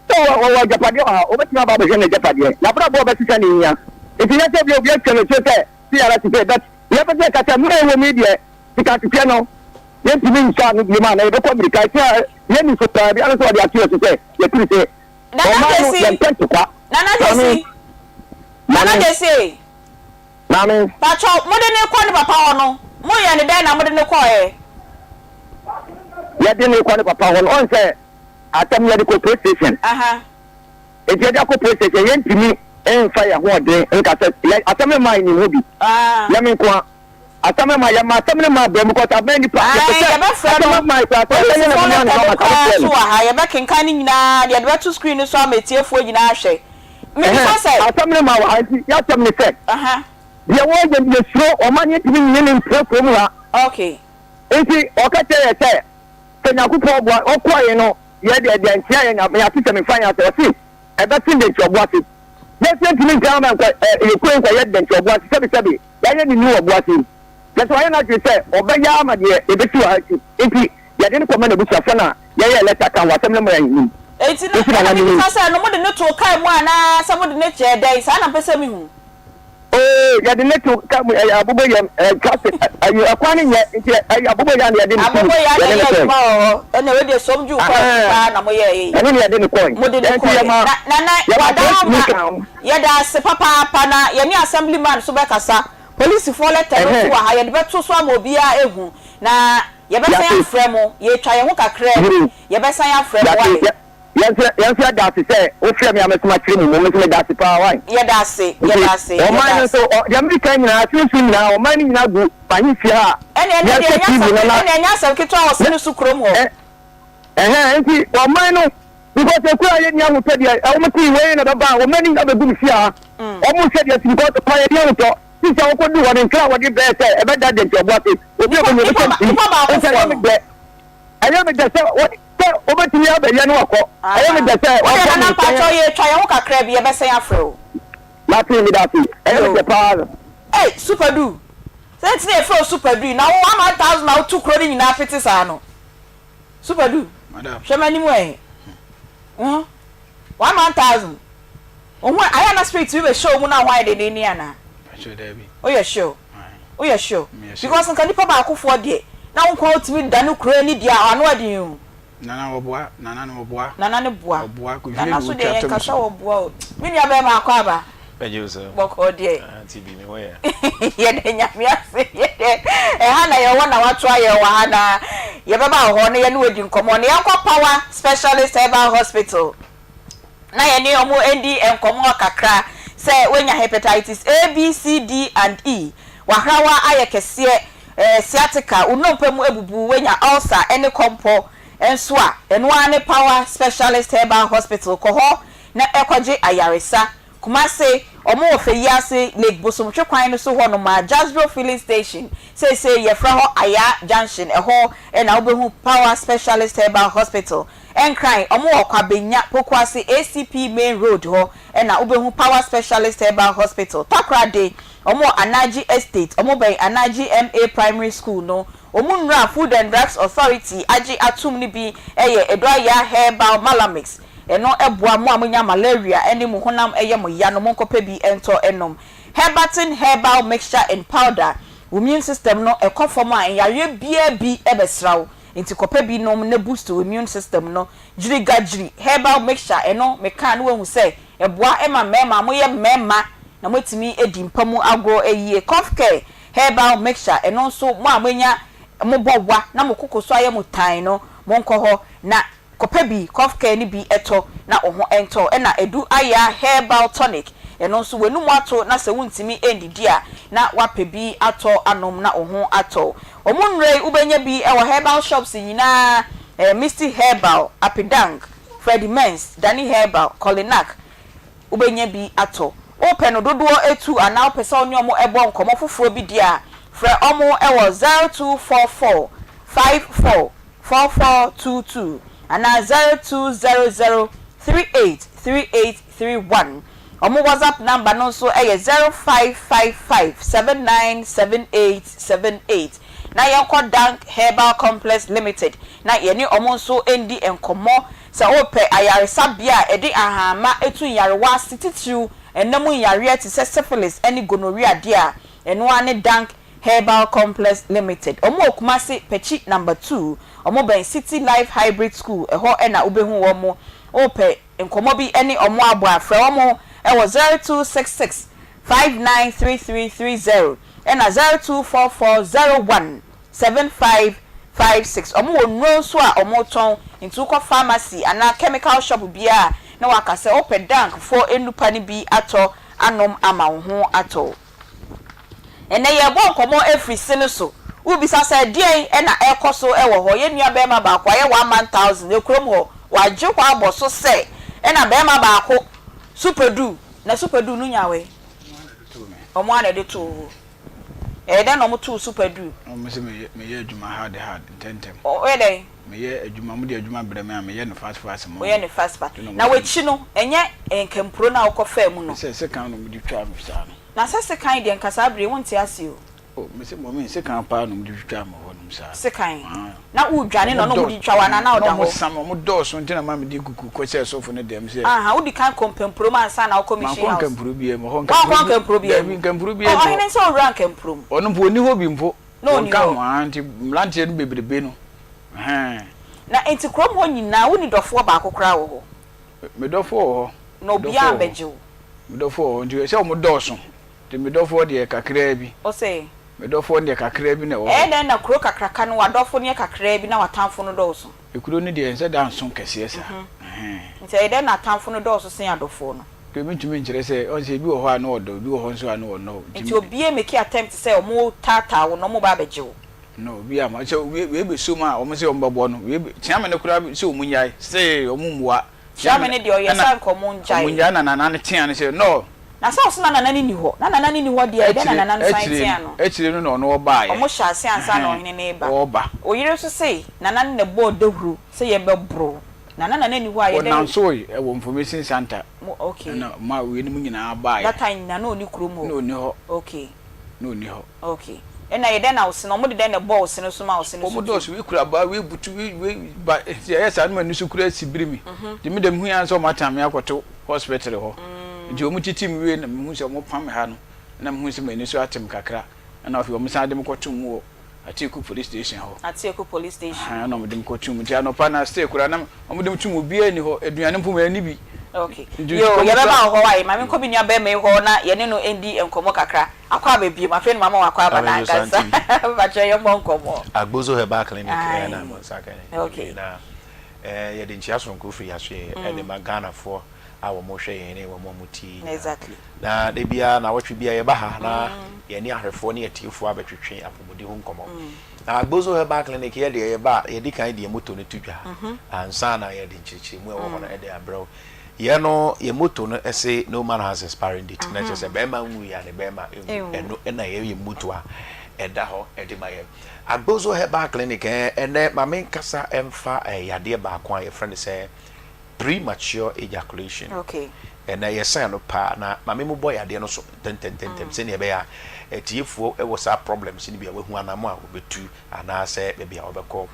sɛ ɔwɔ agyapadeɛ wɔ ha, ɔbɛtumi aba abɛhwɛ n'agyapadeɛ. N'abrabɔ a ɔbɛsesa na ehia. Nti nyɛ sɛ ebia obi atwa no tuo sɛ sei ara te sei, but yɛpɛ sɛ yɛka sɛ mmerɛ a ɛwɔ mu yi deɛ, sika nhwehwɛ no, yɛntumi nsɔ ano bio anaa yɛbɛkɔ mmirika. Ɛsɛ a yɛnni so paa biara nso wɔde ato yɛn so sɛ yɛtiri sɛ Nana ɔman no Gyasi, yɛmpɛ ntokwa. Nana Maame, Gyasi, Nana maame, Gyasi ei. maame. Pakyɛw, mode no rekɔ ne papa hɔ no, moyɛɛ no dɛn na mode no kɔeɛ? Yɛde no rekɔ ne papa hɔ no, ɔn sɛ asɛm no yɛde kɔ police station. Aha. Enti yɛde akɔ police station, yɛntumi mfa yɛn ahoɔden nka sɛ yɛ asɛm no mmaa yɛnim ho bi. Ah. Yɛ me nko ara. Asɛm no ma yɛma asɛm no ma abam because abɛn nipa yɛpɛ Ae, sɛ yɛbɛfrɛ asɛm no. ama yɛ sɛ yɛbɛyɛ na Polisifoɔ mo lɛtɛ ne no no koraa mfrɛ nso no. wɔ ha. Yɛbɛkenkan ne nyinaa de yɛde bɛto screen no so ama atiefoɔ nyinaa ahwɛ. Mebisa Ɛhɛn, sɛ. asɛm no ma wɔ ha nti yɛasɛm ne sɛ Aha. deɛ wɔyɛ no yɛsuro ɔma no yɛntumi nyini no ntra kurom ha. Okay. Nti ɔka kyerɛ yɛ sɛ sɛ Nyankopɔn boa ɔkɔe no yɛ deɛ deɛ nkyea yɛ nya yɛate sɛ mefa yɛn asɛ ɔse ɛbɛsen dɛnti ɔbo ase. Yɛse yɛntumi ntra ma nkɔ ɛ yɛ kuro nkɔyɛ dɛnti ɔbo ase sɛbesɛbe Yɛayɛ ne ni wɔ bo ase yi. Kyerɛ sɛ wayɛ n'adwene sɛ ɔbɛyɛ ama deɛ ɛbɛsi wɔ ha akyi nti, yɛde no kɔma n'abusuafoɔ na yɛyɛɛ lɛta ka ho asɛm no ma yɛnim. Enti na, Nti na ɛna na menim. mebisa sɛ, no mode no too kaa mu anaa sɛ mode no kyɛɛ dɛn? Saa na mepɛ sɛ mehu. Oo, yɛde no too kaa mu, ɛyɛ aboboyam, ɛɛ, traffic, ɛyi, ɛkwan no nyɛ, nti ɛyɛ aboboyaa na yɛde no sii mu, Aboboyaa na yɛde no ɛyɛ kɔe. adwuma wɔ hɔ. Ɛna wei deɛ som dwuu kɔɔ akyi Ahaa, paa na moyɛeɛ yi. ɛno na yɛde no kɔe. Mode no Nti kɔeɛ. yɛma, Na, Nana, yɛma wada polisini ama. kaa ho. Yɛda ase papaapa na yɛne assembly man nso bɛkasa. Polisifoɔ lɛtɛ no nso Ɛhɛn. wɔ ha, yɛde bɛto so ama obiara ahu. Na yɛbɛsan Yɛate. afrɛ mo. Yɛretwa yɛn ho kakraa bi, Yee. yɛbɛsan afrɛ mo, Yɛate. wai? Yɛ, yɛn nso, yɛn nso yɛda ase sɛ wofrɛ me a mɛsom akyerɛ mo mu. Me nso meda ase paa, wai? Yɛda ase, Nti, yɛda ase, ɔman yɛda no ase. nso, ɔ, deɛ mereka nyinaa, sunsum nyinaa, ɔman no nyinaa gu m'ahemfie ha a Ɛnneɛ, ɛnneɛ deɛ yɛhwɛ ɛnyɛ TV asɛm, no na, ɛnneɛ ɛnyɛ asɛm ketewa wɔ na, Sene so kurom hɔ. ɛ, ɛhɛn, nti ɔman no, Because ekura a yɛnni ahotɔ deɛ wɔn ti wei na bɛba a wɔn ani abɛgu me fie ha wɔn hwɛ deɛ ti because ɔma yɛnni ahotɔ sisi a wɔkɔdu hɔ no nkra a wɔde bɛɛ sɛ ɛbɛda deɛ nti ɔbo ase obi a ɔbɛnya ɔbɛhyɛ nti nti ɛyɛ me dɛ ɛyɛ me dɛ sɛ sɛ wɔbɛtumi abɛyɛ no wakɔ ɛyɛ me dɛ sɛ Wode wɔkɔ nana me nkyɛn mpakyɛw yɛtwa yɛn ho kakra bi yɛbɛsɛn afrɛ wo. Mate meda ase ɛyɛ me dɛ paa. Ei super du sɛ nti na yɛfrɛ wo super du yi na wo 1000 na woto kuro no nyinaa pete saa no. Super du, hwɛ m'anim ɛ. Ho, 1000. Wo ho ayɛ na spirit bi bɛhyɛ wo mu na ho ayɛ dendenden anaa? Woyɛ sure? Woyɛ sure? Because nka nipa baakofoɔ deɛ na wo nkoa wotumi dane kuro ani deɛ a ano ɛden o. Nana wɔboa, nana no wɔboa. Nana no boa. Ɔboa, kɔhwie Nana na so ɔtwa deɛ to me yɛnka sɛ so. wɔboa o. Me nua bɛrima akɔ aba. Bɛgye wo so. Bɔkɔɔ deɛ. Ah, TB, me ho yɛ. Yɛda Nyame ase. Yɛdɛ ɛha na yɛwɔ na watoa yɛn wɔ ha na yɛbɛba wo hɔ na yɛne wo adi nkɔmmɔ na yɛnkɔ Power Specialist Herbal Hospital na yɛne wɔn ndi nkɔmmɔ kakra sɛ woanya Hepatitis A, B, C, D and E, w'ahrawa ayɛ kɛseɛ, eh, sciatica, wo nnompe mu abubu, woanya ulcer ne kɔmpɔ nso a, ɛno ara ne Power Specialist Herbal Hospital. Kɔ hɔ na kɔgye ayaresa. Kumase, ɔmo wɔ Feyiase Lake Bosomtwe kwan no so hɔ nom a, Jasbro Filling Station, seisei yɛfrɛ hɔ Ayaa Junction, ɛhɔ na wobɛhu Power Specialist Herbal Hospital. Nkran, ɔmo wɔ Kwabenya, Pokuase ACP Main Road hɔ na wobɛhu Power Specialist Herbal Hospital. Takoradi, ɔmo wɔ Anaji Estate, ɔmo bɛn Anaji MA Primary School no. Ɔmo nnuro a Food and Drugs Authority agye atom no bi yɛ Edo-Ayaa Herbal Malamix, Ɛno boa mo a monya malaria ne mo honam yɛ mo ya no, monkɔpɛ bi ntɔ nnom. Herbatin Herbal Mixture and Powder, Wo immune system no kɔ fam a, nyareɛ biara bi bɛsra wo, nti kɔpɛ bi nom na boost wo immune system no. Gyirigagyiri Herbal Mixture, Ɛno meka a na woahu sɛ ɛboa ma mmarima, moyɛ mmarima na moatumi adi mpa mu agorɔ yie. Cough Care Herbal Mixture, Ɛno nso mo a moanya mobɔ wa na mo koko so ayɛ mo tan no, monkɔ hɔ na Kɔpɛ bi, cough care no bi tɔ na wo ho ntɔ wo. Ɛna Adu Aya herbal tonic, ɛno nso w'anum ato na sɛ wontumi nnidi a na woapɛ bi atɔ anom na wo ho atɔ wo. Wɔn nnuro yi wobɛnya bi wɔ herbal shops nyinaa, ɛyɛ Misty Herbal, Apidang, Freddie Mens, Dani Herbal, Colinak, wobɛnya bi atɔ. Wopɛ no dodoɔ tu anaa wopɛ sɛ wo ne wɔn bɔ nkɔmmɔ foforɔ bi deɛ a, frɛ wɔn wɔ 0244 54 4422 anaa 0200 38 3831. Wɔn WhatsApp number no nso yɛ 0555 79 78 78. na yɛnkɔ Dank Herbal Complex Limited na yɛne wɔn nso ndi nkɔmmɔ. Sɛ worepɛ ayaresabea a ɛde ahahamma tu nyarewa ase titiriw nna mu nyareɛ te sɛ syphilis ne gonorrhea deɛ a, ɛno ara ne Dank Herbal Complex Limited. Wɔn wɔ Kumasi, Pakyi Number 2. Wɔbɛn City Life Hybrid School, ɛhɔ na wobɛhu wɔn. Worepɛ nkɔmmɔ bi ne wɔn abɔ a, frɛ wɔn wɔ 0266 593330 ɛna 0244 01 7556. Wɔn wɔ nnuro nso a wɔtɔn, nti wokɔ pharmacy anaa chemical shop biara a na waka sɛ wopɛ Dank foɔ nnupa no bi atɔ anom ama wo ho atɔ wo. Ɛnnɛ yɛrebɔ nkɔmmɔ afiri se no so. Wobisa sɛ ɛdeɛn na ɛrekɔ so wɔ hɔ? Yɛn nua barima baako ayɛ one man thousand wɔ kurom hɔ. Wagye hɔ abɔ so sɛ ɛna barima baako super du. Na super du no nya wei? Wɔn ara na ɛde too hɔ. Ɛyɛ dɛn na wɔtoo super du? Wɔn se meyɛ adwuma hard hard ntɛntɛm. Woyɛ dɛn? Meyɛ adwuma, wɔde adwuma brɛ me a, meyɛ no fast fast ma wɔn. Woyɛ no fast fast. Na w'akyi no, ɛnyɛ nkampuro no a wokɔfaa mu no? Sɛ sekan na wɔde twaa me saa no. Na sɛ sekan deɛ nka saa bere yi wonte ase o. Oh, mese mɔmi, sekan paa na wɔde twitwaa me hɔ nom saa. Sekan? Na woredwane na na wɔde retwa wo anaa na woda hɔ? Na wɔsa me, wɔn dɔɔso nti na ma mede kuku kɔhyɛɛ sɔfo no dɛm sɛ. Aha, wodi kan kɔ mpampuro mu ansa na wokɔ mission house. Mankɔ nkampuro biara mu, hɔ nkampuro. Woankɔ nkampuro biara mu? Dabi, nkampuro biara nni hɔ. Ɔhene nso ɔwura nkampuro mu. Ɔno mpo ɔnni hɔ bi mpo. Na ɔnni Wɔnka hɔ. ho, aa nti mmeranteɛ no bebrebe no, ɛhɛn. Na nti kurom hɔ nyinaa wonni dɔfoɔ baako koraa wɔ hɔ? Me dɔfoɔ wɔ hɔ. Na obiara ammɛgye wo? Me dɔfoɔ wɔ hɔ, nti sɛ wɔn dɔɔso, nti me dɔfoɔ deɛ kakraa bi. Ɔse? Me dɔfoɔ no deɛ kakraa bi na ɛwɔ hɔ. Ɛyɛ dɛn na kuro kakraka no w'adɔfo no yɛ kakraa bi na w'atamfo no dɔɔso? Ekuro no deɛ ɛnsɛ da nso kɛseɛ saa, ɛhɛn. Nti ɛyɛ dɛn na atamfo no dɔɔso sen adɔfoɔ no? Deɛ mentumi nkyerɛ sɛ, ɔn sɛ ebi wɔ hɔ a na ɔdɔ, ebi wɔ hɔ nso a na ɔnnɔ wo, nti. Nti obiara mmeki attempt sɛ wɔn taataa wo na wɔn ba abɛgye wo? No, obiara amma. Sɛ wei wei bɛsɔ mu a, wɔn sɛ wɔn bɛbɔ no, wei bɛ, Kyeame no koraa sɛ wɔn nnyae, see wɔn mmua. Kyeame no deɛ ɔyɛ sɛ anka wɔn nnyae. Wɔn nnyae na Nana no tea no sɛ, no. Na sɛ ɔse na Nana no nni hɔ, na Nana no nni hɔ deɛ, ɛdɛn na Nana no san tea no? Akyire no na ɔno ɔbaeɛ. Wɔn hyɛ aseɛ ansa na ɔhene no reba. Ɔreba. Oyere nso se Nana no na ɛbɔɔ dawuro sɛ yɛbɛboro wo. Na na Nana nni hɔ a yɛdɛ. Ɔnansoe wɔ information center. Mo okay. Ɛna ma weinom nyinaa baeɛ. That time Nana ɔnni kurom hɔ. Na ɔnni hɔ. Okay. Na ɔnni hɔ. Okay. Ɛna yɛ dɛn na wo se no, wɔde dɛn na ɛbɔɔ wo se no so ma wo se no so Wɔn dɔɔso, wei kura abaa, wei butu, wei wei ba, nti ɛyɛ saa na m'ani so kura si biri me. Nti me deɛ mehu yɛ ara sɛ wɔn atan me akɔto hospital hɔ. Nti wɔn titi me wie na mehu sɛ wɔn pam me ha no, ɛna mehu sɛ m'ani so ate me kakra. Ɛna afei wɔn san de me kɔto mu wɔ Atiku police station hɔ. Atiku police station. Ahan, ɛna wɔde me kɔto mu. Nti anɔpa na stay koraa na wɔde me to mu, obiara nni hɔ, aduane mpo manni bi. Okay. Yoo, yɛbɛba wo hɔ wae. Ma menkɔ me nua barima yi hɔ na yɛne no ndi nkɔmmɔ kakra. Akɔ aba biom, afei na mama wakɔ aba no ankasa. Mpakyɛ yɛmmɔ nkɔmmɔ. Agbozo Herbal Clinic ɛna mo nsa ka ne. Okay. Na yɛde nkyia soronko firi asoɛ ɛde ma Ghanafoɔ a wɔn hwɛ yɛn ne wɔn a wɔn tie nyinaa. Exactly. Na da biara naawɔtwe biara yɛba ha na yɛne ahwɛfoɔ ne atiefoɔ abɛtwetwe apɔmuden ho nkɔmmɔ. Na Agbozo Herbal Clinic yɛ deɛ yɛba a yɛdi kan de yɛn moto no to dwa ansa na yɛde nkyerɛkyerɛmu a ɛwɔ hɔ no de abrɛ wo. Yɛn no yɛn moto no se no man has expiring date na kyerɛ sɛ bɛrima nwui a ne bɛrima nwu. Ɛno na ɛyɛ yɛn moto a ɛda hɔ de ma yɛn. Agbozo Herbal Clinic ɛnɛ ma menkasa mfa yadeɛ baako a yɛfrɛ no sɛ premature ejaculation. Ɛnɛ yɛsan no paa na ma me mobɔ yadeɛ no so ntɛntɛntɛntɛm sɛnea ɛbɛyɛ a atiefoɔ wɔ saa problems no bi a wɔahu anamo a wɔbɛtu anaasɛ baabi a wɔbɛkɔ.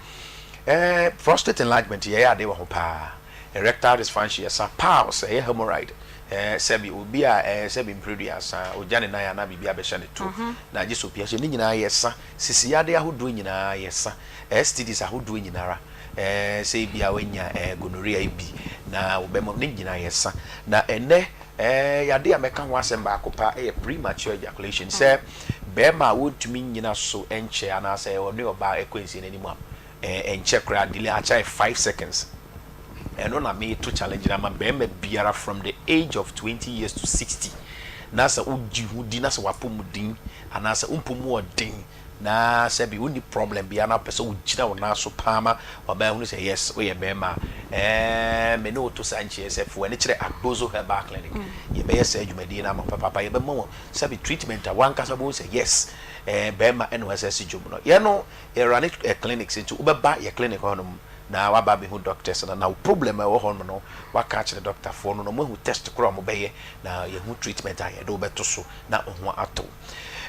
Eh, prostate enlargement yɛyɛ adeɛ wɔ ho paa. Erectile dysfunction yɛsa, piles ɛyɛ hemorrhoid, eh, sɛbi obi a eh, sɛbi mpereduasa ogya ne nan anaa biribi abɛhyɛ ne to na agye sɛ opia hyɛ ne nyinaa yɛsa, sisi yadeɛ ahodoɔ nyinaa yɛsa, STDs ahodoɔ nyinara. Ɛɛ, sɛ ebia woanya ɛɛ gonorrhea yi bi na wo bɛma ne nyinaa yɛ sa. Na ɛnnɛ ɛɛ yadeɛ a mɛka ho asɛm baako pa yɛ premature ejaculation, sɛ bɛrima a wɔntumi nnyina so nkyɛ anaasɛ ɔne ɔbaa ɛkɔ nsie no anim a ɛɛ ɛnkyɛ koraa delay akyɛ ayɛ 5 seconds. Ɛno na meto challenge no ama bɛrima biara from the age of 20 years to 60 na sɛ wogye ho di na sɛ w'apɔmuden anaasɛ wo mpɔ mu ɔden na sɛbi wonni problem biara na wopɛ sɛ wogyina wo nan so paa ma ɔbaa hunu sɛ yes woyɛ bɛrima a, ɛɛ me ne wo to saa nkyeɛ sɛ fo w'ani kyerɛ Agbozo Herbal Clinic. Yɛbɛyɛ saa dwumadie no ama wo papaapa. Yɛbɛma wo sɛbi treatment a w'ankasa wobɛhu sɛ yes ɛɛ bɛrima ɛna wɔasɛ asi dwom no. Yɛn no yɛ runne clinics nti wobɛba yɛ clinic hɔnom na waba abɛhu doctors no na wo problem a ɛwɔ hɔnom no waka akyerɛ doctorfoɔ no na wɔahu test korɔ a wɔbɛyɛ na yɛahu treatment a yɛde wo bɛto so na wo ho atɔ wo.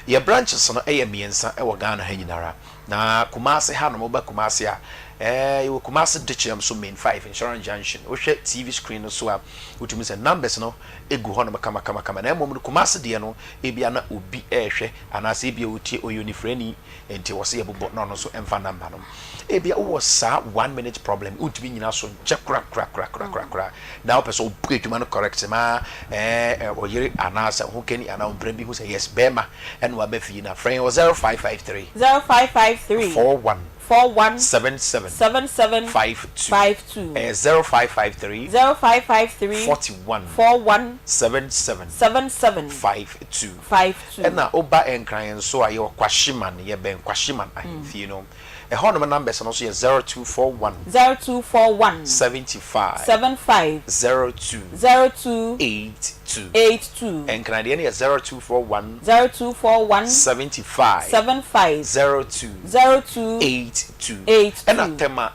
Yɛ branches no yɛ mmiɛnsa wɔ Ghana ha nyinara. Na Kumasi hanom, woba Kumasi a, eh, yɛwɔ Kumasi Dukyeam so Main 5, Insurance Junction. Wohwɛ TV screen no so a, wotumi sɛ numbers no gu hɔnom kamakamakama. Na mmom no, Kumasi deɛ no, ebia na obi rehwɛ anaasɛ ebia ɔretie, ɔyɛ onifirani, nti wɔ sɛ yɛbobɔ na ɔno nso mfa number no. Ebia wowɔ saa one minute problem, wontumi nnyina so nkyɛ korakorakorakorakoraa, na wopɛ sɛ wobɔ adwuma no correct ma eh, ɔyere anaasɛ ho kani anaa ɔmpena bi hu sɛ yes, bɛrima ɛna waba fie no a, frɛ yɛn wɔ 0553. 0553. 41. 41. 77. 77. 52. 52. Ɛyɛ 0553. 0553. 41. 41. 77. 77. 52. 52. Ɛna woba Nkran nso a, yɛwɔ Kwashiman, yɛbɛn Kwashiman ahemfie no. Ɛhɔnom numbers no nso yɛ 0241. 0241. 75. 75. 02. 02. 82. 82. Nkran deɛ no yɛ 0241. 0241. 75. 75. 02. 02. 82. 82. Ɛna Tema,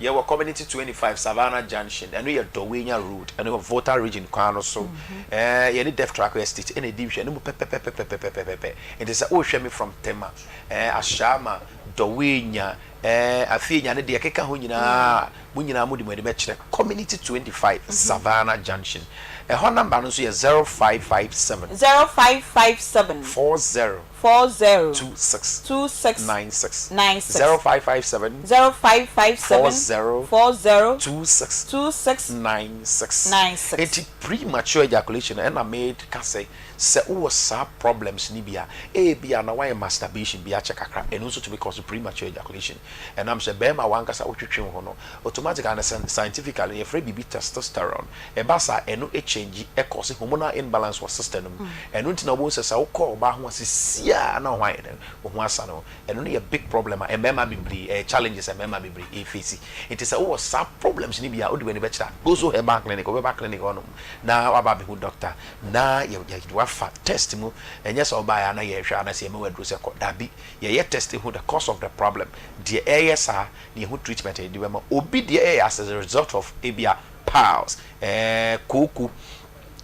yɛwɔ Community 25, Savannah Junction, ɛno yɛ Dɔwenya Road, ɛno wɔ Volta Region kwan no so. Ɛɛ, yɛne Deftrak Estate ɛna ɛdi nhwɛanimu pɛpɛpɛpɛpɛpɛpɛ. Nti sɛ wohwɛ me from Tema, ɛɛ, Ashama, Dɔwenya, ɛɛ, Afienya ne deɛ ɛkeka ho nyinaa, mo nyinaa mode mo ani bɛkyerɛ Community 25, Savannah Junction. Ɛhɔ number no nso yɛ 0557. 0557. 40. 40. 26. 26. 96. 96. 0557. 0557. 40. 40. 26. 26. 96. 96. Enti premature ejaculation no ɛna meka sɛ sɛ wowɔ saa problems no bi a, ebia na woayɛ masturbation bi akyɛ kakra, ɛno nso tumi cause premature ejaculation. Ɛnam sɛ barima w'ankasa wotwetwe wo ho no, automatically no scientifically no yɛfrɛ biribi testosterone, ɛba saa a ɛno change cause hormonal imbalance wɔ system no mu. Ɛno nti na wobɛhu sɛ sɛ wokɔ ɔbaa ho a sesiaa na wo ho ayɛ dɛn? Wo ho asa no. Ɛno no yɛ big problem a mmarima bebree, ɛyɛ challenges a mmarima bebree ɛfeesi. Nti sɛ wowɔ saa problems no bi a, wode w'ani bɛkyerɛ a, Gozo Herbal Clinic, wobɛba clinic hɔnom na woaba abɛhu doctor na yɛde wo afa test mu. Ɛnyɛ sɛ wobaeɛ a na yɛhwɛ anaasɛ yɛma wo aduro sɛ kɔ, dabi. Yɛyɛ test hu the cause of the problem, deɛ ɛyɛ saa, na yɛhu treatment a yɛde bɛma. Obi deɛ ɛyɛ as a result of ebia piles, ɛɛ kooko.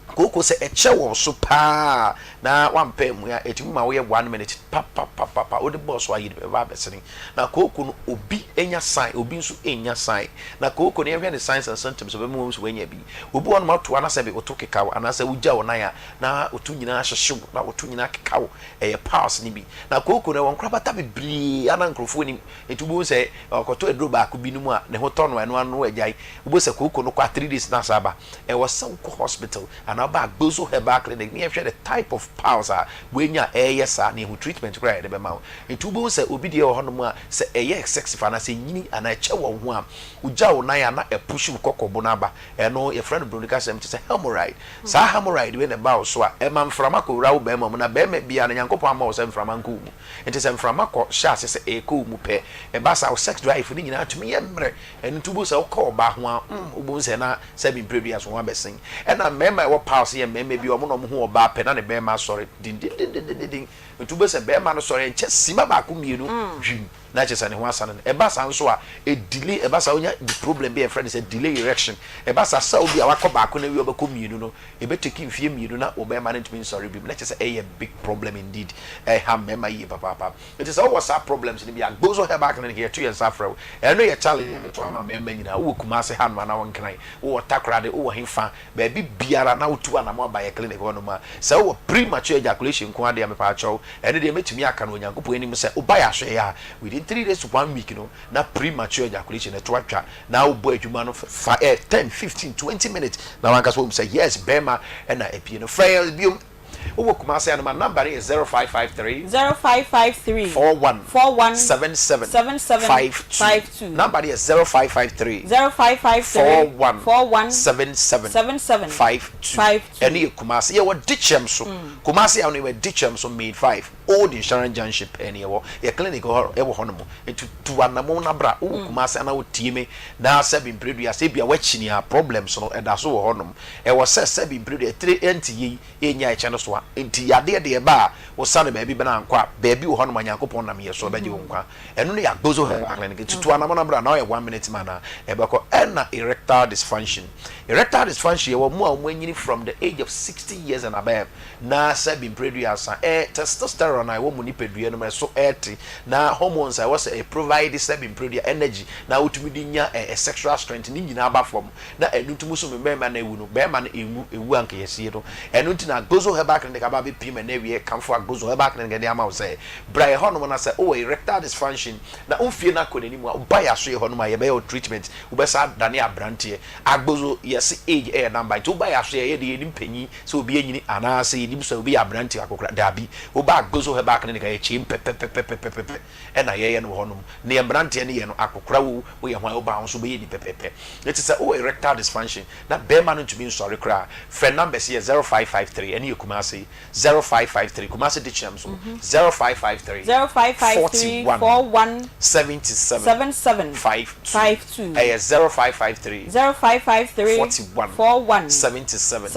Kooko sɛ ɛkyɛ wɔ so paa na wampɛ ammua a, ɛtumi ma woyɛ one minute papapapapa, wode bɔɔ so ayi no bɛba abɛsene. Na kooko no obi nya sign, obi nso nnya sign. Na kooko no yɛhwɛ ne signs and symptoms a ɛbɛma wahu sɛ wanya bi. Obi wɔ hɔnom a woto anaasɛ bi woto keka wo anaasɛ wogya wo nan a na woto nyinaa hyehye wo na woto nyinaa keka wo. Ɛyɛ piles no bi. Na kooko no ɛwɔ nkorabata bebree a na nkurɔfoɔ nnim. Nti wobɛhu sɛ ɔkɔtɔ aduro baako bi nom a ne ho tɔ no a ɛno ano agyae. Wobɛhu sɛ kooko no kɔ a 3 days na asan aba. Ɛwɔ sɛ wokɔ hospital anaa woba Agbozo Herbal Clinic na yɛhwɛ the type of piles a woanya a ɛreyɛ saa na yɛhu treatment koraa a yɛde bɛma wo. Nti wobɛhu sɛ obi deɛ wɔ hɔnom a sɛ ɛyɛ excessive anaasɛ ɛnyini anaa ɛkyɛ wɔ wo ho a, wogya wo nan a na ɛpush wo kɔkɔbo no aba. Ɛno yɛfrɛ no broni kasa mu te sɛ hemorrhoid. Saa hemorrhoid wei na ɛba wo so a, ɛma mframa kɔwura wo barima mu na barima biara no Nyankopɔn amma wo sɛ mframa nkɔ wo mu. Nti sɛ mframa kɔ hyɛ ase sɛ ɛrekɔ wo mu pɛ, ɛba saa wo sex drive no nyinaa tumi yɛ mmerɛ. Ɛno nti wobɛhu sɛ wokɔ ɔbaa ho a, mm, wobɛhu sɛ na sɛ mprɛdua so ho abɛsen. Ɛna mmarima a ɛwɔ piles yɛ mmarima bi a wɔn na wɔn ho ɔbaa pɛ na ne barima asɔre dendendendenden. Nti wobɛhu sɛ barima no sɔre ɛnkyɛ sima baako mmienu hwim na kyerɛ sɛ ne ho asane no. Ɛba saa nso a, ɛdelay, ɛba saa wonya problem bi a yɛfrɛ no sɛ delay erection. Ɛba saa sɛ obi a wakɔ baako na awie ɔbɛkɔ mmienu no, ɛbɛtake mfeɛ mmienu na wo barima no ntumi nsɔre biom. Na kyerɛ sɛ ɛyɛ big problem indeed. Ɛha mmarima yie papaapa. Nti sɛ wowɔ saa problems no bi a, Gozo Herbal Clinic yɛto yɛn nsa frɛ wo. Ɛno yɛ challenge a yɛto ama mmarima nyinaa. Wowɔ Kumasi hanom anaa wɔ Nkran, wowɔ Takoradi, wowɔ hefa, baabi biara na wotu anamɔ aba yɛn clinic hɔnom a, sɛ wowɔ premature ejaculation nko ara deɛ a, mepaakyɛw, ɛno deɛ mɛtumi aka no Onyankopɔn anim sɛ woba yɛn asoɛeɛ a, within 3 days to one week no, na premature ejaculation ɛto atwa, na wobɔ adwuma no fa 10, 15, 20 minutes, na wankasa woahu sɛ yes, barima na apue no. Frɛ yɛn biom. Wowɔ Kumasi a, ma number no yɛ 0553. 0553. 41. 41. 77. 77. 52. 52. Number no yɛ 0553. 0553. 41. 41. 77. 77. 52. 52. Ɛno yɛ Kumasi. Yɛwɔ Dikyɛm so. Kumasi a no yɛwɔ Dikyɛm so Main 5 Old Insurance Junction pɛɛ ne yɛwɔ. Yɛ clinic hɔ ɛwɔ hɔ nom. Nti tu anamɔ na bra. Wowɔ Kumasi anaa wotie me na sɛbi mprɛdua sɛ ebia woakyini a problems no ɛda so wɔ hɔ nom. Ɛwɔ sɛ sɛbi mprɛdua etire ɛnte yei ɛnya ɛkyɛ no so a. Nti yadeɛ deɛ ɛba a wosane baabi bɛn ankɔ a baabi wɔ hɔ nom a Nyankopɔn nam yɛ so ɔbɛgye wo nkwa. Ɛno no yɛ Agbozo Herbal Clinic. Nti tu anamɔ na bra na ɔyɛ one minute man a ɛbɛkɔ. Ɛna erectile dysfunction. Erectile dysfunction yɛwɔ mo a wɔn anyini from the age of 60 years and above na sɛbi mprɛdua asa. Testosterone. testosterone a ɛwɔ mo nipadua no mu ɛso ɛte na hormones a ɛwɔ sɛ ɛprovide sɛbi mprɛdua energy na wotumi de nya ɛ sexual strength ne nyinaa ba fam na ɛno nti mo so me bɛrima no awu no bɛrima no ɛnwu ɛwu anka yɛsie no ɛno nti na Agbozo Herbal Clinic aba abɛpiem ɛnɛ awie kamfo Agbozo Herbal Clinic de ama wo sɛ bra yɛ hɔnom na sɛ wowɔ erectile dysfunction na wo mfie no akɔ n'anim a woba yɛ aso yɛ hɔnom a yɛbɛyɛ wo treatment wobɛsa adane abranteɛ Agbozo yɛse age ɛyɛ number nti woba yɛ aso yɛ yɛde yɛnim panyin sɛ obi anyini anaa sɛ yɛnim sɛ obi yɛ abranteɛ akɔkora daabi woba Agbozo Herbal Clinic a yɛkyɛm pɛpɛpɛpɛpɛpɛ ɛna yɛyɛ no wɔ hɔnom. Nea mmeranteɛ no yɛ no, akɔkora wo, woyɛ hwan, wobaa wo nso wobɛyɛ ni pɛpɛpɛ. Enti sɛ wowɔ erectile dysfunction na barima no ntumi nsɔre koraa a, frɛ numbers yi yɛ 0553, ɛno yɛ Kumasi, 0553, Kumasi Dikyiam so, 0553 41 77 52, ɛyɛ 0553 41 77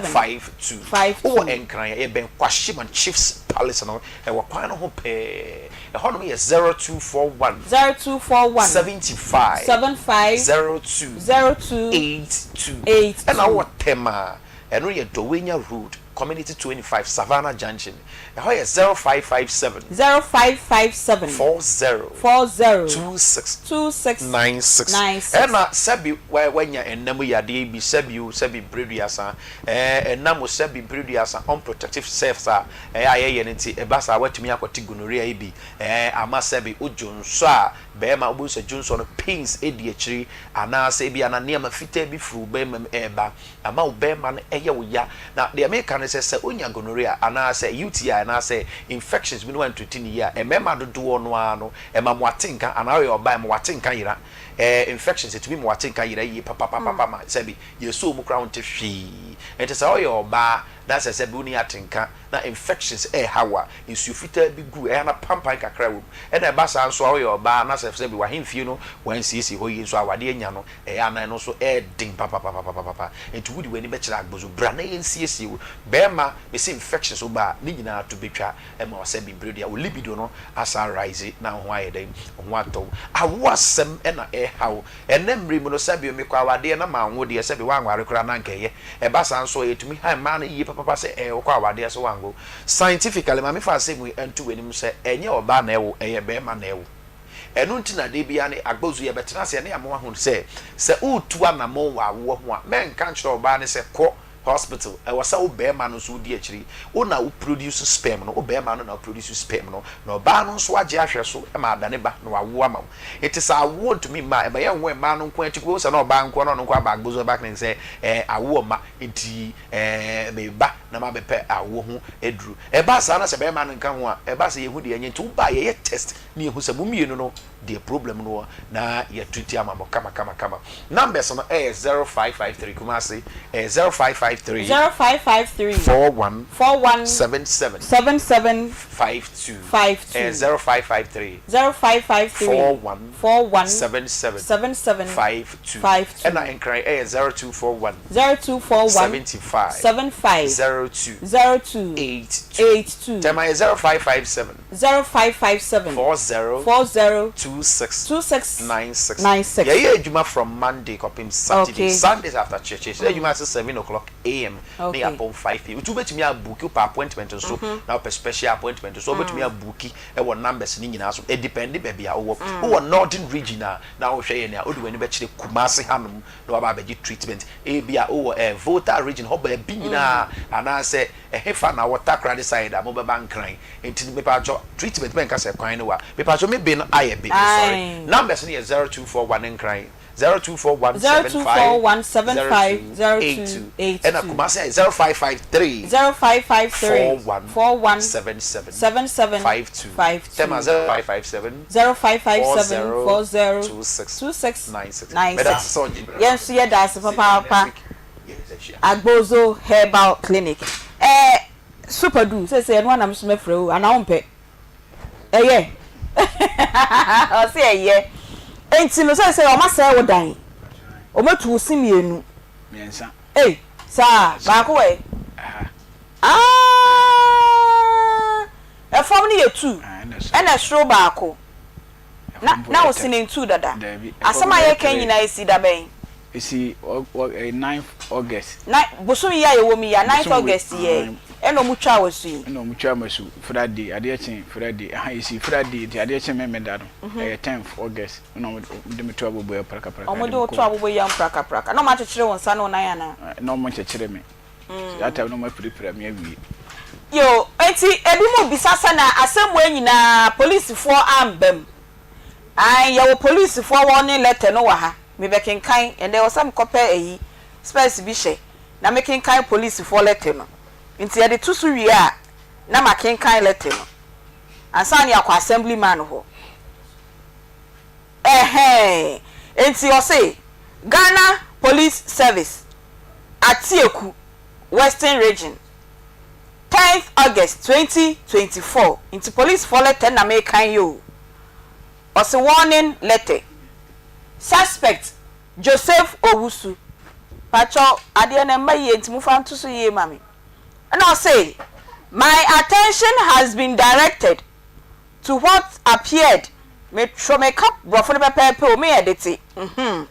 52. Wowɔ Nkran a, yɛbɛn Kwashiman Chiefs Palace no, Ɛwɔ kwan no ho pɛɛ. Ɛhɔnom yɛ 0241. 0241. 75. 75. 02. 02. 82. 82. Ɛna wowɔ Tema a, ɛno yɛ Dɔwenya Road, Community 25, Savannah Junction. Ɛhɔ yɛ 0557. 0557. 40. 40. 26. 26. 96. 96. Ɛna sɛbi wanya ɛnna mu yadeɛ bi, sɛbi o, sɛbi mpereduasa, ɛɛ, ɛnna mu sɛbi mpereduasa, unprotective sex a, Ɛyɛ a yɛyɛ no nti ɛba saa watumi akɔte gonorrhea yi bi ɛɛ ama sɛbe wo dwonsɔ a bɛɛma wobɛhu sɛ dwonsɔ no pains ɛdi akyiri anaa sɛ ebia na nneɛma fitaa bi firi wo bɛɛma mu ɛɛba ama wo bɛɛma no ɛyɛ wo ya na deɛ meka ne sɛ sɛ wonya gonorrhea anaa sɛ UTI anaa sɛ infections bi na wantriti no yie a mmarima dodoɔ no ara no ɛma mo atenka anaa woyɛ ɔbaa ɛma watenka yera ɛɛ infections ɛtumi ma watenka yera yie papapapapa ma sɛbe yɛsoo mu koraa wonte hwee nti sɛ woyɛ ɔbaa Na sɛ sɛ bi wonni atenka na infections ɛreha wo a, nsuo fitaa bi gu, ɛyɛ a na pampan kakra wɔ mu. Ɛna ɛba saa nso a woyɛ ɔbaa na sɛ sɛ bi w'ahemfie no wɔansiesie hɔ yie nso a awadeɛ anya no, ɛyɛ a na ɛno nso ɛyɛ den papapapapapa. Nti wode w'ani bɛkyerɛ agbozo, bra na yɛnsiesie wo. Barima, mese infections woba a, ne nyinaa to bɛtwa ma wo sɛ bi mprɛ dua, wo libido no asan rise na wo ho ayɛ dɛn? Wo ho atɔ wo. Awoɔ asɛm na ɛreha wo. Ɛnnɛ mmere mu no, sɛbe mekɔ awadeɛ na manwo deɛ, sɛbe woanware koraa na anka ɛyɛ. Ɛba saa nso a, ɛtumi ha mmaa no yie papapa sɛ ɛɛ wokɔ awadeɛ so woanwo. Scientifically, ma mefa asɛm yi nto w'anim sɛ, ɛnyɛ ɔbaa na ɛwo, ɛyɛ barima na ɛwo. Ɛno nti na da biara no Agbozu yɛbɛtena ase ne ama woahunu sɛ, sɛ woretu anammɔn wɔ awoɔ ho a, mɛnka nkyerɛ ɔbaa no sɛ kɔ hospital, ɛwɔ sɛ wo barima no nso wodi akyiri. Wo na wo produce sperm no, wo barima no na wo produce sperm no, na ɔbaa no nso agye ahwɛ so ma adane ba na wawo ama wo. Enti sɛ awoɔ ntumi mma a, ɛma yɛnwo mmaa no nko ara akyi. Wobɛhu sɛ na ɔbaa nko ara na ɔno nko ara aba agbozo ɛba clinic sɛ ɛɛ awoɔ mma nti ɛɛ meba na mabɛpɛ awoɔ ho aduro. Ɛba saa na sɛ barima no nka ho a, ɛba sɛ yɛhu deɛ ɛnyɛ. Nti woba a yɛyɛ test na yɛhu sɛ mo mmienu no deɛ problem no wɔ na yɛ treat ama mo kama kama kama. Numbers no ɛyɛ 0553 Kumasi ɛyɛ 0553 0553 41 41 77 77 52 52 ɛyɛ 0553 0553 41 41 77 77 52 52 ɛna Nkran ɛyɛ 0241 0241 75 75 02 02 82 82 Tema yɛ 0557 0557 40 40 26 26 96 96. Yɛyɛ adwuma from Monday kɔpem Saturday Okay. Sundays after church yɛhyɛ adwuma ase 7 o'clock am na Okay. yɛapɔn 5 pm nti wobɛtumi abuki wopɛ appointment nso na wopɛ special appointment nso wobɛtumi abuki wɔ numbers no nyinaa so ɛdepɛnde baabi a wowɔ wowɔ northern region a na wohwɛ yɛn a wode w'ani bɛkyerɛ Kumasi hanom na waba abɛgye treatment ebia wowɔ eh, Volta region hɔ baabi nyinaa anaasɛ ɛhefa na wɔ Takoradi side a mobɛba Nkran Nti no mepatwɔ treatment mɛnka sɛ kwan no wa mepatwɔ me be no ayɛ be mesɔre numbers no yɛ 0241 nkran 0241 75 02 82 ɛna Kumasi ayɛ 0553 41 77 52 Tema 0557 40 26 96 meda ase sɛ ɔgye berɛ Yɛn nso yɛda ase see you next papaapa week yɛn nsa hyia. Agbozo Herbal Clinic eh Super du sɛsɛ ɛno ara na me nso mɛfrɛ o anaa wompɛ? Ɛyɛ ɔse ɛyɛ enti no sɛsɛ ɔma sɛe wo dan ɔmatu wo se mienu Mmiɛnsa. Ei saa baako wɔ he? Ɛha. Aah ɛfam no yɛ tu Ah, ɛna soro. ɛna ɛsoro baako na Ɛfam mpo na yɛ wo tɛ. se no ntuu dada Daabi, ɛfam asɛm a bɛyɛ yɛka three. nyinaa ɛsii da bɛn? Ɛsi ɔ ɔ ɛyɛ ninth August. Na bosom yi a yɛwɔ mu yi a ninth Bosom wei August yɛ aah. Ɛna ɔmo twaa wo asu yi? Ɛna ɔmo twaa me asu Friday, adeɛ kyee Friday, aha yɛsii Friday nti adeɛ kyee Memeda no, ɛyɛ tenth August ɛna ɔmo de me too aboboyaa prakapraka Ɔmo de de me wo too kɔɔ. aboboyaa mu prakapraka. Na ɔmo akyekyere wo nsa ne wo nan anaa? Na ɔmo nkyekyere me. That time na ɔmo apirapira me awie. Yoo, enti ebinom bisa sɛ na asɛm wei nyinaa polisifoɔ amba mu? Ae, yɛwɔ polisifoɔ wɔne lɛtɛ no wɔ ha. Mebɛkenkan, ɛnnɛ ɛwɔ sɛ mekɔpɛ ayi, spɛs bi hyɛ na mekenkan polisifoɔ lɛtɛ no. Nti yɛde to so wie a, na makenkan lɛtɛ no ansa na yɛakɔ assembly man hɔ. Ɛhɛɛ, enti ɔse Ghana Police Service, Atieku, Western Region, tenth August 2024, nti polisifoɔ lɛtɛ na mekan yi o. Ɔse warning lɛtɛ, suspect Joseph Owusu, pakyɛw adeɛ no ɛmma yie nti mofa nto so yie ma me. Ɛna ɔse my attention has been directed to what appeared, me twerɛ meka borɔfo no pɛpɛɛpɛ o, me edite, mhm,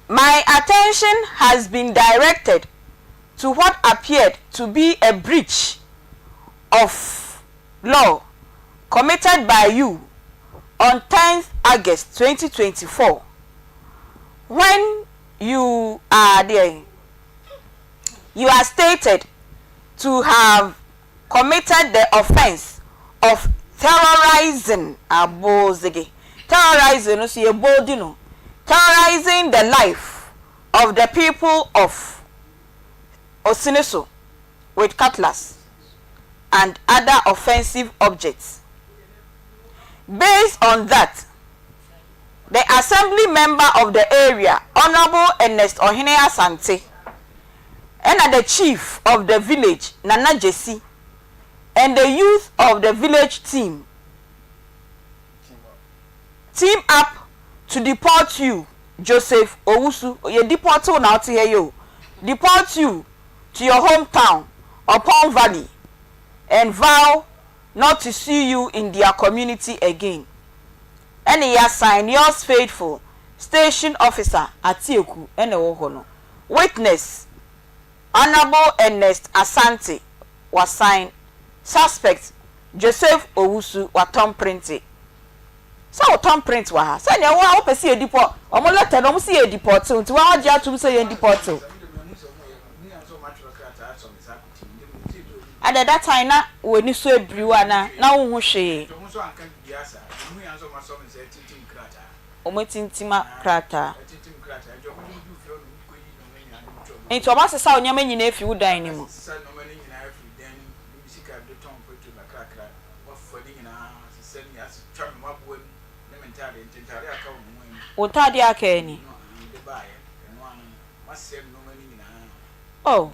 my attention has been directed to what appeared to be a breach of law committed by you on 10th August 2024 when you are there you are stated to have committed the offence of terrorizing abozege terrorizing no so yɛ boldi no terrorizing the life of the people of Osiniso with cutlass and other offensive objects. Based on that, the assembly member of the area, Honourable Ernest Ohene Asante, ɛna the chief of the village, Nana Gyasi, and the youth of the village team team up to deport you, Joseph Owusu, yɛ deport wo na wote ha yi o, deport you to your home town, Opon Valley, and vow not to see you in their community again. Ɛne yɛasign yours faithful, station officer Atieku na ɛwɔ hɔ no. Witness, Honourable Ernest Asante, wasign, Suspect, Joseph Owusu, watɔn printe. Sɛ wotɔn print wɔ ha, sɛ nea wo a wopɛ sɛ yɛ deport, wɔn letter no wɔn se yɛ deport wo, nti wo ara wagye atom sɛ yɛn deport wo. Adɛn that time na w'ani so abiri wo anaa, na wonhu hwee? Wɔatintim krataa. Nti wɔasesa wo nneɛma nyinaa afi wo dan no mu. Wo ntaadeɛ a aka ani. Oh.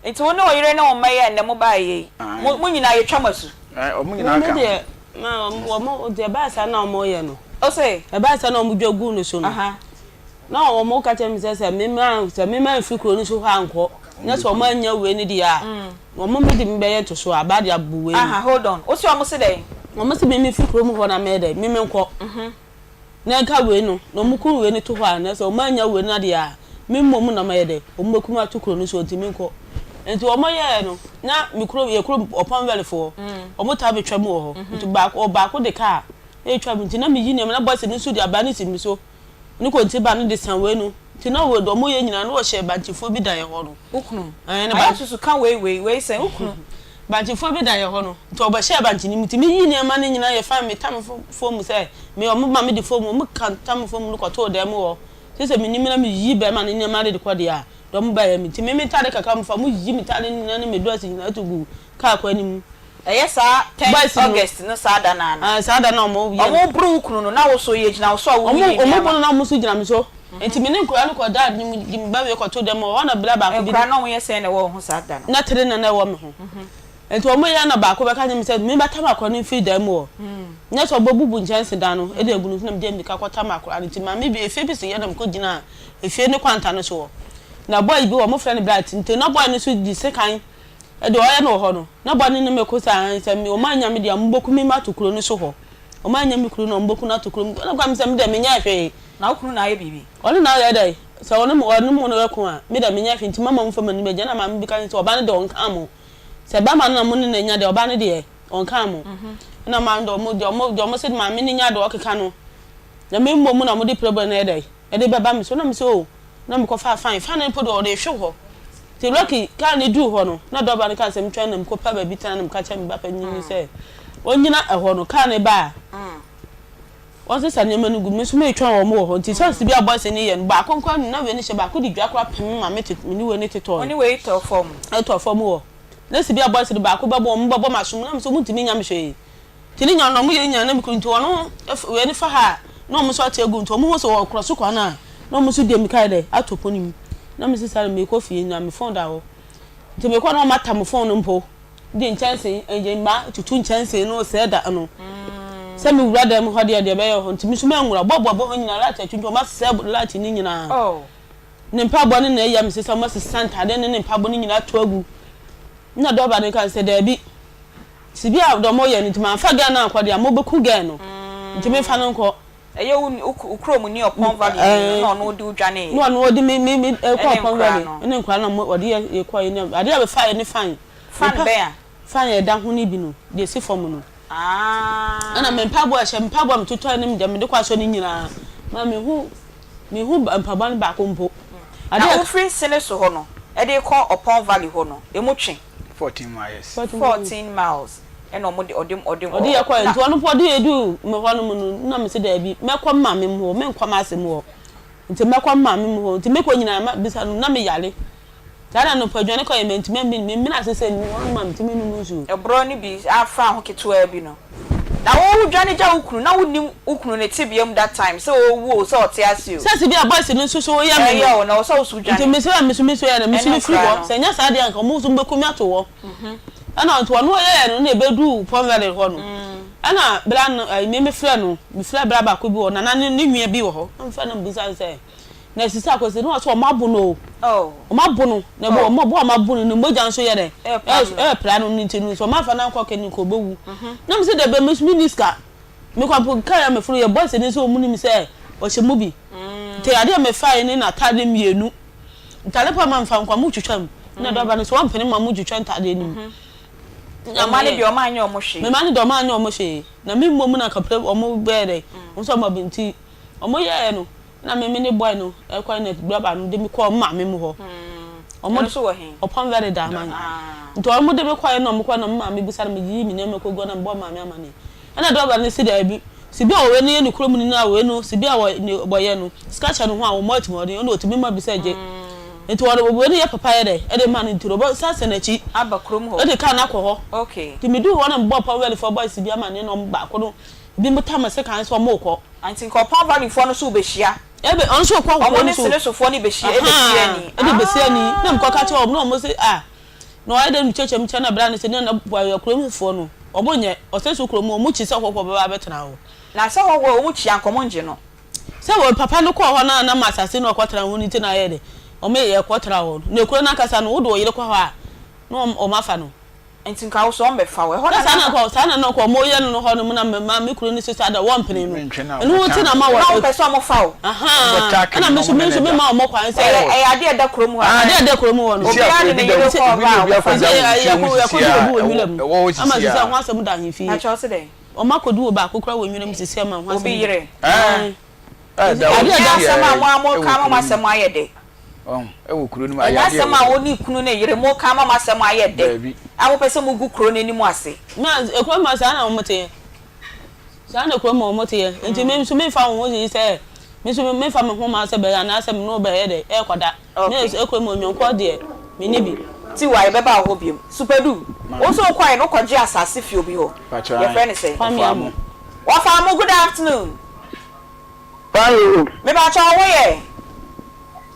Nti wo ne wo yere ne wo mma yi a nnɛ mobaeɛ yi, mo mo nyinaa yɛtwa mo asu? Wɔn nyinaa Wɔn ka ho. deɛ, ma wɔn deɛ ɛbaa saa na wɔyɛ no. Ose? Ɛbaa saa na wɔdwa guu no so no. Aha. Na wɔn ka kyerɛ me sɛ sɛ me ma sɛ me ma nfi kuro no so hɔ ankɔ na sɛ wɔn annya wei no deɛ a, wɔn me de me bɛyɛ ntosoɔ aba de abu wei no. Aha, hold on. Wose wɔn se dɛn? Wɔn se me me fi kurom hɔ na mɛyɛ dɛn? Me me nkɔ. Na nka wei no, na wɔkum wei no to hɔ a, na sɛ wɔannya wei no adeɛ a, me mmom na mɛyɛ dɛ, wɔbɛku me ato kuro no so, enti menkɔ. Enti wɔyɛeɛ no, na me kurom, yɛn kurom, Ɔpɔn Valleyfoɔ, wɔtaa bɛtwa mu wɔ hɔ. Nti baako, ɔbaako de kaa retwa mu, nti na meyi nneɛma, na bɔs no nso de abaa no si me so, ne konti ba no de sa wei no. Nti na wɔ deɛ wɔyɛ nyinaa, na wɔhyɛ bankyefoɔ bi da yɛn hɔ no. Wo kunu? Ɛɛ, ne Ayɛ ban. susu ka wei wei wei sɛn, wo kunu? Bankyefoɔ bi da yɛn hɔ no, nti ɔbɛhyɛɛ bankye no mu, nti meyii nneɛma no nyinaa yɛ fine, metam fam sɛ, me wɔn ma mede fam, wɔn ka tam fam no kɔtoo dan mu hɔ, kyerɛ sɛ mennim na meyi bɛrima no nneɛma no de kɔ deɛ a, deɛ wɔn baeɛ me, nti me me ntaade kakra mefa, wɔyi me ntaade no nyinaa ne me dress nyinaa to gu kaa kwan no mu. Ɛyɛ saa tenth Boys no, August no saa da no ara no. Ae, saa da no a wɔyɛ no. Wɔboro wo kunu no, na wo so yɛgyina wo so a woyiyi Wɔn, wɔn nneɛma. bo no na wɔn nso gyina me so, nti me ne nkwadaa no kɔdaa de me de me ba wei kɔtoo dan mu hɔ, ɛhɔ na bra baako bi Nkwadaa no wɔyɛ sɛn na ɛwɔ wo ho saa da no? Na tere na na ɛwɔ me ho. Nti wɔn yɛ na baako bɛka kyerɛ me sɛ me bɛtam akwadaa no mfiri dan mu hɔ. Nyɛ sɛ ɔbɛbubu nkyɛnsedan no de agu no so na mede mmirika kɔtam akwadaa no. Nti maame bi, efie bi si yɛ na mekɔ gyinaa efie no kwanta no so hɔ. Na boy bi wɔ hɔ, wɔfrɛ no Bright. Nti na boy no nso de sekan deɛ ɔyɛ no wɔ hɔ no, na boy no ne me ko sɛ ahan sɛ me wɔn annya me deɛ a wɔbɛku me ato kuro no so hɔ. Wɔn annya me kunu no a wɔbɛku no ato kuro mu. Ɛna ɔka me sɛ me deɛ menyɛɛ hwee. Na wo kunu na ayɛ biribi? Ɔno na ɔyɛ dɛn? Sɛ ɔne mo ɔne mo no reko a, me deɛ menyɛ hwee nti mama momfa mo anim agya. Ɛnna maame bi ka kyerɛɛ no sɛ, Ɔbaa no deɛ ɔnkaa mo. Sɛ bɛrima no na mo ne no anya deɛ, ɔbaa no deɛ ɔnkaa mo. Ɛnna maame deɛ ɔmo deɛ ɔmo deɛ ɔmo se maame no nya deɛ ɔkeka no, na me mmom na mode prɛgow no ayɛ dɛn? Ɛde bɛba me so. Na mese oh, na mekɔfaa fan. Fan no mpo deɛ ɔde rehwe hɔ. Nti Lucky, kaa no duu hɔ no, na dɔba no kaa sɛ metwɛn na mekɔpɛ baabi tena na meka kyerɛɛ me ba panyin no sɛ ɔnnyina ɛhɔ no, kaa no ba a, Wɔsesa nneɛma no gu me nso meretwɛn wɔn wɔ hɔ nti sɛs bi a boys no yɛ no baako nkoa nim na wei no hyɛ baako de dua koraa pem ma me te me ne wei no tetɔɔ Wo ne wei tɔ fam. Ɛtɔ fam wɔ na sɛ bi a boys no baako bɛbɔ wɔn bɛbɔ m'asom na me nso wɔntumi nya me hwee nti ne nyinaa no wɔyɛ nyinaa na me kunu nti ɔno wei no fa ha a na wɔn nso ate agu nti wɔn hu sɛ wɔkorɔ so kwan a na wɔn nso deɛ mika yɛ dɛ ato pon no mu na me sesa no mekɔ fie na me phone da hɔ nti mekɔ na wɔn ata me phone no mpo. de nkyɛnsee, ɛyɛ mmaa tutu nkyɛnsee no sɛɛ da no. Sɛ me wura dan mu hɔ deɛ, deɛ ɛbɛyɛ wɔ hɔ nti me nso manwura. Bɔɔbo a ɛbɔ hɔ nyinaa light atwintwam, wɔasɛe light no nyinaa. Ne mpaboa no na ɛyɛ me sɛ sɛ wɔasesa ntadeɛ ne ne mpaboa no nyinaa ato agu. Ɛna dɔba no kaa sɛ daabi, sɛ bi a deɛ wɔyɛ no nti mamfa girl no ankɔ deɛ a mobɛku girl no nti memfa no nkɔ. Ɛyɛ wo wo kurom ni Ɔpɔn Valley ni no na ɔno ɔde wo dwaneeɛ. Na ɔno ɔde me me me kɔ Ɛne Ɔpɔn nkoraa Valley no. ɛne nkoraa no na ɔde yɛ yɛ kɔɛ ne adeɛ a bɛfaeɛ ne fan. Fan Mpa bɛn a? Fan a ɛda ho no bi no deɛ ɛsi fam no. Ah. Ɛna me mpaboa a ɛhyɛ me mpaboa a metotɔɛ ne deɛ mede kɔ asɔre no nyinaa ma mehu mehu mpaboa no baako mpo. Na Adeɛ a. wofiri Sene so hɔ no de rekɔ Ɔpɔn Valley hɔ no emu twe? 14 miles. 14 miles. Ɛna ɔmo de ɔde ɔde Ɔde yɛ kɔɛ na. nti ɔno mpo ɔde yɛ duu me hɔ nom no na me se daabi mɛkɔ me maame mu hɔ menkɔ m'ase mu hɔ nti mɛkɔ me maame mu hɔ nti mekɔ nyinaa ma bisa no na me yare saa na anɔpa aduane kɔ yɛ mantumi ammi me mene ase sɛ nni hɔ nom a metumi nom nsuo. Ɛborɔ no bi afra ho ketewaa bi no na wo dwane gya wo kunu na wo nim wo kunu ne tebea mu that time sɛ ɔɔwu o sɛ ɔte ase o. Sɛ se bi a boys no nso so yɛ me Ɛyɛ no o na ɛwɔ sɛ wo so nti dwane me sɛ me so me so yɛ no me so ɛne me firi nkoraa hɔ no. sɛ nyɛ saa deɛ anka ɔmo nso bɛku me ato hɔ. Ɛna nti ɔno ɔyɛɛ no na ɛbɛduu Pɔnvɛle hɔ no ɛna bra no ɛyi me mefrɛ no mefrɛ bra baako bi wɔ nana ne ne nua bi wɔ hɔ na mefrɛ no bisa no sɛ na sisi akwasi na ɔsɛ ɔmo abo no o ɔmo abo no na ɛbɔ ɔmo ɔbo a ɔmo abo no ne mogya nso yɛ dɛ ɛɛpra no ne nti no nso ɔmo afa no ankɔ clinic ɔbɛwu na me sɛ dɛbɛ me nso me ni sika mekɔ mpo kaa yɛ meforo yɛ boys no nso ɔmo nim sɛ ɔhyɛ mu bi nti adeɛ a mefaeɛ ne n'ataade mmienu Ntade pa ma nfa nkwa mo twitwa mu. Na dɔba no so wɔmpene ma mo twitwa ntadeɛ no mu. Na mma no deɛ wɔn anyɛ wɔn hwee. Me mma no deɛ wɔn anyɛ wɔn hwee. Na me mmom na kapre wɔn bɛyɛ dɛ. Wɔn nso wɔn abɛ nti wɔn yɛɛ no na me me ne boy no ɛkɔ na dɔba no de me kɔɔ maame mu hɔ. Wɔn nso wɔ he? Ɔpɔn very da ama no. Nti wɔn de me kɔɛ na wɔn kɔɛ na me maame bisa na me yiyi me nneɛma kɔ gu na me bɔ maame amaneɛ. Ɛna dɔba no se daabi. Sibi a wɔwɛ no yɛ ne kurom ni na wei no sibi a wɔ ne wɔyɛ no sika hyɛ ne ho a wɔmmɔ atirimuɔden ɔno ɔtumi ma bi sɛ gye nti wɔde wei no yɛ papa yɛ dɛ ɛde ma no nti no ɔbɛ san sɛ n'akyi Aba kurom hɔ. ɛde kaa no akɔ hɔ Okay. nti meduu hɔ na mebɔɔ Palm Valley foɔ boys bi amaneɛ na wɔn baako no ebi mo tam sekan sɛ wɔn rekɔ. Nti nka Palm Valley foɔ no nso rebɛhyia. Ebe ɔno nso rekɔ Wɔn kuro no ne so. Senesofoɔ no rebɛhyia ɛbɛsi Ahaa ani. ɛde bɛsi ani na mekɔ ka kyerɛ wɔn na wɔn se ah Na ɔayɛ dɛ no kyerɛkyerɛ mu kyerɛ na bra no sɛ nna na kurom foɔ no ɔmo nyɛ ɔsɛ so kurom ɔmo kyi sɛ hɔhoɔ bɛba abɛtena hɔ. Na sɛ hɔhoɔ a ɔmo kyi anka ɔmo ngye no. Sɛ wɔ papa no kɔɔ hɔ na na ma asase no ɔkɔ tena ho no nti na ayɛ dɛ ɔmo yɛ kɔ tra hɔ no na kuro no ankasa no wode wo yere kɔ hɔ a na ɔmo afa no. Nti nka wo so ɔmo bɛfa wo ɛhɔ Sɛ na saa na na nka saa na na nka ɔmo yɛ no no hɔ nom na me ma me kunu no so saa da wɔmpene no Mentwe na ɛno ho nti na ma Na wɔ wo pɛ sɛ ɔmo fa wo. Ahaa Wɔbɛtake ɛna no me na nso ɔmo me ne nso no me da. ma ɔmo kwan sɛ Ɛyɛ ɛyɛ adeɛ a ɛda kurom hɔ adeɛ a anaa? ɛda kurom hɔ no Sisi Obiara de akoro ne bi da yere wo kɔ obi ɔba ne a obi wɔfa akɔgya Sɛ wɔ yɛ nsuo yɛkɔ mu yɛkɔdu sisi a obi wɔ ɛwɔ nwura mu ɛwɔ hɔ ama sisi sisi a a. ho asɛm da ahemfie Pakyɛ wo se dɛn? Ɔmo akɔdu wɔ baako koraa wɔ nwura mu sisi ama ho Obi asɛm da yere. Ɛɛ Ae ɛda hɔ Ɛnyɛ sisi asɛm a a mo ara ɛwɔ moka ama kuro mo no asɛm mu. ayɛ dɛ. Ɔho ɛwɔ kuro no mu Ɛnyɛ ayɛ adeɛ asɛm ɛwɔ a hɔ. wo ne kunu ne yere moka ama mo asɛm ayɛ dɛ Daabi. a mopɛ sɛ mogu kuro no anim ase. Na kurom ha saa na wɔn teɛ. Saa na kurom ha wɔn teɛ. Nti me nso memfa wo ho yi sɛ me nso memfa me ho ma sɛ bɛyɛ anaasɛ me ne wo bɛyɛ dɛ ɛrekɔda. Me Okay. nso kurom ha onyɔnkoɔ deɛ menni bi. Tiwa, yɛbɛba wo hɔ biom. Supadu, wo nso wokɔeɛ no wokɔgyee asase fii obi hɔ. Pakyɛ Yɛfrɛ ae no sɛn? Kwame ɔfaa Amu. mo. Wɔfaa mo, good afternoon. Fine o. Mepakyɛ wo ho yɛ?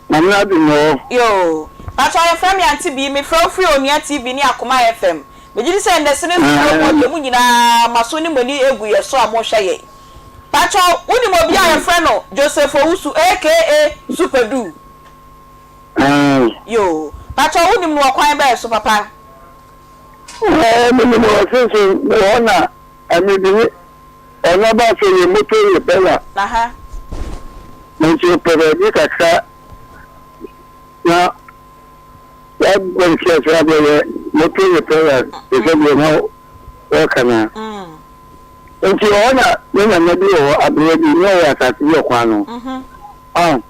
Nyame adom o. Yoo. Pakyɛ yɛfrɛ me Auntie Bee, mefrɛ wo firi Onua TV ne Akoma FM. Megye di sɛ ndɛ sene so kurom hɔ deɛ mo nyinaa mo aso ne mo ani gu yɛ so a mohwɛ yɛn. Pakyɛ wonim obi a yɛfrɛ no Joseph Owusu aka Super Du? Yoo. Pakyɛ wonim no wɔ kwan bɛn so papa? Ɛɛ menim wɔ se so mewɔ hɔ na mede ne Ɔno aba sɛ yɛ moto yɛ bɛla. Aha. Nti ɔpɛ baabi kakra. Na wabɔ ne ti ase adeɛ yɛ motor repairer te sɛ deɛ na wɔreka no a. Nti ɔhɔ na ne nana bi wɔ hɔ, aberewa bi, na ɔwɔ asase bi wɔ kwan no ho.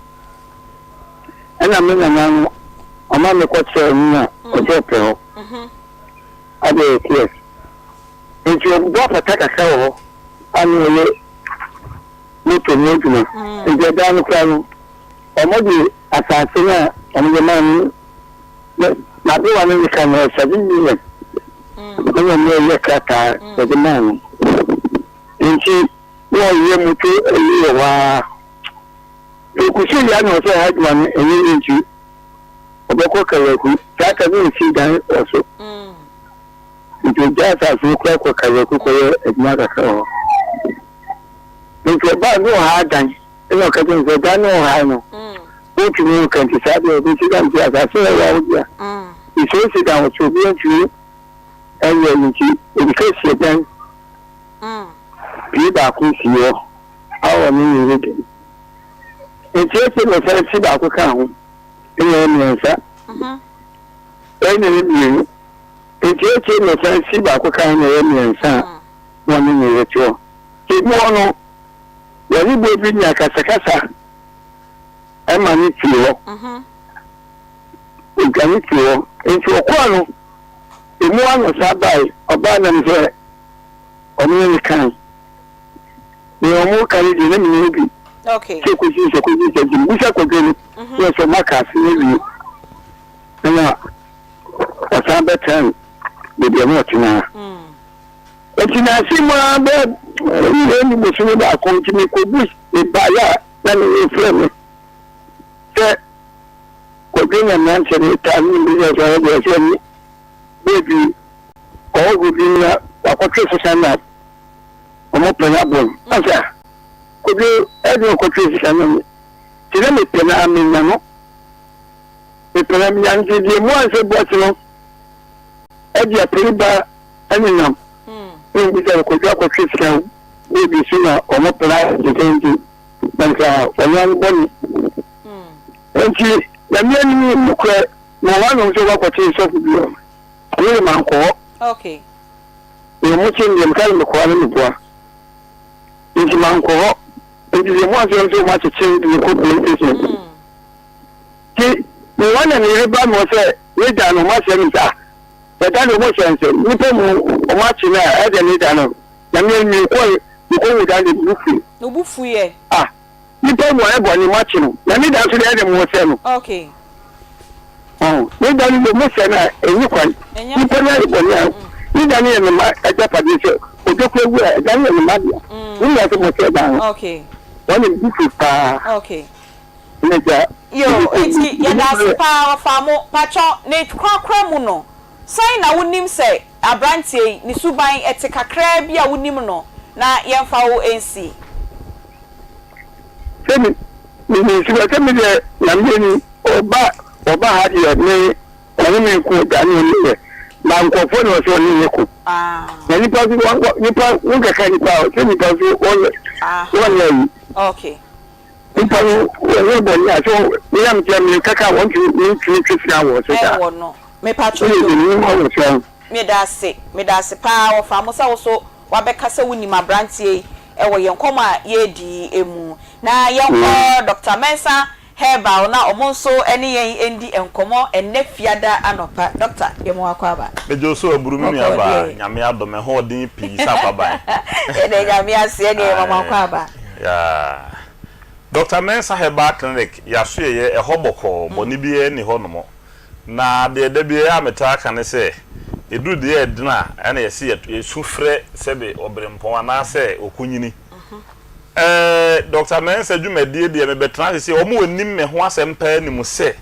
Ɛna me nana no, ɔma me kɔkyerɛɛ no na ɔsɛ ɔpɛ hɔ adeɛ yɛ tears. Nti ɔbobɔ apata kakra wɔ hɔ a na ɔyɛ motor mu adwuma. Nti ɛdan no koraa no, Wɔde asase no a wɔde maa no no, n'aberewa no ne ka no yɛ 7 million ɛna wɔyɛ krataa wɔde maa no. Nti na ɔyɛ moto ayi wɔ hɔ ara. Ekusi wia na ɔsɛ adwuma no ɛnyɛ yie nti ɔbɛkɔ Kalaku. Saa ta no nsi dan wɔ so. Nti ogya asase no kora kɔ Kalaku kɔyɛ adwuma kakra wɔ hɔ. Nti ɔbaa no wɔ ha adan. Ɛnna ɔka kyerɛɛ no sɛ, Da no ɔhae no, wontumi nka nti saa deɛ wɔbɛsi dan nti asase yɛ wo dea. Nti sɛ wosi dan wɔ so obiara ntumi nyɛ nti wɔde ka sie dan pie baako sii hɔ a ɔne ne yere da mu. Nti afei na ɔsan si baako kaa ho ɛna ɛyɛ mmiɛnsa ɛna ɛyɛ mmienu. Nti akyire na ɔsan si baako kaa ho na ɛyɛ mmiɛnsa a na ɔne ne yere te hɔ. Nti ebi hɔ no Wɔne boɔ bi nya akasakasa ma no firi hɔ. Ɔdwane firi hɔ. Nti ɔkɔɔ no, emu ara na ɔsan bae. Ɔbaa nam sɛ wɔn ne no kae. Nea wɔn ka no deɛ na mennim bi. Sɛ kɔsi sɛ kɔsi sɛ nti mebisa kɔdwe no na ɔsɛ ɔma ka ase no awie. Ɛna ɔsan bɛtena baabi a na ɔte no ara. Enti n'ase mu ara bɛyɛ ɛnni bosome baako nti mekɔ bush mebaeɛ a na ne yere frɛ me sɛ kɔdwe na mmeranteɛ no taa ne bi sɛ sɛ deɛ sɛ ne baabi ɔhɔhoɔ bi na wakɔtwe sesa na wɔn pɛ no abɔ no asa kɔdwe ɛde ɔkɔtwe sesa no me nti na mepɛ no a menya no mepɛ no a menya no nti deɛ mu ansɛ bɔs no ɛde apere ba ɛnenam na obi sɛ ɔkɔdwa kɔtwe sika baabi so na ɔmo pra sika nti na nka ɔno ano bɔne nti nyame anim nokorɛ na ɔhɔ anom sɛ wakɔkye sɔfo bi hɔ ɔno de mankɔ hɔ na ɔmo kye deɛ meka ne mekɔa ne meboa nti mankɔ hɔ nti deɛ mo asɛm sɛ ɔmo akyekyere de ne kɔ police station nti mewɔ na ne yere ba me hɔ sɛ ne da no ɔmo asɛ me sɛ ah Ɛda no ɔmo hyɛ nsɛ nipa mu ɔmo akye no a ɛdɛ ne da no nyame anim me kɔ me kɔ hu da no me bo fui. Wo bo fui ɛ. Ah nipa mu ayɛ bɔne mo akye no na ne da nso deɛ ɛdɛ mo sɛ no. Okay. Ɔn ne da no deɛ mo sɛ no a ɛnyi kwan nipa no ayɛ bɔne a ne da no yɛ ne ma agyapadeɛ sɛ odwo kura wu a ɛda no yɛ ne ma dea ne nyɛ sɛ mo sɛ da no. Okay. Wɔn ne bo fui paa. Okay. Ɛna gya. Yo nti yɛda ase paa ɔfa mo pakyɛ ne korakora mu no Sɛn na wonim sɛ aberanteɛ yi ne suban te kakraa bi a wonim no na yɛmfa wo nsi? Sɛ me menim suban sɛ me deɛ Nyame ni ɔba ɔba ha deɛ me ɔne me nko da ne ɔne yɛ ba nkurɔfoɔ na ɔsɛ ɔne yɛ ko na nipa nso wɔ wɔ nipa wo kɛkɛ nipa sɛ nipa nso wɔnyɛ wɔnyɛ ayi. Okay. Nipa no wɔnyɛ bɔne a sɛ woyam kyɛ me kaka wɔn tumi ntumi twe sika wɔ so saa. Ɛwɔ no. Mepakyɛw yo. Medase, medase paa wɔfa mo sɛ wo so wabɛka sɛ wonim abranteɛ yi wɔ yɛn nkɔmɔ a yɛredi yi mu. Na yɛnkɔ Doctor Mensah Herbal na ɔmo nso ne yɛn ndi nkɔmɔ ɛnnɛ Fiada anɔpa. Doctor, yɛma wo akwaaba. Megye wo so aburu me nua Bɔkɔɔ baa deɛ. Nyame adom ɛho ɔden pii sɛ akwaban. Yɛda Nyame ase ɛneɛ yɛma mo Ae akwaaba. yeah. Doctor Mensah Herbal Clinic yasoɛyɛ ɛhɔ bɔkɔɔ bɔne biara nni hɔ nom. Na deɛ da biara a metaa ka ne sɛ, ɛduru deɛ ɛdene a, ɛna yɛse yɛsu frɛ sɛbe ɔberempɔn anaasɛ ɔkunyini. Ɛɛ, Dɔkta Mensah dwumadie deɛ mebɛtena ase sei, wɔn a wɔnim me ho asɛm paa nim sɛ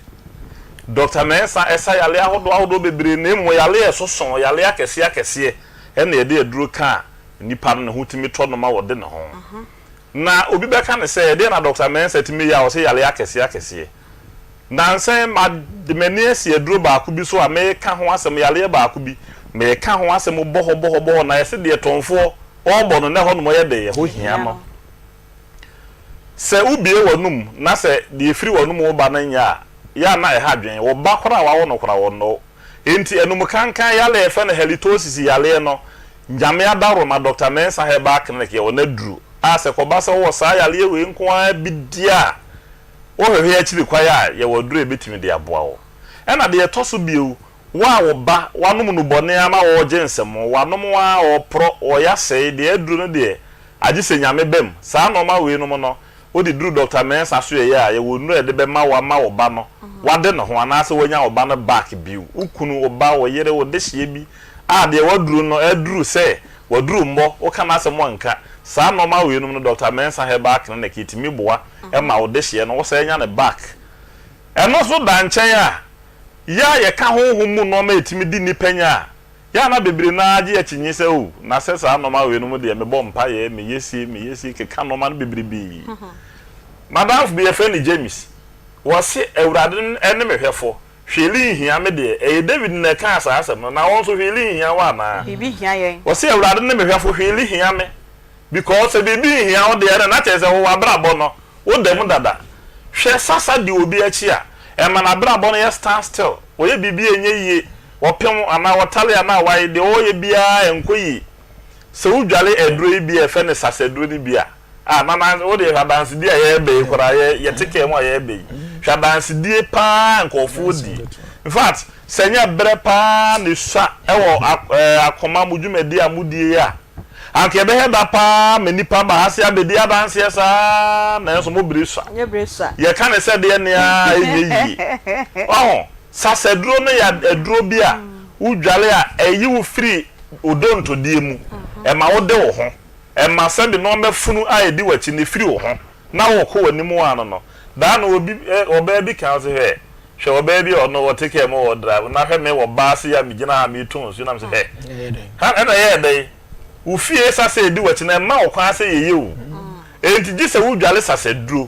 Dɔkta Mensah ɛsa yareɛ ahodoɔ ahodoɔ bebree na mmom yareɛ a ɛsoso, yareɛ akɛseɛ akɛseɛ ɛna yɛde aduro ka a nipa no ne ho tumi tɔ no ma wɔde ne ho. Na obi bɛka no sɛ, ɛdeɛn na Dɔkta Mensah tumi yɛ a ɔse yareɛ akɛseɛ akɛseɛ? Nnansa yi, made m'ani asi aduro baako bi so a mereka ho asɛm, yareɛ baako bi, mereka ho asɛm bɔ hɔ, bɔ hɔ, bɔ hɔ, na yɛse deɛ tɔnfoɔ ɔrebɔ no, na ɛhɔ nom yɛ dɛ, ɛhɔ hia no. Sɛ wobue w'anum na sɛ deɛ ɛfiri w'anum reba no nyɛ a, yɛ a na ɛha adwene. Wo ba koraa a wawo no koraa ɔnnɔ wo. Enti anumkankan yale a yɛfrɛ no halitosis yaleɛ no, Nyame adaworoma Dɔkta Mensah Herbal Clinic yɛwɔ n'aduro a sɛ kɔba sɛ wowɔ saa yaleɛ wei nko ara bi deɛ a, wohwehwɛ akyiri kwan a, yɛwɔ aduro a yɛbɛtumi de aboa wo. Ɛna deɛ ɛtɔ so bio, wo a wo ba wanom nnubɔne ara ma ɔregye nsɛm, wanom ara ɔreporɔ, ɔreyɛ asɛe, deɛ aduro no deɛ agye sɛ Nyame ba mu. Saa nnoɔma weinom no, wode duru Dɔkta Mensah so yɛyɛ a, yɛwɔ nnuro a yɛde bɛma wo ama wo ba no wade ne ho anaasɛ wanya wo ba no back bio. Wo kunu, wo ba, wo yere, wo dehyeɛ bi a deɛ waduru no aduru sɛ waduru mmɔ, woka n'asɛm ɔnka. Saa nnoɔma weinom no Dɔkta Mensah Herbal Clinic yɛtumi boa ma wo dehyeɛ no wosan nya no back. Ɛno nso da nkyɛn a, yɛ a yɛka honhom mu nnoɔma a ɛtumi di nnipa nya a, Yɛ a na bebree no ara gye akyinnye sɛ, 'O, na sɛ saa nnoɔma weinom deɛ, mebɔ mpaeɛ, meyɛ sei, meyɛ sei, keka nnoɔma no bebrebee. M'adamfo bi, yɛfrɛ no James, ɔse, Awurade ne me hwɛfo, hwee renhia me deɛ. Ɛyɛ David na ɛkaa saa asɛm no, na wo nso hwee renhia wo anaa? Biribi hia yɛn. Ɔse, Awurade ne me hwɛfo, hwee renhia me. Because sɛ biribi nhia wo deɛ ɛnna na kyerɛ sɛ wo w'abrabɔ no, woda mu dada. Hwɛ sasa di obi akyi a, ɛma n'abrabɔ no yɛ stand still. Ɔyɛ biribi a ɛnyɛ yie, ɔpem anaa ɔtale anaa wae, deɛ ɔreyɛ biara ɛnkɔ yie. Sɛ wodwale aduro yi bi a yɛfrɛ no sasaduro no bi a, ah nana wo deɛ hwɛ adansedie a yɛreba yi koraa, yɛ yɛte kaa mu a yɛreba yi, hwɛ adansedie paa a nkurɔfoɔ di. In fact, sɛ ɛnyɛ berɛ paa na ɛsua wɔ akoma mo dwumadie a modie yi a, Anka yɛbɛhwɛ da paa ma nnipa aba ha se abɛdi adanseɛ saa nanso mo bere sua. Yɛka no sɛ deɛ nea ɛnyɛ yie. Waho? Sasaduro no yɛ aduro bi a wodware a ɛyi wo firi wo dontodie mu. Ɛma wode wo ho. Ɛma sɛbe nnoɔma funu a ɛdi w'akyi no firi wo ho na wokɔ w'anim ano no. Daa no obi, ɔbaa bi ka ɔse hwɛ, Hwɛ ɔbaa bi a ɔno ɔte kaa mu a ɔredrive na hwɛ me wɔ baa ase yi a megyina ha a meretɔn nsuo na mesɛ hɛ ha ɛna ɛyɛɛ dɛn? Wo fie sasa edi w'akyi na ɛmma wo kwan sɛ yɛyɛ o. Enti gye sɛ wodwale sasaduro.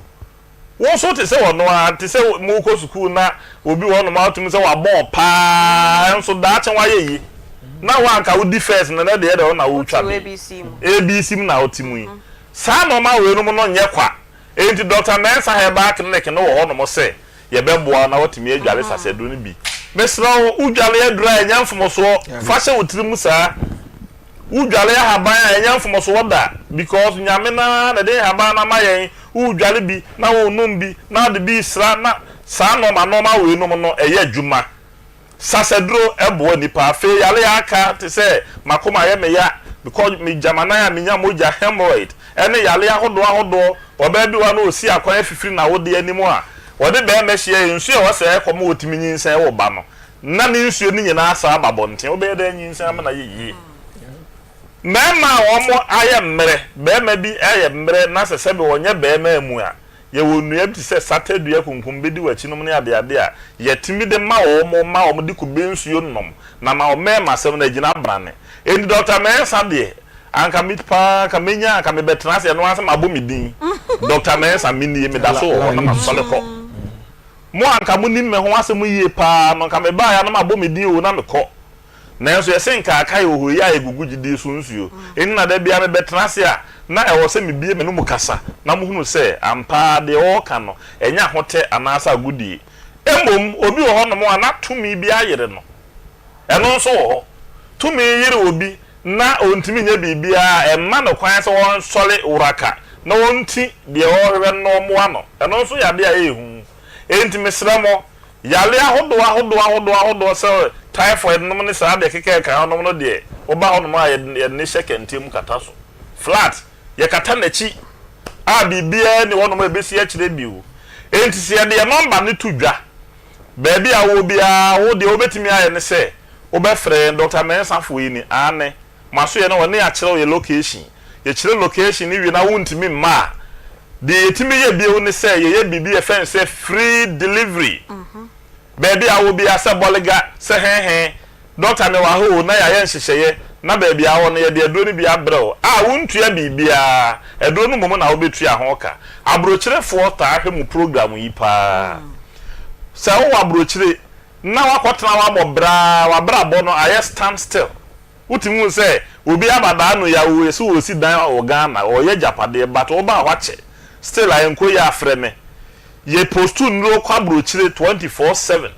Wo nso te sɛ ɔno ara, te sɛ morekɔ sukuu na obi wɔ hɔnom a wotumi sɛ wabɔn paa nso daakye wayɛ yi na wo anka wodi first no na deɛ ɛdɛ ɔno na wotwa Wote me. ABC mu. ABC mu na wote mu yi. Saa nnoɔma weinom no nyɛ kwa. Enti Dɔkta Mensah Herbal Clinic no wɔ hɔnom sɛ yɛbɛboa wo na woatumi adware sasaduro no bi. Mesrɛ wo, wodware aduro a ɛnyɛ mfomsoɔ, fa hyɛ wo tiri mu saa. Wodware ahaban a ɛnyɛ mfomsoɔ da because Nyame no ara na ɛde nhaban no ama yɛn, woredware bi na worenom bi na wode bi resra na saa nnoɔma nnoɔma weinom no ɛyɛ adwuma. Sasaduro boa nnipa. Afei yare a aka te sɛ m'akoma yɛ me ya, mekɔ megya m'anan a menya mogya, hemorrhoid, ne yare ahodoɔ ahodoɔ. Ɔbaa bi wɔ hɔ a na ɔsi akwan afifiri n'awodeɛ anim a ɔde barima hyia yi, nsuo a ɛwɔ sɛ ɛkɔ ma ɔtumi nyinsɛn wo ba no, na ne nsuo no nyinaa asan aba abɔnten. Wobɛyɛ dɛn anyinsɛn ama no ayɛ yie? Mmarima a wɔayɛ mmerɛ, barima bi ayɛ mmerɛ na sɛ sɛbe ɔnyɛ barima mu a, Yɛwɔ nnua bi te sɛ sata dua, kunkum bedi w'akyi nom ne adeade a yɛtumi de ma wɔn ma wɔn de kube nsuo nom na ma wɔn asɛm no agyina abrane. Enti Dɔkta Mensah deɛ, anka me paa anka menya anka mebɛtena ase ɛno ara sɛ mabɔ me din. Dɔkta Mensah menie meda so wɔ hɔ na masɔre kɔ. Mo a anka monim me ho asɛm yie paa no anka mebaeɛ a na mabɔ me din oo na mekɔ. Nanso yɛse nkaakae wɔ hɔ yi a egugu gyidie so nsuo. Enti na da biara mebɛtena ase a, na ɛwɔ sɛ mebue m'anomu kasa na mohunu sɛ ampa ara deɛ ɔreka no, ɛnyɛ ahotɛ anaasɛ agodie. Mmom obi wɔ hɔnom a na tumi bi ayere no. Ɛno nso wɔ hɔ. Tumi yere obi na ɔntumi nyɛ biribiara a, ɛmma no kwan sɛ ɔnsɔre woraka na ɔnti deɛ ɔrehwehwɛ no na ɔmmoa no. Ɛno nso yɛ adeɛ a ɛyɛ hu. Enti mesrɛ mo, Yare ahodoɔ ahodoɔ ahodoɔ ahodoɔ sɛ typhoid nom ne saa deɛ keka ɛka ho nom no deɛ woba hɔ nom a yɛde yɛde no hyɛ kɛntɛn mu kata so flat yɛkata n'akyi a biribiara nni hɔ nom a ɛbɛsi akyire bio. Enti sɛ yɛde yɛn nɔmba no to dwa baabi a wowɔ biara wo deɛ wobɛtumi ayɛ ne sɛ wobɛfrɛ yɛn Doctor Mensah foɔ yi ni aane Maso yɛ na wɔne akyerɛ wo yɛ location. Yɛkyerɛ location no wie na wontumi mma a, deɛ yɛtumi yɛ bio ne sɛ yɛyɛ biribi yɛfrɛ no sɛ free delivery. Baabi a wowɔ biara sɛ Bolga, sɛ hɛnhɛn, doctor mewɔ ha o, na yɛayɛ nhyehyɛeɛ na baabi a wowɔ no yɛde aduro no bi abrɛ wo a wontua biribiara, aduro no mmom na wobɛtua ho ka. Aburokyerefoɔ taa hwɛ mo program yi pa ara. Sɛ wowɔ aburokyire na woakɔtena hɔ abɔ bra a, w'abrabɔ no ayɛ stand still. Wotumi hu sɛ obi aba daa no ya oo yɛse ɔresi dan wɔ Ghana ɔreyɛ agyapadeɛ but wobaa hɔ akyɛ still a ɛnkɔ yie a frɛ me. Yɛ postu nnuro kɔ aburokyire 24/7.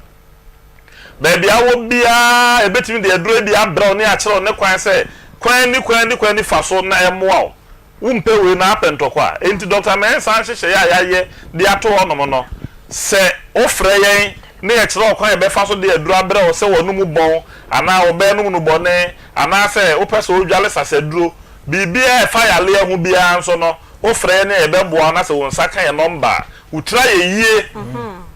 Baabi a wowɔ biara yɛbɛtumi de aduro bi abrɛ wo ne akyerɛ wo ne kwan sɛ kwan ni kwan ni kwan ni fa so na ɛmmoa wo. Wompɛ wei na apɛ ntɔkwa a. Enti Dɔkta Mensah nhyehyɛeɛ a yɛayɛ de ato hɔnom no, sɛ wofrɛ yɛn na yɛkyerɛ wo kwan a yɛbɛfa so de aduro abrɛ wo sɛ w'anom bɔn anaa wo bɛnom nnubɔne anaasɛ wopɛ sɛ wodwale sasaduro, biribiara a ɛfa yareɛ ho biara nso no, wofrɛ yɛn a yɛbɛboa wo na sɛ wo nsa ka yɛn nɔmba a, wo tiri ayɛ yie.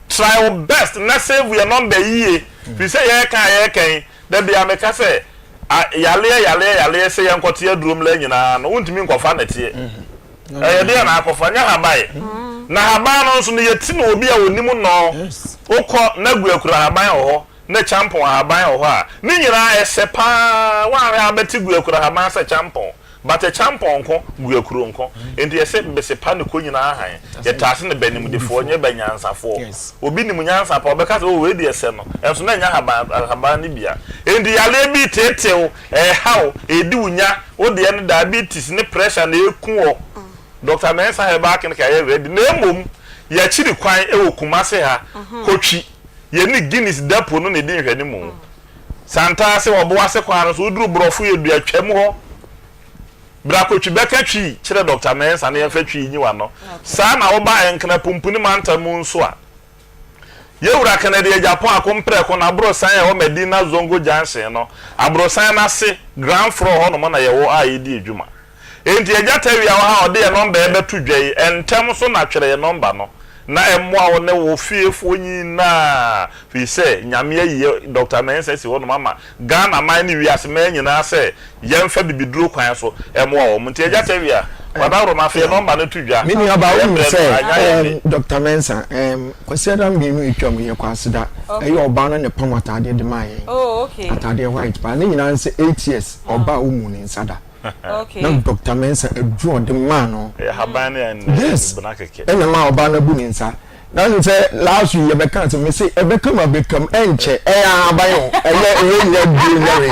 Try wo best na save yɛn nɔmba yie firi sɛ yɛreka a yɛreka yi, da biara meka sɛ a yareɛ yareɛ yareɛ sɛ yɛnkɔte aduro mmra nyinaa no, wontumi nkɔfa nɛteɛ. Ɛyɛ deɛ na akɔfa, nyɛ haban. Na haban no nso no, yɛti no obi a ɔnim nnɔɔ. Wokɔ na guakura haban wɔ hɔ, ne kyampɔn ahaban wɔ hɔ a, ne nyinaa ɛsɛ paa, woanhwɛ a wobɛte guakura ahaban sɛ kyampɔn, but kyampɔn nko, guakuro nko. Enti yɛse bese pa ne kɔ nyinaa han, yɛtaa se no bɛ nimdefoɔ nyɛ bɛ nyansafoɔ. Obi nim nyansa paa, ɔbɛka sɛ oh wei deɛ ɛsɛ no, ɛnso na ɛnyɛ ahaban, ahaban no bi a. Enti yareɛ bi reteetee wo, ɛreha wo, ɛredi wo nya, wo deɛ no diabetes ne pressure na ɛreku wo. Doctor Mensah Herbal Clinic ayɛ ready na mmom yɛakyiri kwan wɔ Kumasi ha, Kotwi. Yɛne Guinness Depot no na ɛdi nhwɛanimu. Santase, Ɔboase kwan no so, woduru Borɔfo yɛ dua twam hɔ. Bra Kotwi bɛka Twi kyerɛ Dɔkta Mensah na yɛmfa Twi nyi w'ano. Saa na woba Nkran Pumpuni mantam mu nso a, Yɛwura Kennedy Agyapong Akompreko n'aborosan a ɛwɔ Medina Zongo Junction no, aborosan no ase, ground floor hɔnom na yɛwɔ a yɛdi adwuma. Enti Agya Tawia wɔ ha a ɔde yɛn nɔmba rebɛto dwa yi, ntɛm so na twerɛ yɛn nɔmba no na ɛmmoa wo ne wo fiefoɔ nyinaa firi sɛ Nyame ayi yɛ Dɔkta Mensah asi hɔnom ama Ghana man ne wiase man nyinaa sɛ yɛmfa bibiduro kwan so mmoa wɔn. Nti Agya Tawia, Wadaworoma fa yɛn nɔmba no to dwa Me nua baa na wonim yɛn berɛ sɛ no anya yɛn de. ɛɛm Dɔkta Mensah ɛɛm Kwasiada mmienu atwam yi yɛkɔ aseda ɛyɛ ɔbaa no na ɛpam ataadeɛ de maa yɛn Oh okay. ataadeɛ white paa ne nyinaa ne sɛ 8 years ɔbaa a ɔmmu ne nsa da. Na Doctor Mensah aduru a ɔde maa no. Ɛyɛ haban ne ɛnɛ Yes. bena kɛkɛ. Ɛna maa ɔbaa no abu ne nsa. Na nim sɛ last week yɛbɛka sɛ mese ɛbɛka mu abɛka mu ɛnkyɛ ɛyɛ ahaban o ɛnyɛ ɛnyɛ nyɛ duro nyɛ hwee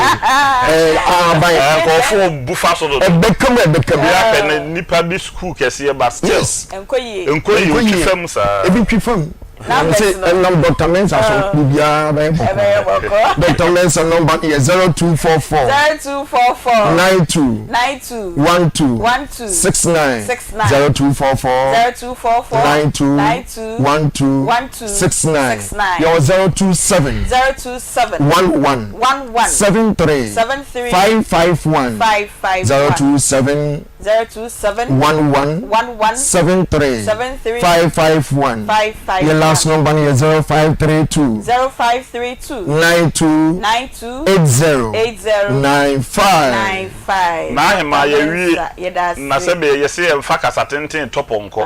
ɛyɛ ahaban. Nkurɔfoɔ bu fa so dodo. Ɛbɛka mu ɛbɛka mu. Bi apɛ ne nipa bi sukuu kɛseɛ ba still. Yes. Ɛnkɔ yie. Ɛnkɔ yie otwi fam saa. Ebi twi fam. Na me se ɛnam Doctor Mensah so biribiara bɛyɛ bɔkɔɔ. Doctor Mensah nɔmba no yɛ 0244 92 12 69 0244 92 12 69 Yɛwɔ 027 11 73 551 027 11 73 551 Yɛ last number no yɛ 0532 92 80 95. N'ahemaa yɛwie na sɛbe yɛse yɛmfa kasa tenten tɔ pɔnkɔ,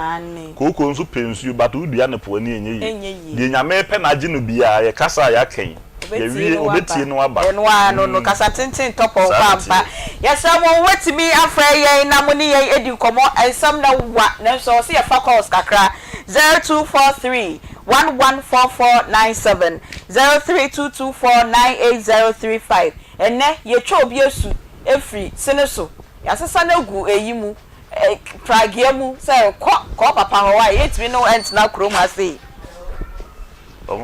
kooko nso pɛ nsuo but wodua no po ani ɛnyɛ yie. Deɛ Nyame pɛ na agye no biara yɛ kasa a yɛaka yi. Obetie Yɛwie, no waba. obetie no waba. Ɛno ara no no, kasa tenten tɔ pɔnkɔ Saa na ampa. ɛteɛ. Yɛsrɛ mo, mobɛtumi afrɛ yɛn na mo ne yɛn adi nkɔmmɔ. Nsɛm no wa, nanso ɛwɔ sɛ yɛfa calls kakra. 0243 114497, 03224 98035. Ɛnnɛ, yɛtwa obi asu afiri sene so. Yɛasesa no agu eyi mu, pragea mu, sɛ kɔ, kɔ wo papa hɔ, wai, yɛntumi ne wo ntena kurom ha sei. Na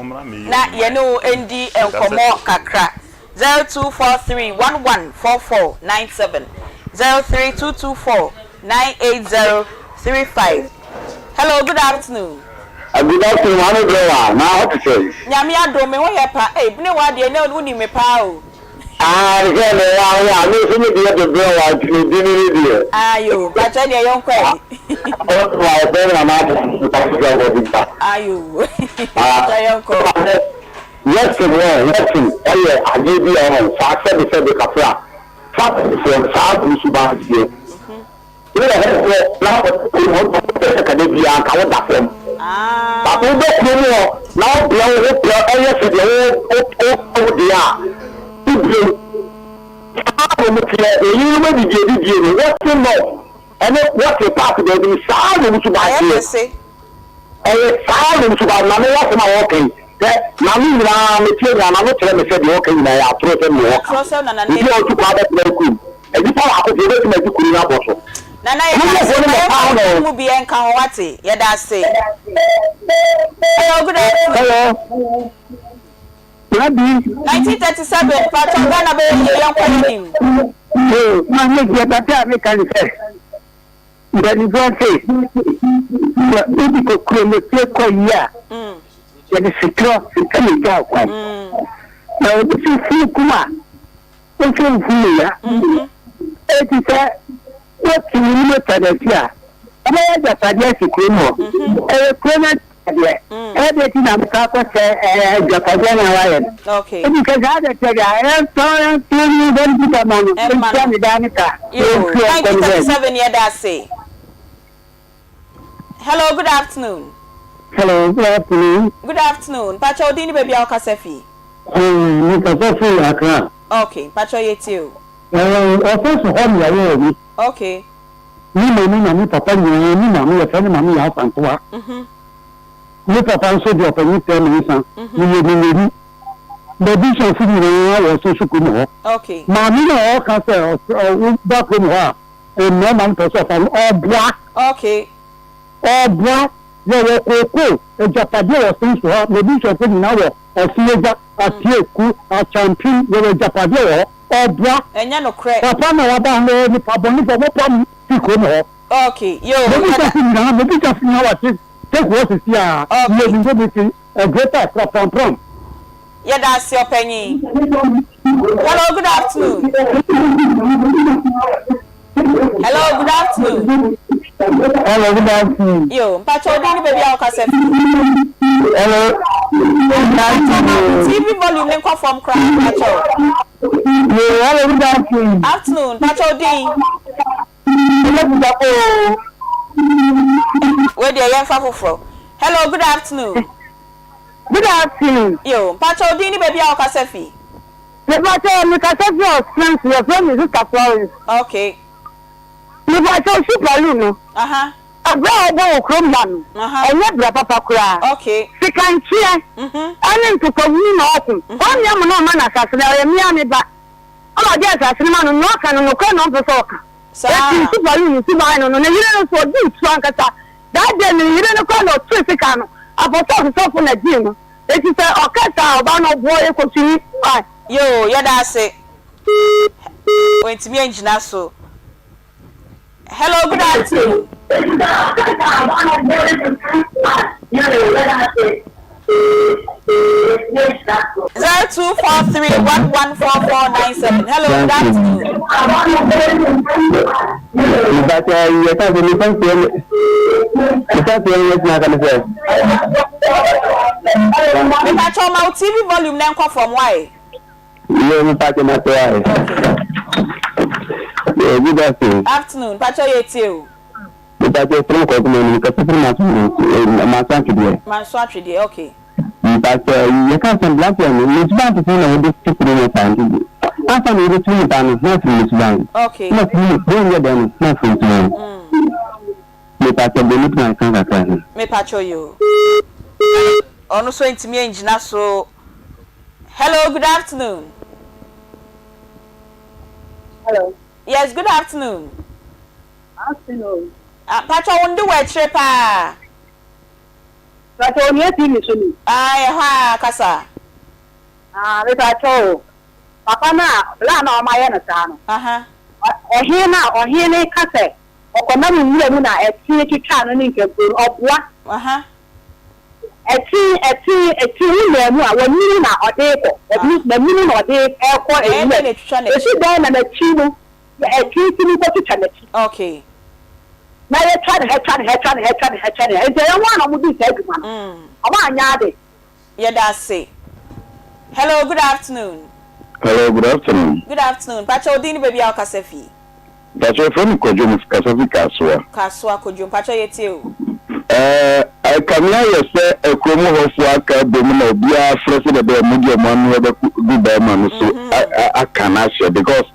yɛne wo ndi nkɔmmɔ kakra. 0243 1144 97, 03224 98035. Hello, good afternoon. Good afternoon, Maame Brɛwa, na ho te sɛn? Nyame adom, me ho yɛ pa. Ei, Bene wa deɛ, nɛ wonim me paa o. Ah, sɛ me wa ho a, me nso me deɛ de Brɛwa nti me din ne deɛ. Ayo, mpakyɛ deɛ yɛnkɔ ɛ. Ɔno a ɔfrɛ me Nana Addo mpakyɛ ɔbɔ bi ba. Ayo, mpakyɛ yɛnkɔ. Wrestling ɛ, wrestling ɛyɛ adeɛ bi a ɔho saa sɛbe sɛbe kafra Fabifoɔ no saa gu suban teɛ. Woyɛ hɔhoɔ na wokɔte kurom hɔ na wopɛ sɛ ka da biara nka woda fam. But wobɛ kurom hɔ na wobrɛ wo ho pɛ ɛyɛ sɛ deɛ wo wo wo deɛ a, wobiem. Saa na wɔn teɛ, eyinom adidie didie no, wɔte north ɛne wɔte park baabi no, saa na wɔn suban teɛ. Ɛyɛ saa na nso ba Nano asɛm a ɔreka yi hwɛ Nano nyinaa metie nyinaa Nano kyerɛ me sɛ deɛ ɔreka nyinaa ɛyɛ atorɔ sɛm deɛ ɔreka Obi a ɔtu kwan bɛtena kurom nnipa baako pɛ ɔbɛtumi agye kuro no abɔ so. Nana yɛda ase ma yɛmfa wo mu bi nka ho wate yɛda ase. Hello good afternoon. Hello. Nabi. 1937 patro Ghana bɛyɛ yie yɛnkɔ yɛnim. Yoo maame deɛ papa a meka ne sɛ mpanimfoɔ se sɛ wode kokuromotire kɔ yie a yɛde setorɔ na ɛgya kwan na obi so funu kum a Wosɛ nhu ya. Eti sɛ wotu wo mu tɔ n'akyi a, ɔbɛyɛ agyapadeɛ asi kurom hɔ. Ɛyɛ kuro no agyapadeɛ. Ɛyɛ deɛ ti na mokɔ akɔsɛ agyapadeɛ no a wayɛ no. Eti sɛ saa deɛ tɛ deɛ a, yɛntɔn yɛntɔn no yɛmfa ne sika ma no, yɛntua ne dan no ka, na yɛntua nkɔ ne baabi. 1937 yɛda ase. Hello, good afternoon. Hello, good afternoon. Good afternoon. Mpakyɛ wo din ne baabi a wokasa fi? Me kasa fi Accra. Okay, mpakyɛ yɛ tie o. Ɔfɛ so hɔ nea wɔwɔ mi. Okay. Me maame na me papa nyinaa, me maame yɛfrɛ ne maame yɛ Asantewa. Mhm. Me papa nso deɛ ɔpanyin sɛ Mensah. Mhm. Meyɛ Mineri. M'abusuafo nyinaa wɔ ɔsɛ so kurom hɔ. Okay. Maame no a ɔka sɛ ɔba kurom hɔ a mmarima no pɛ sɛ ɔfa no, ɔboa. Okay. Ɔboa. Yɛwɔ kookoo agyapadeɛ wɔ ɔsen so ha, m'abusuafoɔ nyinaa wɔ ɔsen agya, Atieku, Akyampim, yɛwɔ agyapadeɛ wɔ hɔ. Ɔboa. Ɛnyɛ nokorɛ. Papa na waba ho, ɔyɛ nipa bɔnefoɔ, mopam no firi kurom hɔ. Okay, yoo, yɛda. M'abusuafo nyinaa, m'abusuafo nyinaa wɔ ase take hɔ sisi a, Okay. meyɛ me nso mefi Greater Accra, Prampram. Yɛda ase ɔpanyin. Hello, good afternoon. Hello, good afternoon. Hello, good afternoon. Yo, mpakyɛ wo din ne baabi a wokasa fi. Hello, good afternoon. TV volume ne nkɔ fam koraa mpakyɛ wo. Yo, hello, good afternoon. Afternoon, mpakyɛ wo din. Wei deɛ yɛmfa foforɔ. Hello, good afternoon. Good afternoon. Yo, mpakyɛ wo din ne baabi a wokasa fi. Mepakyɛw, mekasa fi Ɔsea so, wɔfrɛ me Sister Florence. Okay. Mepakyɛw, Super Lu no, Aha. bra a ɔbɔ wɔ kurom ha no, Aha. ɛnyɛ bra papa koraa. Okay. Sikankyeɛ Mhm. ɛne ntɔkwahunu na ɔko. Kwame Amono mma no asase no, ɛyɛ me ara me ba. Ɛna ɔde asase no ma no, nea ɔka no, nokorɛ na ɔmpɛ sɛ ɔka. Saa. Eti Super Lu no suban no no, ne yere no nso, ɔdi nsuo ankasa. That day no, ne yere no koraa na ɔtee sika no, Apɔsɔfo sɔfo na gyee no. Eti sɛ ɔka saa a ɔbaa no ɔboɔ yɛ kɔtumi why. Yoo yɛda ase wantumi angyina so hello good afternoon. Eti sɛ ɔka saa a ɔbaa no ɔboɔ yɛ kɔtumi why. Yoo yɛda ase wantumi angyina so. 0243114497 hello good afternoon. Mepakyɛ yɛ ka sɛ nipa nsia ne nipa nsia ne yɛtena aka ne sɛ. Mepakyɛ ɔma wo TV volume na nkɔ fam why? Yɛ mepakyɛ ma sɛ why? Okay. Yeah, good afternoon. Afternoon, pakyɛ yɛ tie o. Mepakyɛ firi nkɔkɔ mu anim kasa firi maso maso atwedeɛ. Manso atwedeɛ, okay. Mpakyɛ yɛka sɛ mberanteɛ no ne suban te sɛn na wɔde te kuro mu saa nti ansa na wɔbɛtu nipa no na afiri ne suban na afiri ne kuro nyɛ dɛn no na afiri ne suban mepakyɛ deɛ mɛtumi aka kakra no. Mepakyɛ yoo ɔno nso ntumi angyina so hello good afternoon. Hello. Yes good afternoon. Afternoon. Ah, pakyɛ wo nde wɔ akyire paa. Pakyɛ onua TV so ni. Aah ɛhɔ aa kasa. Aah mepakyɛ o papa no a bla no a ɔmo ayɛ no saa no ɔhen no a ɔhen no ka sɛ ɔkɔnam nwura mu na ɛtee twitwaa no ne nkampuro no ɔboa ɛtee ɛtee ɛtee wo naa mu a w'anini na ɔde kɔ n'anini na ɔde ɛkɔ nwura mu esi dɛn na n'akyi no Yɛ ɛtwe tumi kɔ twitwa n'akyi. Okay. Na yɛ twa ne ha twa ne ha twa ne ha twa ne ha twa ne ha nti ɛyɛ wɔn a na wɔn di saa adwuma no. Wɔn anyɛ ade. Yɛda ase. Hello, good afternoon. Hello, good afternoon. Good afternoon. Mpakyɛ wo din ne baabi a wokasa fi? Mpakyɛ yɛfrɛ me Kwadwo, me kasa fi Kasoa. Kasoa Kwadwo, mpakyɛ yɛtie o. Ɛɛ, ɛkame ayɛ sɛ kurom hɔfoɔ aka abom na obiara frɛ sɛdeɛ ɛbɛyɛ a wɔde wɔn ano bɛgu barima no so aka no ahyɛ because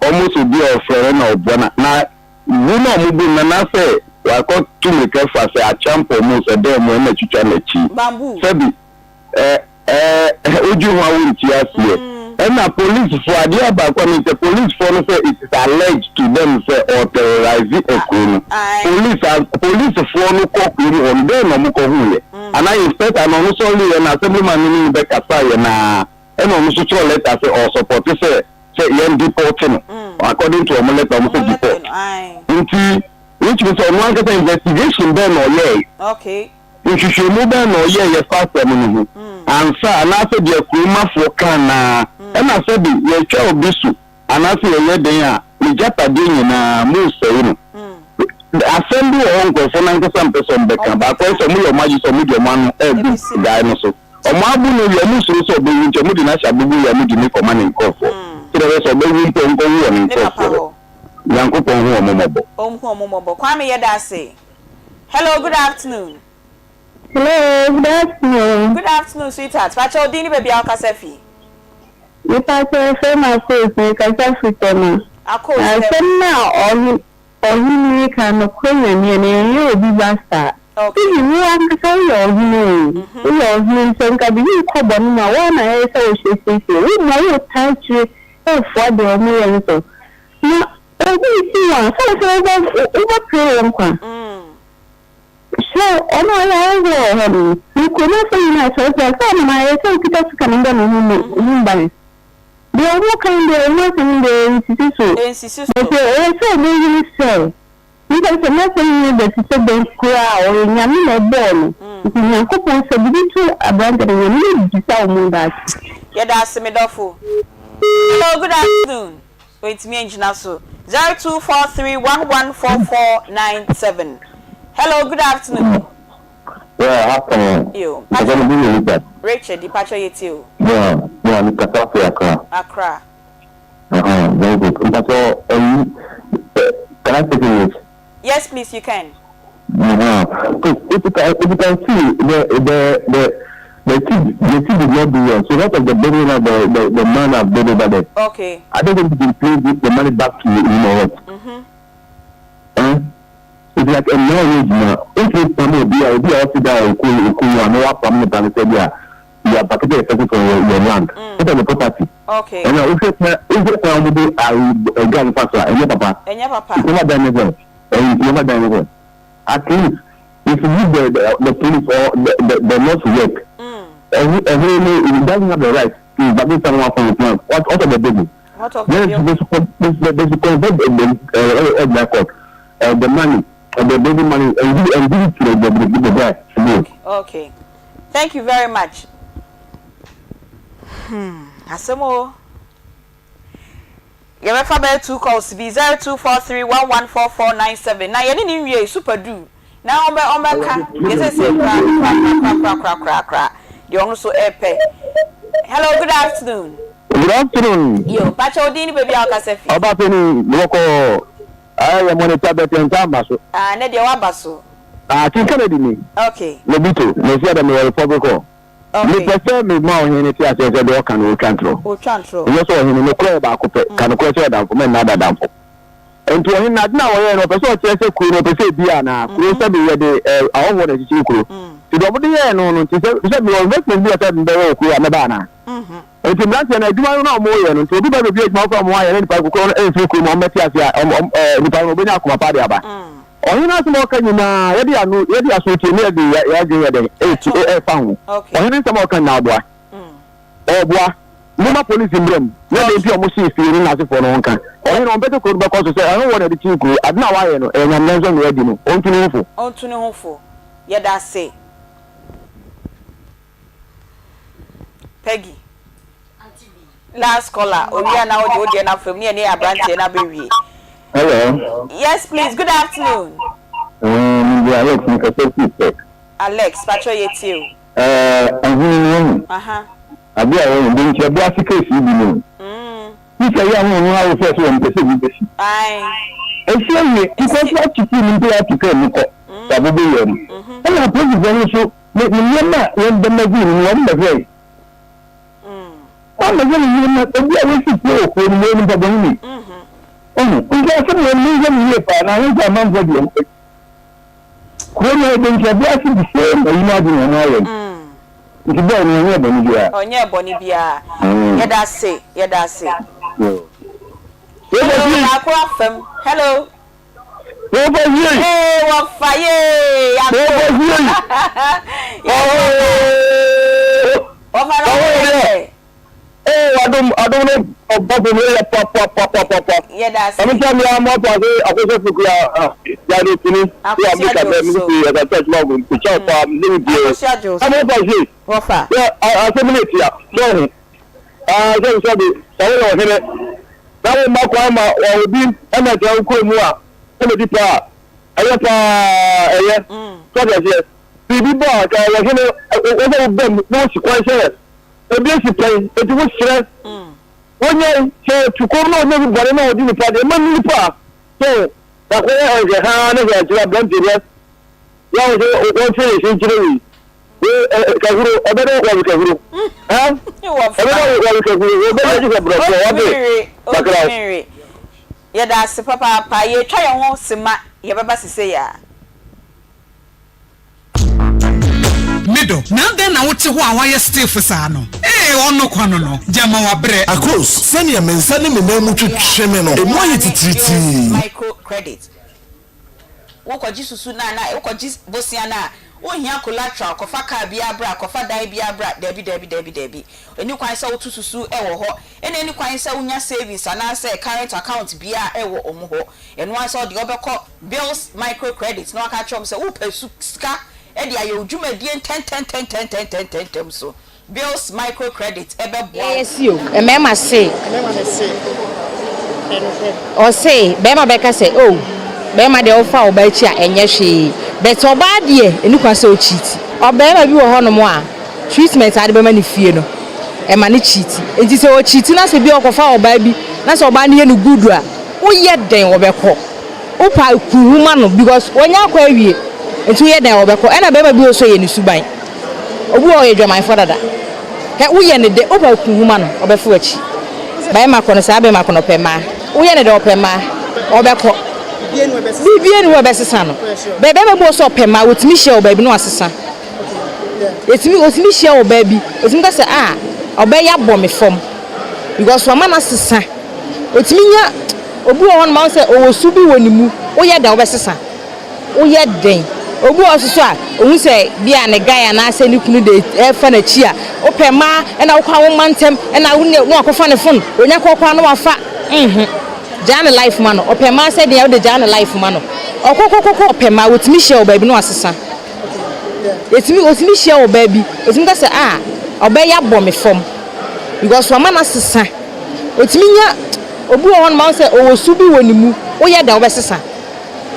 Almost obi a ɔfrɛ no na ɔboa no na bu no a ɔmo bu no na sɛ wakɔ tu mirika fa sɛ akyampɔn mu sɛ dɛn mu ɛna twitwa n'akyi Bamboo. sɛbi ɛ ɛ wodwi ho a wonti aseɛ. Ɛna police foɔ adeɛ baako a menim sɛ police foɔ no sɛ it is alleged to them sɛ ɔterrorise kuro no. Police a police foɔ no kɔ kuro mu hɔ no dɛn na ɔmo kɔ hu yɛ? Anaa inspector no ɔno sɔre yɛ na assemblyman no ne no bɛ kasa yɛ naa ɛna ɔno nso twerɛ letter sɛ ɔsupporte sɛ sɛ yɛn deport no according to ɔmo letter ɔmo sɛ deport nti which means ɔno ankasa investigation bɛn na ɔyɛɛ? Nhwehwɛmu bɛn na ɔyɛeɛ fa asɛm no ho ansa, anaasɛ deɛ kuromafoɔ ka anaa? Ɛna sɛbe yɛtwa obi so anaasɛ yɛyɛ dɛn a, n'agyapadeɛ nyinaa, moresɛe no. Asɛm bi wɔ hɔ nkurɔfoɔ no ankasa mpɛ sɛ wɔbɛka. Baako ayɛ sɛ wɔyɛ wɔn adwene sɛ wɔde wɔn ano regu guy no so. Wɔabo no awie a, wɔsuro sɛ ɔbɛwu nti wɔde no ahyɛ aboboyaa mu de no rekɔma ne nkurɔfoɔ, sɛdeɛ ɛbɛyɛ sɛ ɔbɛwu mpo a ɔnkɔwu wɔ ne nkurɔfoɔ hɔ. Nyankopɔn hu wɔn mmɔbɔ. Ɔnhu wɔn mmɔbɔ. Kwame yɛda ase. Hello, good afternoon. Hello, good afternoon. Good afternoon, sweetheart. Pakyɛ wo din ne baabi a wokasa fi. Mepakyɛ yɛfrɛ me Akos, mekasa firi Tema. Akos, Na Tema. asɛm no a ɔhe ɔhene yi ka nokorɛ Nyame ɛno yɛnyɛ obi ba saa. Okay. Even wo ankasa woyɛ ɔhene o, woyɛ ɔhene sɛ nka biribi rekɔ bɔne mu a woa na ɛyɛ sɛ wohyɛ siesie, wo mmom wotaa akyire refoa deɛ wɔyɛ no so. Na Obi resi wo a, sɛ wo sɛ wobɛpere wo nkwa. Hwɛ, ɔno ɔyɛ ahɔhoɔ wɔ hɔ no, na kurom afɛ nyinaa kyerɛkyerɛ sɛ ɔno na ayɛ sɛ ɔkita sika no bɔ ne ho ho ban. Deɛ wɔka no deɛ, wɔn asɛm deɛ ɛnsisi so. Ɛnsisi so. But ɛyɛ sɛ wɔhunu sɛ, nipa sɛ n'asɛm nyɛ dɛ te sɛ dɛn koraa a, ɔyɛ Nyame na ɛbɔɔ no. Nti Nyankopɔn sɛ biribi to aberante no, Nyame bɛbisa wɔn daakye. Yɛda ase me dɔfo. Hello, good afternoon. Wantumi angyina so. 0243114497 Hello, good afternoon. Yeah, afternoon. Yo, Mpakyɛ me din de Richard. Richard, mpakyɛ yɛtie o. Yeah, yeah, me kasa fi Accra. Accra. Uh-huh, very good. Mpakyɛ, ɛyi, can I speak English? Yes, please, you can. Uh-huh. So, if you can, if you can see, the, the, the, the chief, the chief did not do well. So, what of the building that the, the, the man have built over there? Okay. I don't think he can pay the money back to him or what. Mm-hmm. Eh? It's like a marriage now. If you come here, be a be a sit down, cool, cool, and no family plan said, yeah, you are vacated a person from your, your land. What of the property? Okay. And now, if you if you come to a girl, pastor, and your papa, And your papa. it's never done anything. And it's never done anything. At least, if you give the, the, the police or the, the, the not to work, mm. every, every, he doesn't have the right to evacuate someone from his land. What, what of the baby? What of the Then they should, they, they should convert the, the, uh, uh, court, uh, the money, uh, the baby money, and give, and give it to the, the, the, the guy. Okay. okay. Thank you very much. Hmm. Asɛm o. Yɛbɛfa bɛyɛ two calls bi, 0243114497 na yɛne no nwiei, super du, na ɔmbɛ ɔmbɛka deɛ seesei koraa no korakorakorakorakoraa deɛ ɔno nso ɛrepɛ. Hello, good afternoon. Good afternoon. Yo, pakyɛ wo din ne baabi a wokasa fi. Ɔba panin, bɔkɔɔ. Ɛɛ yɛ monitor but yɛn nsa mma so. Ah, nɛ deɛ woaba so. Ah, King Kennedy ni. Okay. Lobito, mesi ada mewɔ Republic Hall. Okay. Mepɛ sɛ mema ɔhene no te aseɛ sɛ deɛ ɔka no ɔtwa ntorɔ. Ɔtwa ntorɔ. Ɛnyɛ sɛ ɔhene, nokorɛ yɛ baako pɛ, ka nokorɛ kyerɛ damfo, mɛnnaadaa damfo. Nti ɔhene no ade no a ɔyɛɛ no ɔpɛ sɛ ɔkyerɛ sɛ kuro no ɔpɛ sɛ ɛbi anaa? Kuro sɛbe yɛde eh, ahɔhoɔ na ɛkyekyere kuro. Nti deɛ ɔmode yɛɛ no no nti sɛ sɛ mewɔ investment bi wɔ sɛ mebɛyɛ wɔ kuro a mɛba anaa? Nti mmeranteɛ no adwuma no na wɔyɛ no nti obi ba bɛbi adwuma foforɔ a wɔayɛ na nipa korɔ no ɛmfiri kuro mu a wɔbɛte aseɛ a ɔm ɔm ɛɛ nipa no ɔbɛnya akoma pa de aba. Ɔhene no asɛm a ɔka nyinaa yɛde yɛn ano yɛde yɛn aso tie na yɛde yɛn adwene yɛ dɛn ɛretu ɛrefa ho. Ɔhene nsɛm a ɔka nyinaa ɔboa. Ɔboa. Momma polisi mmra mu na deɛ nti a wɔhyee fie no n'asefoɔ no nka. Ɔhene ɔmpɛ sɛ kuro no bɛkɔ so sɛ ɛho wɔ na ɛde kyin kuro. Ade no a wayɛ no ɛyɛ nyamnyansam na wadi no. Ɔntu ne ho fo. Ɔntu ne ho fo. Yɛda ase. Peggy. Last caller, owia na wode wo deɛ no afam ne yɛne abranteɛ no abɛwie. Hello. Yes please, good afternoon. Um, me Alex, me kasa fi Tech. Alex, patro yɛ tie o. Eh, ɔhene no wahu. Aha. Ade a wɔyɛ, de nkyɛ bo ase case yi bi no. Mm. Sisa yi a ho ho awo fɛ so wɔn pɛ sɛ bi bɛsi. Aye. Esi awie, nkɔfo akyekye mu mpo ato kaa mu kɔ. Sabobo yɛ mu. Ɛna apolisifoɔ no nso, ne ne nneɛma a wɔn bɛ magazine no wɔn bɛhwɛe. Wɔn bɛhwɛ ne nneɛma obi a wɔsi fie wɔ kuro no mu yɛ nipa bɔne ni. Ɔho nti asɛm wɔ no monhwɛ no yie paa na ahwɛ sɛ amanfoɔ deɛ kuro no ɛde nkyɛ bi ase the same ayi no ade na wɔn ayɛ no. Nti boy no ɔnyɛɛ bɔne biara. Ɔnyɛɛ bɔne biara. Yɛda ase, yɛda ase. Yoo. Hello, baako afa mu. Hello. Wɔfa yie. Ee, wɔfa yee, yako. Wɔfa yie. Wɔfa na wɔyɛ dɛ. Ee, adom adom no ɔbɔfo no yɛ papapapapapa. Yɛda ase. Ɛno sɛ mmea mo afa ase akɔsɛ fukura yade tini. Akɔsi adwo so. Ɛka church ma ko kyɛw paa ne wo die. Akɔsi adwo so. Ɛmo fa yie. Wɔfa. Yɛ asɛm no etia. Sɛ ɔho. Ɛɛ sɛ sɛ bi sɛ woyɛ ɔhene na womma kwan ma obi mmɛtena wo kurom a ɛmmɛdi paa a, ɛyɛ paa, ɛyɛ. So ate aseɛ? Biribi ba a, ka ɔhene, wɔ sɛ woba mu na wosi kwan sɛ obi asi pɛn, enti wosrɛ, wonyɛ sɛ tukɔm na ɔnyɛ bi bɔne na ɔdi nipa deɛ, ma nni paa. So, wakɔyɛ ɔhwɛ haa ne hwɛ akyerɛ aberanteɛ bi yɛ wo sɛ wɔmfrɛ yɛ si nkyerɛ wei. Kahuro, ɛbɛdɛ wɔwe kahuro. Ɛbɛdɛ wɔwe kahuro, wɔbɛdɛ gye sɛ borɔfoɔ, wɔde kakra. Yɛda ase papaapa. Yɛretwa yɛn ho sema, yɛbɛba sesei ara. Me dɔ, na adɛn na wote hɔ a woayɛ stiff saa no? Ee, ɔno kwa no no, gyama wabrɛ. Akos, sɛnea me nsa ne me nan mu twetwe me no, emu ayɛ titiritii. Micro credit. Wokɔgye susu no a na wokɔgye bosea no a, wonhia collateral, kɔfa car biara bra, kɔfa dan biara bra, daabi daabi daabi daabi. Ɛnni kwan sɛ woto susu wɔ hɔ, ɛna ɛnni kwan sɛ wonya savings anaasɛ current account biara wɔ wɔn hɔ. Ɛno ara sɛ wode wobɛkɔ Bills Micro Credit na waka akyerɛ wɔn sɛ wopɛ su sika de ayɛ wo dwumadie ntɛntɛntɛntɛntɛntɛntɛm so. Bills Micro Credit bɛboa wo. Yɛyɛ se o, mmarima se. Ɔse barima bɛka sɛ oh barima deɛ wofa ɔbaa akyi a ɛnyɛ hwee but ɔbaa deɛ ɛni kwan sɛ ɔcheat. Ɔbarima bi wɔ hɔ nom a treatment a wode bɛma no fie no ɛma no cheat nti sɛ ɔcheat na sɛ bi a ɔkɔfa ɔbaa bi na sɛ ɔbaa no yɛ no good a woyɛ dɛn ɔbɛkɔ. Wopa ku wo ma no because wanya akɔ awie nti woyɛ dɛn a ɔbɛkɔ ɛna bɛrima bi wɔ so yɛ ne suban obi wɔ hɔ ɔyɛ dwamanfoɔ dada hɛ woyɛ ne dɛ wopa ku wo ma no ɔbɛfo w'akyi bɛrima kɔ no saa bɛrima kɔ no ɔpɛ mmaa woyɛ ne dɛ ɔpɛ mmaa ɔbɛkɔ biribi ni hɔ ɛbɛsesa no bɛ bɛrima bi wɔ so ɔpɛ mmaa wɔtumi hyia wɔ baabi na wasesa yɛtumi wɔtumi hyia wɔ baabi wɔtumi ka sɛ ah ɔbɛyɛ abɔ me fam because wama no asesa Otumi nya obi wɔ hɔnom a wohu sɛ ɔwɔ su bi wɔ ne mu, woyɛ dɛn wobɛsesa? Woyɛ dɛn? Obi wɔ hɔ nso so a, ohu sɛ bi a ne guy anaasɛ ne kunu de ɛrefa n'akyi a, wopɛ mmaa ɛna wokɔ a womma ntɛm ɛna wo ne na wakɔfa ne phone, onya kɔ koraa na wafa, nhu. Gyaa ne life ma no. Ɔpɛ mmaa sɛ deɛn a wode gyaa ne life ma no. Ɔkɔkɔkɔkɔ ɔpɛ mmaa, otumi hyia wɔ baabi na wasesa. Yɛtumi, otumi hyia ɔbaa bi, otumi ka sɛ ah, ɔbaa yi abɔ me fam because wama no asesa. Otumi nya, obi wɔ hɔnom a wohu sɛ ɔwɔ su bi wɔ ne mu, woyɛ dɛn wobɛsesa?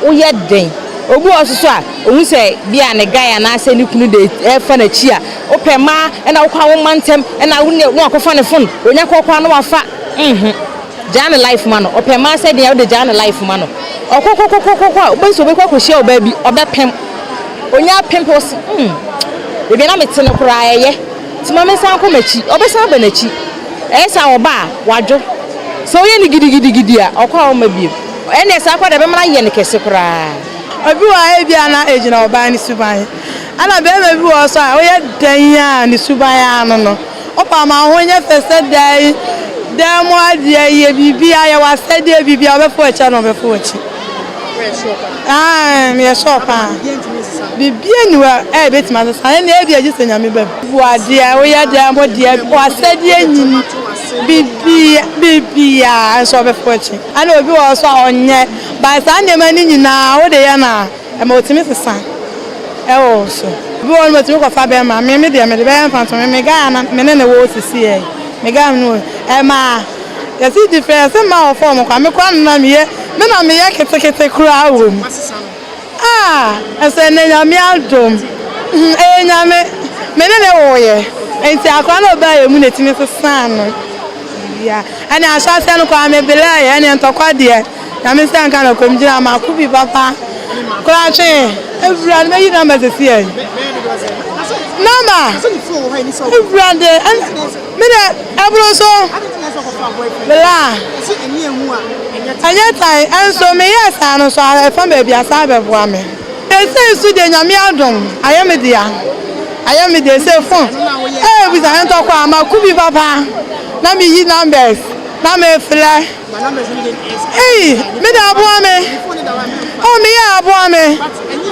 Woyɛ dɛn? Obi wɔ hɔ nso so a, ohu sɛ bi a ne guy anaasɛ ne kunu de ɛrefa n'akyi a, wopɛ mmaa ɛna wokɔ a womma ntɛm ɛna wo ne na wakɔfa ne phone, onya kɔ koraa na wafa, nhu. Gyaa ne life ma no. Ɔpɛ mmaa sɛ deɛn a wode gyaa ne life ma no. Ɔkɔkɔkɔkɔkɔ a, wobɛhu sɛ ɔbɛkɔ akɔhyia ɔbaa bi, ɔbɛpem. Ɔnya apem pɛ, ɔse hmm, baabi a na mete no koraa ɛyɛ, nti ma mensan nkɔ m'akyi. Ɔbɛsan aba n'akyi. Ɛyɛ saa a, ɔba a, wadwo. Sɛ woyɛ no gidigidigidi a, ɔkɔ a ɔmma bio. Ɛnneɛ saa koraa deɛ, ɛbɛma no ayɛ no kɛse koraa. Obi wɔ hɔ a, ebia na egyina ɔbaa no suban. Ɛna barima bi wɔ hɔ nso a, woyɛ dɛn a ne suban ara no no. Wopa ma wo ho nyɛ fɛ sɛ dan dan mu adeɛ yɛ biribiara yɛ w'asɛdeɛ biribiara ɔbɛfa w'akyi ana ɔbɛfa w'akyi. Ae meyɛ sure paa. Biribiara nni hɔ a ɛbɛtumi asesa ɛnna ebia gye sɛ Nyame ba mu. Bu adeɛ woyɛ dan mu deɛ w'asɛdeɛ nyini biribiara biribiara nso ɔbɛfa w'akyi. Ɛna obi wɔ hɔ nso a ɔnyɛ but saa nneɛma no nyinaa wode yɛ no a. Ɛma otumi sesa ɛwɔ wo so. Obi wɔ hɔ nom otumi kɔfa bɛɛma, me me deɛ mede bɛyɛ mfatoho, me me guy a na me ne no wɔ sisi yɛ yi, me guy a me ne wɔ ɛma yɛse different, yɛse mmaa wɔ fɔm kwa, me koraa na na meyɛ, me na meyɛ ketekete koraa wɔ mu. Ah, nso ɛnɛ Nyame adom, ɛyɛ Nyame, me ne no woeɛ, nti akora no a ɔbaa yɛn mu na ɛtumi sesaa no biribiara, ɛne ahyɛaseɛ no koraa me belɛeɛ, ɛne ntɔkwa deɛ. Nyame nsa nka no kɔm gyina mako bi papa koraa twe ewura no bɛyi namba sisi yɛ namba ewura de me de ɛboro so bla ɛnyɛ tan ɛnso meyɛ saa no so ɛfa baabi asa abɛboa me ɛsɛ nso deɛ Nyame adom ayɛ me dea. Ayɛ me deɛ sɛ phone ee bisa ntɔkwa mako bi papa na me yi numbers na me frɛ ei me de aboa me oh me yɛ aboa me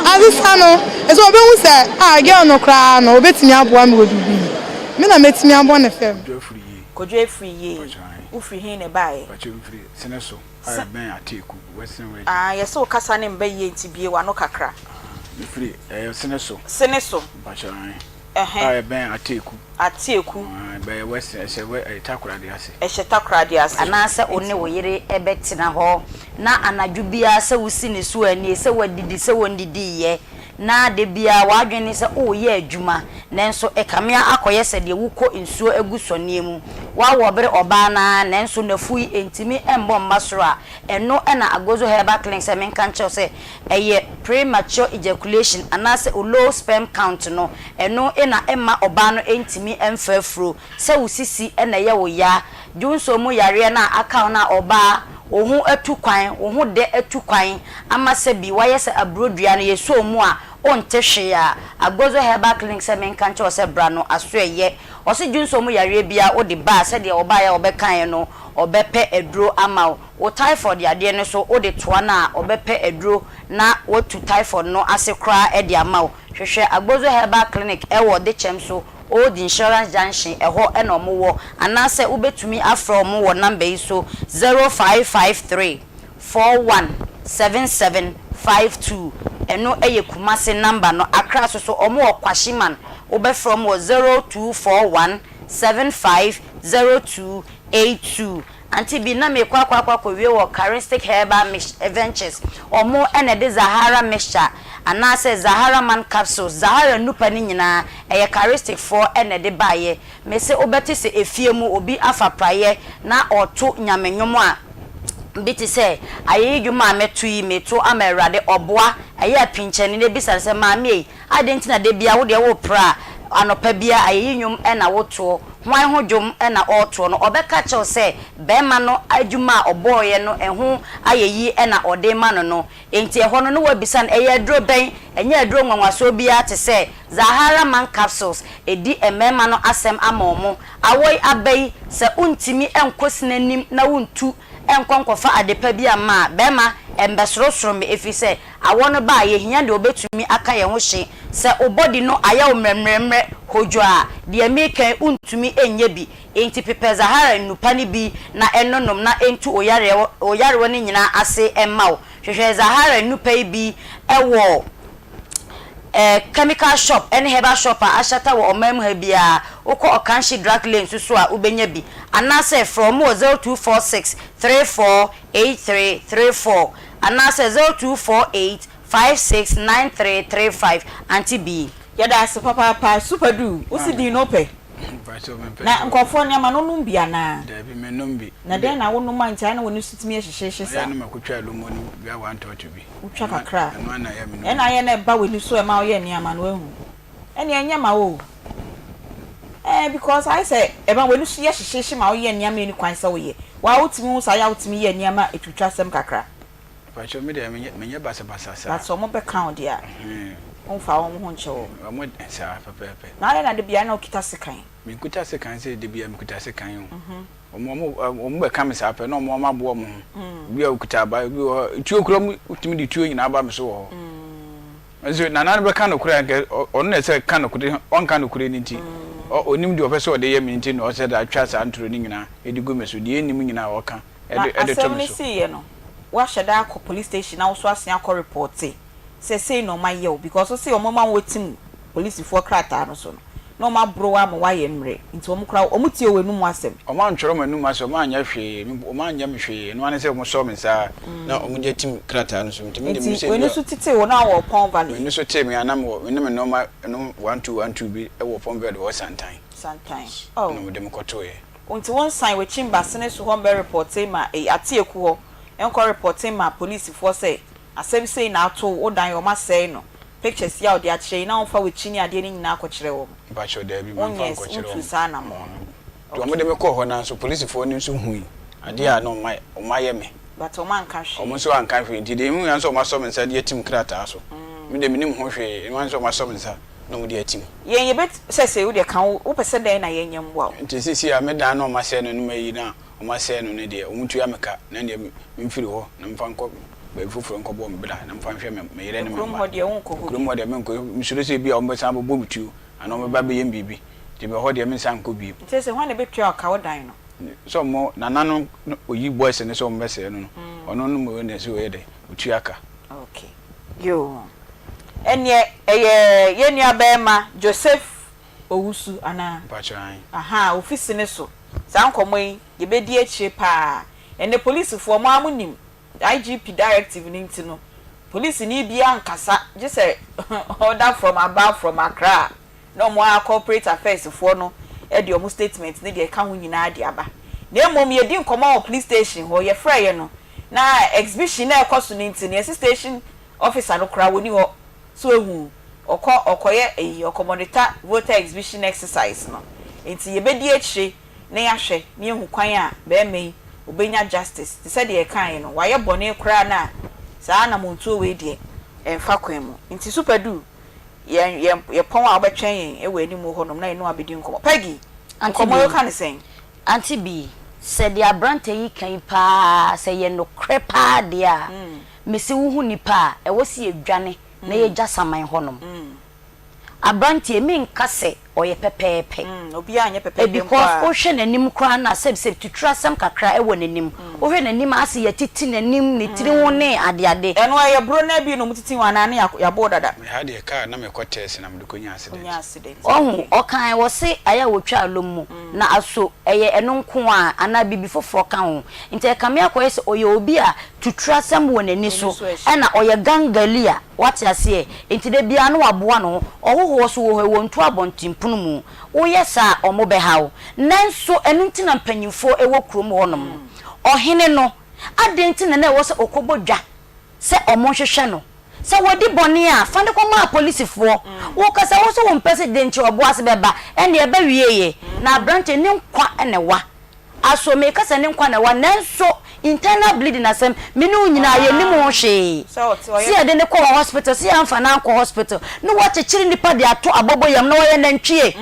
asesa no ɛsɛ obehu sɛ ah girl no koraa no obetumi aboa me wɔ biribi me na metumi abɔ ne fam. Kojo Afriyie. Wo firi he na ɛbaeɛ? Pakyɛ me firi sene so a ɛbɛn Ateku, Western Region. Ah yɛse wo kasa no mba yie nti bue w'ano kakra. Ah me firi ɛyɛ sene so. Sene so. Mpakyɛ ae. Ɛhɛn. A ɛbɛn Ateku. Ateku. Ae bɛyɛ Western ɛhyɛ wɛ ɛyɛ Takoradi ase. Ɛhyɛ Takoradi ase. Anaasɛ wo ne wo yere bɛtena hɔ na anadwo biara sɛ wosi ne so anie, sɛ wadidi, sɛ ɔnnidiiɛ, na da biara w'adwene ne sɛ woreyɛ adwuma, nanso ɛkame akɔyɛ sɛ deɛ wokɔ nsuo agu sɔneɛ mu. Woawɔ bere ɔbaa no ara, nanso n'afu yi ntumi mmɔ mma soro a, ɛno na Agozo Herbal Clinic sɛ menka nkyerɛ wo sɛ ɛyɛ premature ejaculation anaasɛ low sperm count no, ɛno na ɛmma ɔbaa no ntumi mfa afuro. Sɛ wo sisi na ɛyɛ wo ya, dwonsɔ mu yareɛ no a aka wo no a ɔbaa, wo ho atu kwan, wo ho dɛ atu kwan ama sɛ bi woayɛ sɛ aburo dua no yɛsɔ wo mu a wonte hwee a, Agozo Herbal Clinic sɛ menka nkyerɛ wo sɛ bra no aso ɛyɛ. Ɔse dwonsɔ mu yareɛ biara wode ba a sɛdeɛ ɔbaeɛ a ɔbɛkaeɛ no ɔbɛpɛ aduro ama wo. Wo typhoid yadeɛ no nso wode toa no a ɔbɛpɛ aduro na watu typhoid no ase koraa de ama wo. Hwehwɛ Agbozo Herbal Clinic wɔ Dekyɛm so Old Insurance Junction ɛhɔ na ɔmo wɔ anaasɛ wobɛtumi afrɛ ɔmo wɔ number yi so 0553 41 77 52 ɛno yɛ Kumasi number no Accra so so ɔmo wɔ Kwashiman wobɛfrɛ ɔmo wɔ 0241 75 02 82 Ante bi na mekɔ akɔ akɔ akɔwie wɔ Charistic Herbal Mix Ventures. Wɔn na ɛde Zahara Mixture anaasɛ Zahara Man Capsules, Zahara nnupa no nyinaa, ɛyɛ Charistic foɔ na ɛde baeɛ. Mese wobɛte sɛ efie mu obi afa praeɛ na ɔreto Nyame nnwom a bi te sɛ, Ayeyi dwom a mɛto yi, meto ama Awurade, ɔboa, ɛyɛ a pinkyɛne na bisa no sɛ, Maame ei, Adɛn nti na da biara wo deɛ worepra a, anɔpa biara ayeyi nnwom na wotoɔ? Hwan ho dwom na ɔretoɔ no? Ɔbɛka akyerɛ wo sɛ barima no adwuma a ɔbɔeɛ no ɛho ayeyi na ɔde rema no no. Enti ɛhɔ no na woabisa no, ɛyɛ aduro bɛn? Ɛnyɛ aduro nwanwasoɔ biara te sɛ Zahara Man Capsules. Ɛdi mmarima no asɛm ama wɔn. Awɔ yi aba yi, sɛ wontumi nkɔ sini anim na wontu nkɔ nkɔfa adepa bi amma a, barima, ɛmmɛsorosoro me, ɛfiri sɛ Awɔ no ba a, yɛhia deɛ ɔbɛtumi aka yɛn ho hye. Sɛ wo body no ayɛ wo mmerɛmmerɛmmerɛ hodwo a, deɛ mereka yi wontumi nyɛ bi. Enti pepɛ Zahara nnupa no bi na nonom na ɛntu wo yareɛ wo yarewa no nyinaa ase mma wo. Hwehwɛ Zahara nnupa yi bi wɔ chemical shop ne herbal shop a ahyata wɔ ɔman mu ha biara. Wokɔ Okanshi Drug Lane nso so a wobɛnya bi. Anaasɛ frɛ wɔn wɔ 0246 34 8334 anaasɛ 0248 56 93 35 Auntie Bee. Yɛda ase papaapa super du wo se din no wopɛ na nkurɔfoɔ nneɛma no wonom bi anaa? Dabi mennom bi. Na dɛn na wonom a nti ayɛ na w'ani so tumi yɛ hyehyeehye saa? Ɛyɛ a na makotwa alomo no bia one tot bi. Wotwa kakra a Ɛno ara na ɛyɛ a menom ɛna ayɛ na ɛba w'ani so ɛma woyɛ nneɛma no wahu ɛneɛ ɛnyɛ ma wo o ɛɛ because ayɛ sɛ ɛma w'ani so yɛ hyehyeehye ma woyɛ nneɛma a ɛni kwan sɛ woyɛ waa wotumi hu sɛ ayɛ a wotumi yɛ nneɛma a ɛtwitwa asɛm kakra. Mpakyɛw me deɛ menyɛ menyɛ basabasa saa. But sɛ ɔmo bɛka wo deɛ a womfa wɔn ho nkyɛ wɔn. Wɔn saa pɛpɛɛpɛ. Na adɛn na da biara na wokita sekan? Menkuta sekan sɛ da biara mekuta sekan o. Wɔn wɔn wɔn bɛka me saa pɛ na wɔn wɔn aboa wɔn ho. Obi a okuta aba obi wɔ hɔ tuo kura mu wotumi de tuo nyinaa ba me so wɔ hɔ. Nso nana no bɛka nokorɛ a nka ɔno na ɛsɛ ka nokorɛ ɔnka nokorɛ no nti ɔnim deɛ ɔpɛ sɛ ɔde yɛ me nti na ɔsɛ de atwa saa ntoro no nyinaa de gu me so deɛ ɛnnim nyinaa ɔka Na de to asɛm me no so. siiɛ no, woahyɛ da akɔ police station na wo so asen akɔ reporte sɛ sei na ɔmo ayɛ wo because wo se ɔmo ma wo atim polisifoɔ krataa no so no na ɔmo aboro wo ama woayɛ mmerɛ nti ɔmo koraa ɔmo tie w'anum asɛm. Ɔmo antwerɛ m'anum asɛm, ɔmo anyɛ hwee, ɔmo anyɛ me hwee, ɛno ara ne sɛ ɔmo sɔɔ me nsa ara na ɔmo de atim krataa no so nti me deɛ menim Nti sɛ w'ani ebia so tetee wo na wowɔ Pon Valley? M'ani so tee me a na mewɔ me ne me nnoɔma nom one two one two bi wɔ Pon Valley hɔ Santan Santan oh. ɛna ɔmo de me kɔtoeɛ. Nti wo nsan w'akyi mba sene so hɔ mbɛ repɔte ma eyi Ateaku hɔ nkɔ repɔte ma polisifoɔ sɛ asɛm sei na ato wo, wo dan wɔn asɛe no, pictures yi a wode akyerɛ yi na wo nfa w'akyi ne adeɛ no nyinaa kɔkyerɛ wɔn? Mpakyɛw daabi mamfa Wonyɛɛ ankɔkyerɛ wontuu wɔn. saa anamɔn no. Nti wɔn de me kɔɔ hɔ nanso polisifoɔ no nso hui adeɛ a na wɔn ayɛ me. But wɔn anka hwee. Wɔn nso anka hwee nti deɛ mehu ara ne sɛ wɔn asɔ me nsa de atim krataa so. Me deɛ menim ho hwee, ɛno ara ne sɛ wɔn asɔ me nsa. Na wɔde atim. Yɛn yɛbɛt sɛ sɛ wodeɛ ka wo wopɛ sɛ dɛn na yɛnyɛ mmoa wo. Nti seesei a me dan no a wɔasɛe no no mayi no a wɔasɛe no no deɛ, wɔntua me ka, na ɛnneɛ memfiri hɔ na memfa nkɔ baabi foforɔ nkɔbɔ me bra na memfa nhwɛ me me yere ne me Kurom mma. hɔ deɛ wonkɔ hɔ Kurom bio. hɔ deɛ menkɔ, mesuro sɛ ebia wɔbɛsan abɛbɔ me tuo anaa wɔbɛba abɛyɛ me biribi, nti ɛhɔ deɛ mensan nkɔ bio. Nti sɛ hwan na ɛbɛtua wo ka wo dan no? Sɛ wɔn, nana no na ɔyi boys no sɛ wɔmmɛsɛe no no, ɔno no mmom na ɛsɛ sɛ ɔyɛ dɛn? Ɔtua ka. Okay. Yoo. Ɛneɛ ɛyɛ yɛn nua barima Joseph Owusu anaa? Mpakyɛw aane. Ahaa, ofi sene so. Saa nkɔmmɔ yi, yɛbɛdi akyire paa. Ɛnnɛ polisifoɔ, mo ara mo nim, IGP directive no nti no, polisini biara nkasa gye sɛ order from above from Accra na wɔn ara corporate affairs foɔ no de wɔn statement ne deɛ ɛka ho nyinaa de aba. Na mmom yɛdi nkɔmmɔ wɔ police station hɔ, yɛfrɛeɛ no, na exhibition no a ɛrekɔ so no nti no, yɛse station officer no koraa wɔnni hɔ. So woahu? Ɔkɔ ɔkɔyɛ ayi, ɔkɔ monitor voter exhibition exercise no. Nti yɛbɛdi akyire na yɛahwɛ na yɛahu kwan a barima yi ɔbɛnya justice. Te sɛ deɛ yɛkaeɛ no, wayɛ bɔne koraa no a, saa anammɔntuo wei deɛ, ɛmfa kwan mu. Nti Super Du, yɛn yɛn yɛpɔn a wobɛtwɛn yɛn wɔ anim hɔnom na yɛne wo abɛdi nkɔmmɔ. Peggy, Auntie nkɔmmɔ yi Bee, woka no sɛn? Auntie Bee, sɛ deɛ aberantɛ yi ka yi paa, sɛ ɛyɛ nokorɛ paa deɛ a, mese wohu nipa a, ɛwɔ sɛ yɛdwane na yɛgya saman hɔnom. Aberanteɛ, menka sɛ ɔyɛ pɛpɛɛpɛ. Obiara nyɛ pɛpɛɛpɛ mpo Because a. wohwɛ n'anim koraa no a, sɛbsɛb tuturu asɛm kakra wɔ n'anim. Wohwɛ n'anim a, asɛ yɛatiti n'anim, ne tiri ho ne adeade. Ɛno ɛyɛ buro no bi na wɔtiti ho anaa ne yɛabɔ wo dada? Me ha deɛ car na mekɔ test na mede kɔnya accident. Wonya accident Wahu, okay. ɔkae, wɔse ayɛ a wɔtwa alum mu, na aso ɛyɛ ɛno nko ara anaa biribi foforɔ ka ho? Nti ɛkame akɔyɛ sɛ ɔyɛ obi a tuturu asɛm wɔ n'ani so, ɛna ɔyɛ gangali a, wate aseɛ, nti da biara na waboa ne ho. Ɔhohoɔ so wɔ hɔ yi, wɔntu abɔntenpono mu. Woyɛ saa a, wɔbɛha wo. Nanso ɛno nti na mpanimfoɔ wɔ kurom hɔnom no. Ɔhene no, adɛn nti na na ɛwɔ sɛ ɔkɔbɔ dwa sɛ wɔnhwehwɛ no? Sɛ wadi bɔne a, fa no kɔma apolisifoɔ. Wokasa, wo nso wompɛ sɛ dɛn nti ɔboase bɛba, ɛnneɛ ɛbɛwieeɛ. Na aberanteɛ, ne nkwa na ɛwa. Aso meka sɛ ne nkwa na ɛwa nanso internal bleeding asɛm me ne wo nyinaa yɛnnim ho hwee. Sɛ yɛde no kɔɔ hospital sɛ yɛamfa no ankɔ hospital na wɔakyekyere nipa de ato abɔbɔyam na ɔyɛ nantwie.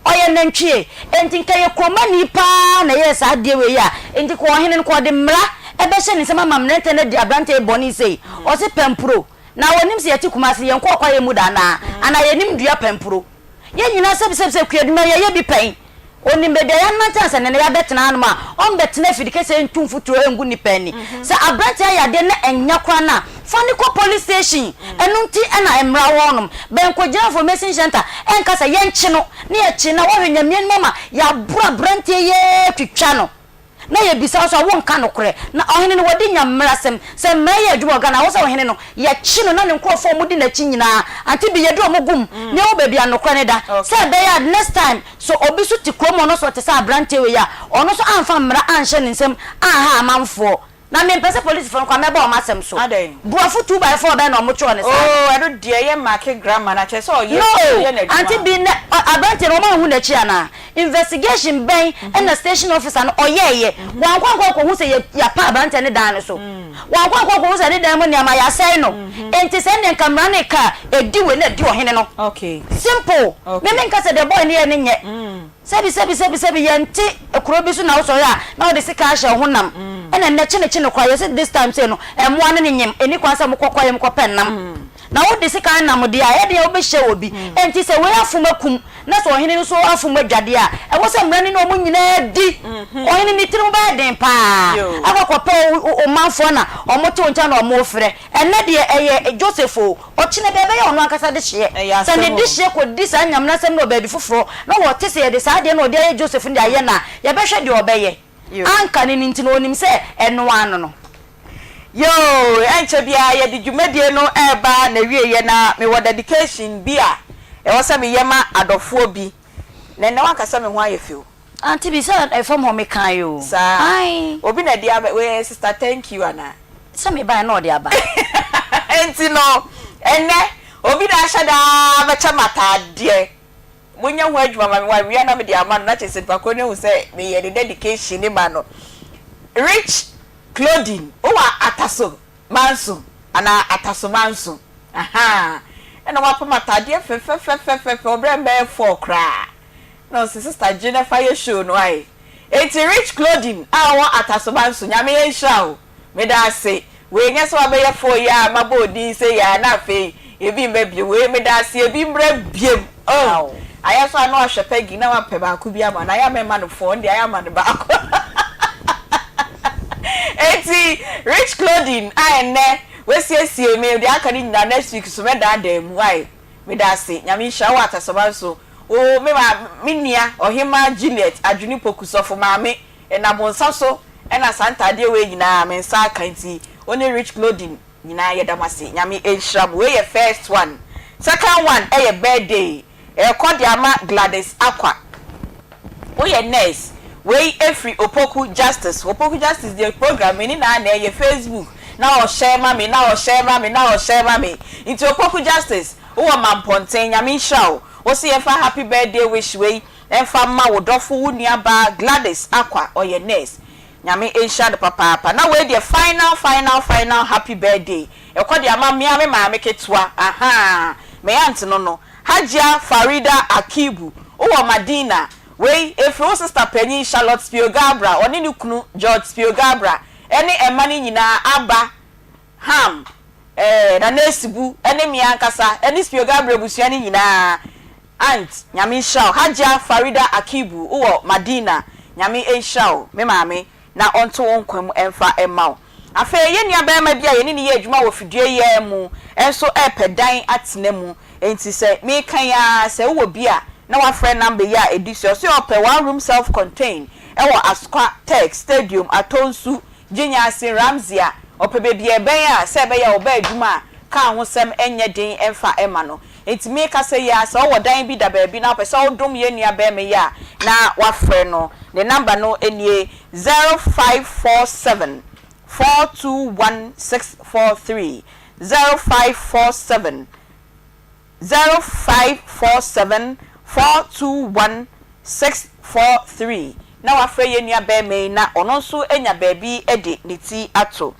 Ɔyɛ nantwie. Enti nka yɛ kuromani paa na ɛyɛɛ saa adeɛ wei a enti nka ɔhene no nka ɔde mmara ɛbɛhyɛ ne nsam ama mmerɛntɛ no adi aberanteɛ yi bɔne sei. Ɔse pampuro. Na ɔnim sɛ yɛte Kumasi yɛnkɔɔ kwaeɛ mu da anaa? Anaa yɛnim dua pampuro? Yɛn nyinaa sɛbisɛbi sɛ kuadwuma yɛyɛ bi pɛn. Onim baabi a yɛanante ansa na nnɛ yɛabɛtena hanom a, ɔmmɛtena afidi kɛseɛ ntu mfuturo ngu nnipa ani. Sɛ aberanteɛ ayɛ adeɛ na ɛnyɛ koraa no a, fa no kɔ police station. Ɛno nti na mmara wɔ hɔnom. Bɛnkɔgyina information centre nka sɛ yɛnkye no na yɛkye no a, woahwɛ Nyame anim ama yɛaboro aberanteɛ yi ara atwitwa no. Na yɛbisa wo nso a, wonka nokorɛ. Na ɔhene no, wadi nya mmarasɛm. Sɛ mmara yɛ adwuma wɔ Ghana a, ɛwɔ sɛ ɔhene no, yɛkye no na ne nkorɔfoɔ a wɔdi n'akyi nyinaa, ante bi, yɛde wɔn gu mu, na yɛhu baabi a nokorɛ no da. Sɛ ɛbɛyɛ a next time, sɛ obi nso te kurom hɔ na sɛ ɔte sɛ aberanteɛ wei a, ɔno nso amfa mmara anhyɛ ne nsam anha amanfoɔ. Na mempɛ sɛ polisifoɔ no koraa mɛba wɔn asɛm so. Adɛn? Borɔfo 2x4 bɛn na wɔtwerɛ no saa no? Oh, ɛno deɛ ɛyɛ make grammar no, kyerɛ sɛ ɔyɛ No! ɔyɛ n'adwuma. Ante bi, nnɛ, aberanteɛ no, wɔanhu n'akyi anaa? Investigation bɛn na station officer no ɔyɛeɛ? Wankɔ ankɔ ankɔhu sɛ yɛ, yɛapa aberanteɛ no dan no so. Wankɔ ankɔ ankɔhu sɛ ne dan mu nneɛma, yɛasɛe no. Enti sɛ ɛnneɛ nka mmara no reka a, ɛdi wei na ɛdi ɔhene no. Simple. Me menka sɛ deɛ boy no yɛeɛ no nyɛ. Sɛbi sɛbi sɛbi sɛbi yɛnte kuro bi so na wosɔre a na wode sekan ahyɛ wo ho nam. Ɛna nnɛ kyene kyene koraa yɛse this time sei no mmoa no ne nyem, ɛnni kwan sɛ mokɔ kwaeɛ mu kɔpɛ nam. Na wode sekan nam deɛ a, ɛdeɛn wobɛhyia obi? Enti sɛ wei afom akum, na sɛ ɔhene no nso afom adwadeɛ a, ɛwɔ sɛ mmara no ne wɔn nyinaa di. Ɔhene no tirim bɛyɛ den pa ara akɔ akɔpɛ wo manfoɔ na wɔte wo nkyɛn na wɔrefrɛ. Ɛnnɛ deɛ ɛyɛ Joseph o, ɔkyena bi ɛbɛyɛ ɔno ankasa dehyeɛ. Sɛ ne dehyeɛ kɔdi saa nyamenasɛm no wɔ baabi foforɔ na wɔte sɛ yɛde saa adeɛ no a ɔde ayɛ Joseph no de ayɛ no a, yɛbɛhwɛ deɛ ɔbɛyɛ. Anka no no nti no, ɔnim sɛ ɛno ara no no. Yoo, ɛnkyɛ biara yɛde dwumadie no reba n'awieɛ na mewɔ dedication bi a ɛwɔ sɛ meyɛ ma adɔfoɔ bi. Na ɛnnɛ woanka sɛ me ho ayɛ fɛ o. Auntie bi sɛ ɛfam hɔ mekae o. Saa? Ae. Obi na ɛde aba, wei ɛyɛ sister thank you anaa? Sɛ mebaeɛ na ɔde aba. Enti no, ɛnnɛ obi na ahyɛ da ara bɛkyɛ me ataadeɛ. Monyɛ ho adwuma ma me, wawia na mede ama no na kyerɛ sɛ nipa korɔ no ahu sɛ meyɛ ne dedication ne ma no. Rich Claudine, wowɔ Ataso Manso anaa Ataso Manso? Ahaa. Ɛna wapam ataadeɛ fɛfɛfɛfɛfɛ ɔbrɛ me bɛyɛ four koraa. Na ɔse sister gye na fa yɛ show no ae. Enti Rich Clothing a ɔwɔ Atasoba nso Nyame nhyira wo. Meda ase. Wei nyɛ sɛ wabɛyɛ four yi a mabɔ odin sei a na afei ebi mba bio. Wei meda ase ebi mbra biom. Oh ayɛ so a na wahwɛ Peggy na wapɛ baako bi ama no. Ayɛ a mɛmma no four, ɔno deɛ ayɛ ama no baako. Enti Rich Clothing a ɛnnɛ wasiesie me deɛ aka no nyinaa next week so mɛdaadaa mu ae. Meda ase. Nyame nhyira wo Atasoma nso. Wo me ma me nua Ɔhemaa Juliet Adwene Poku Sɔfo Maame ɛnam wo nsa so ɛna saa ntaadeɛ wei nyinaa me nsa aka nti wo ne Rich Clothing nyinaa yɛda mo ase Nyame nhyira mo. Wei yɛ first one. Second one ɛyɛ birthday ɛrekɔ de ama Gladys Akwa. Woyɛ nurse wei ɛfiri Opoku Justice Opoku Justice deɛ program me ne naa na ɛyɛ Facebook na ɔhyɛ ma me na ɔhyɛ ma me na ɔhyɛ ma me nti Opoku Justice wowɔ Mampɔnten Nyame nhyira wo wo se yɛmfa happy birthday wish wei ɛmfa mma wo dɔfo wo nua baa Gladys Akwa ɔyɛ nurse Nyame nhyira no papaapa na wei deɛ final final final happy birthday ɛkɔ de ama mea me maame ketewa ahaa me aunt no no Hajia Farida Akibu wowɔ Madina wei ɛfiri wo sister panyin Charlotte Spio-Garbrah ɔne ne kunu George Spio-Garbrah ɛne ɛma no nyinaa Aba Ham eh Nana Esibu ɛne me ankasa ɛne Spio-Garbrah abusua no nyinaa Aunt Nyame nhyira wo Hajia Farida Akibu wowɔ Madina Nyame nhyira wo me maame na ɔnto wo nkwa mu mfa mma wo. Afei yɛn nuabarima bi a yɛne no yɛ adwuma wɔ fidua yi ara mu nso repɛ dan atena mu. Enti sɛ meka yi ara, sɛ wowɔ bi a, na woafrɛ number yi a ɛdi so yi. Ɔse ɔpɛ one room self contained wɔ Asokwa Tech Stadium, Atonsu, Gyinyase, Ramsey a ɔpɛ baabi a ɛbɛn a sɛ ɛbɛyɛ a ɔba adwuma a kaa ho sɛm nyɛ den mfa mma no. Enti mekasa yi ara, sɛ wowɔ dan bi da baabi na wopɛ sɛ wodom yɛn nua barima yi a, na woafrɛ no. Ne number no nie, 0547 421 643, 0547 0547 421 643, na woafrɛ yɛn nua barima yi na ɔno nso anya baabi de ne ti ato.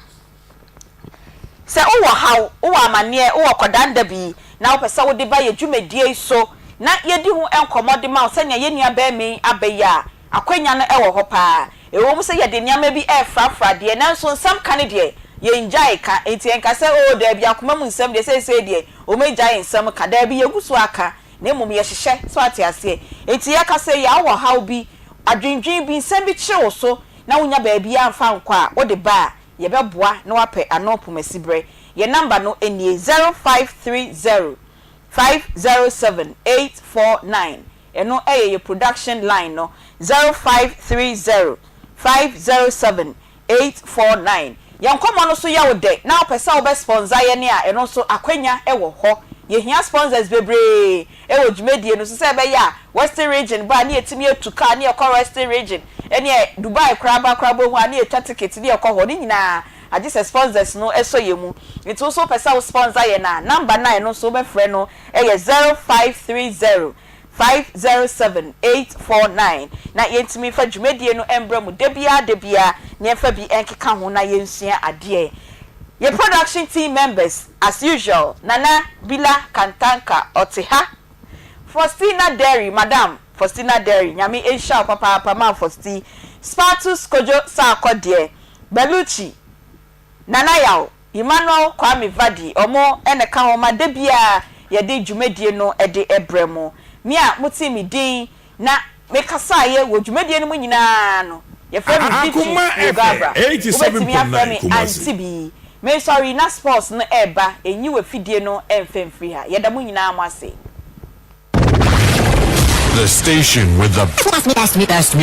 Sɛ wowɔ haw, wowɔ amanneɛ, wowɔ kɔdaanna bi na wopɛ sɛ wode ba yɛn dwumadie yi so na yɛdi ho nkɔmmɔ de ma wo sɛnea yɛn nua barima yi aba yi a, akwanya no wɔ hɔ pa ara. Ɛwom sɛ yɛde nneɛma bi refrafra deɛ, nanso nsɛm ka no deɛ, yɛngyae ka. Enti ɛnka sɛ, Oo, daabi, akoma mu nsɛm deɛ, seesei deɛ, wɔagyae nsɛm ka. Daabi, yɛgu so ara ka, na mmom yɛhyehyɛ. So woate aseɛ? Enti yɛkasa yi a, wowɔ haw bi, adwendwen bi, nsɛm bi kyere wo so na wonnya baabiara mfa nkɔ a, wode ba a, Yɛbɛboa na wapɛ ano pomasiberɛ. Yɛn number no nie, 0530 507 849. Ɛno yɛ yɛ production line no, 0530 507 849. Yɛn nkɔmmɔ no nso yɛ wo dɛ na wopɛ sɛ wobɛ sponsor yɛn a, ɛno nso akwanya wɔ hɔ. Yɛhia sponsors bebree wɔ dwumadie no so sɛ ɛbɛyɛ a Western region ba a ne yɛtumi atu car ne yɛkɔ Western region ɛneɛ Dubai koraa ba koraa wobɛhu a ne yɛtwa ticket ne yɛkɔ hɔ ne nyinaa agye sɛ sponsors no sɔ yɛn mu nti wo nso wopɛ sɛ wo sponsor yɛn a number no a ɛno nso wobɛfrɛ no yɛ 0530 507 849 na yɛntumi mfa dwumadie no mbrɛ mo da biara da biara na yɛmfa bi nkeka ho na yɛnsua adeɛ. Yɛn production team members as usual Nana Bila Kantanka ɔte ha Faustina Derry Madam Faustina Derry Nyame nhyira wo papaapa Mam Fausti Spatus Kojo Sarkɔ deɛ Bellucci Nana Yaw Emmanuel Kwame Vadi ɔmo na ɛka ho ma da biara yɛde dwumadie no de brɛ mo. Me a motee me din na me kasaeɛ wɔ dwumadie no mu nyinaa no, yɛfrɛ me Beatrice Akoma FM Yogabra. Wobɛtumi afrɛ 87.9 me Kumasi. Auntie Bi. Mesɔre na sports no reba, nyi w'afidie no mfa mfiri ha. Yɛda mo nyinaa mo ase. The station with the best, best, best, best.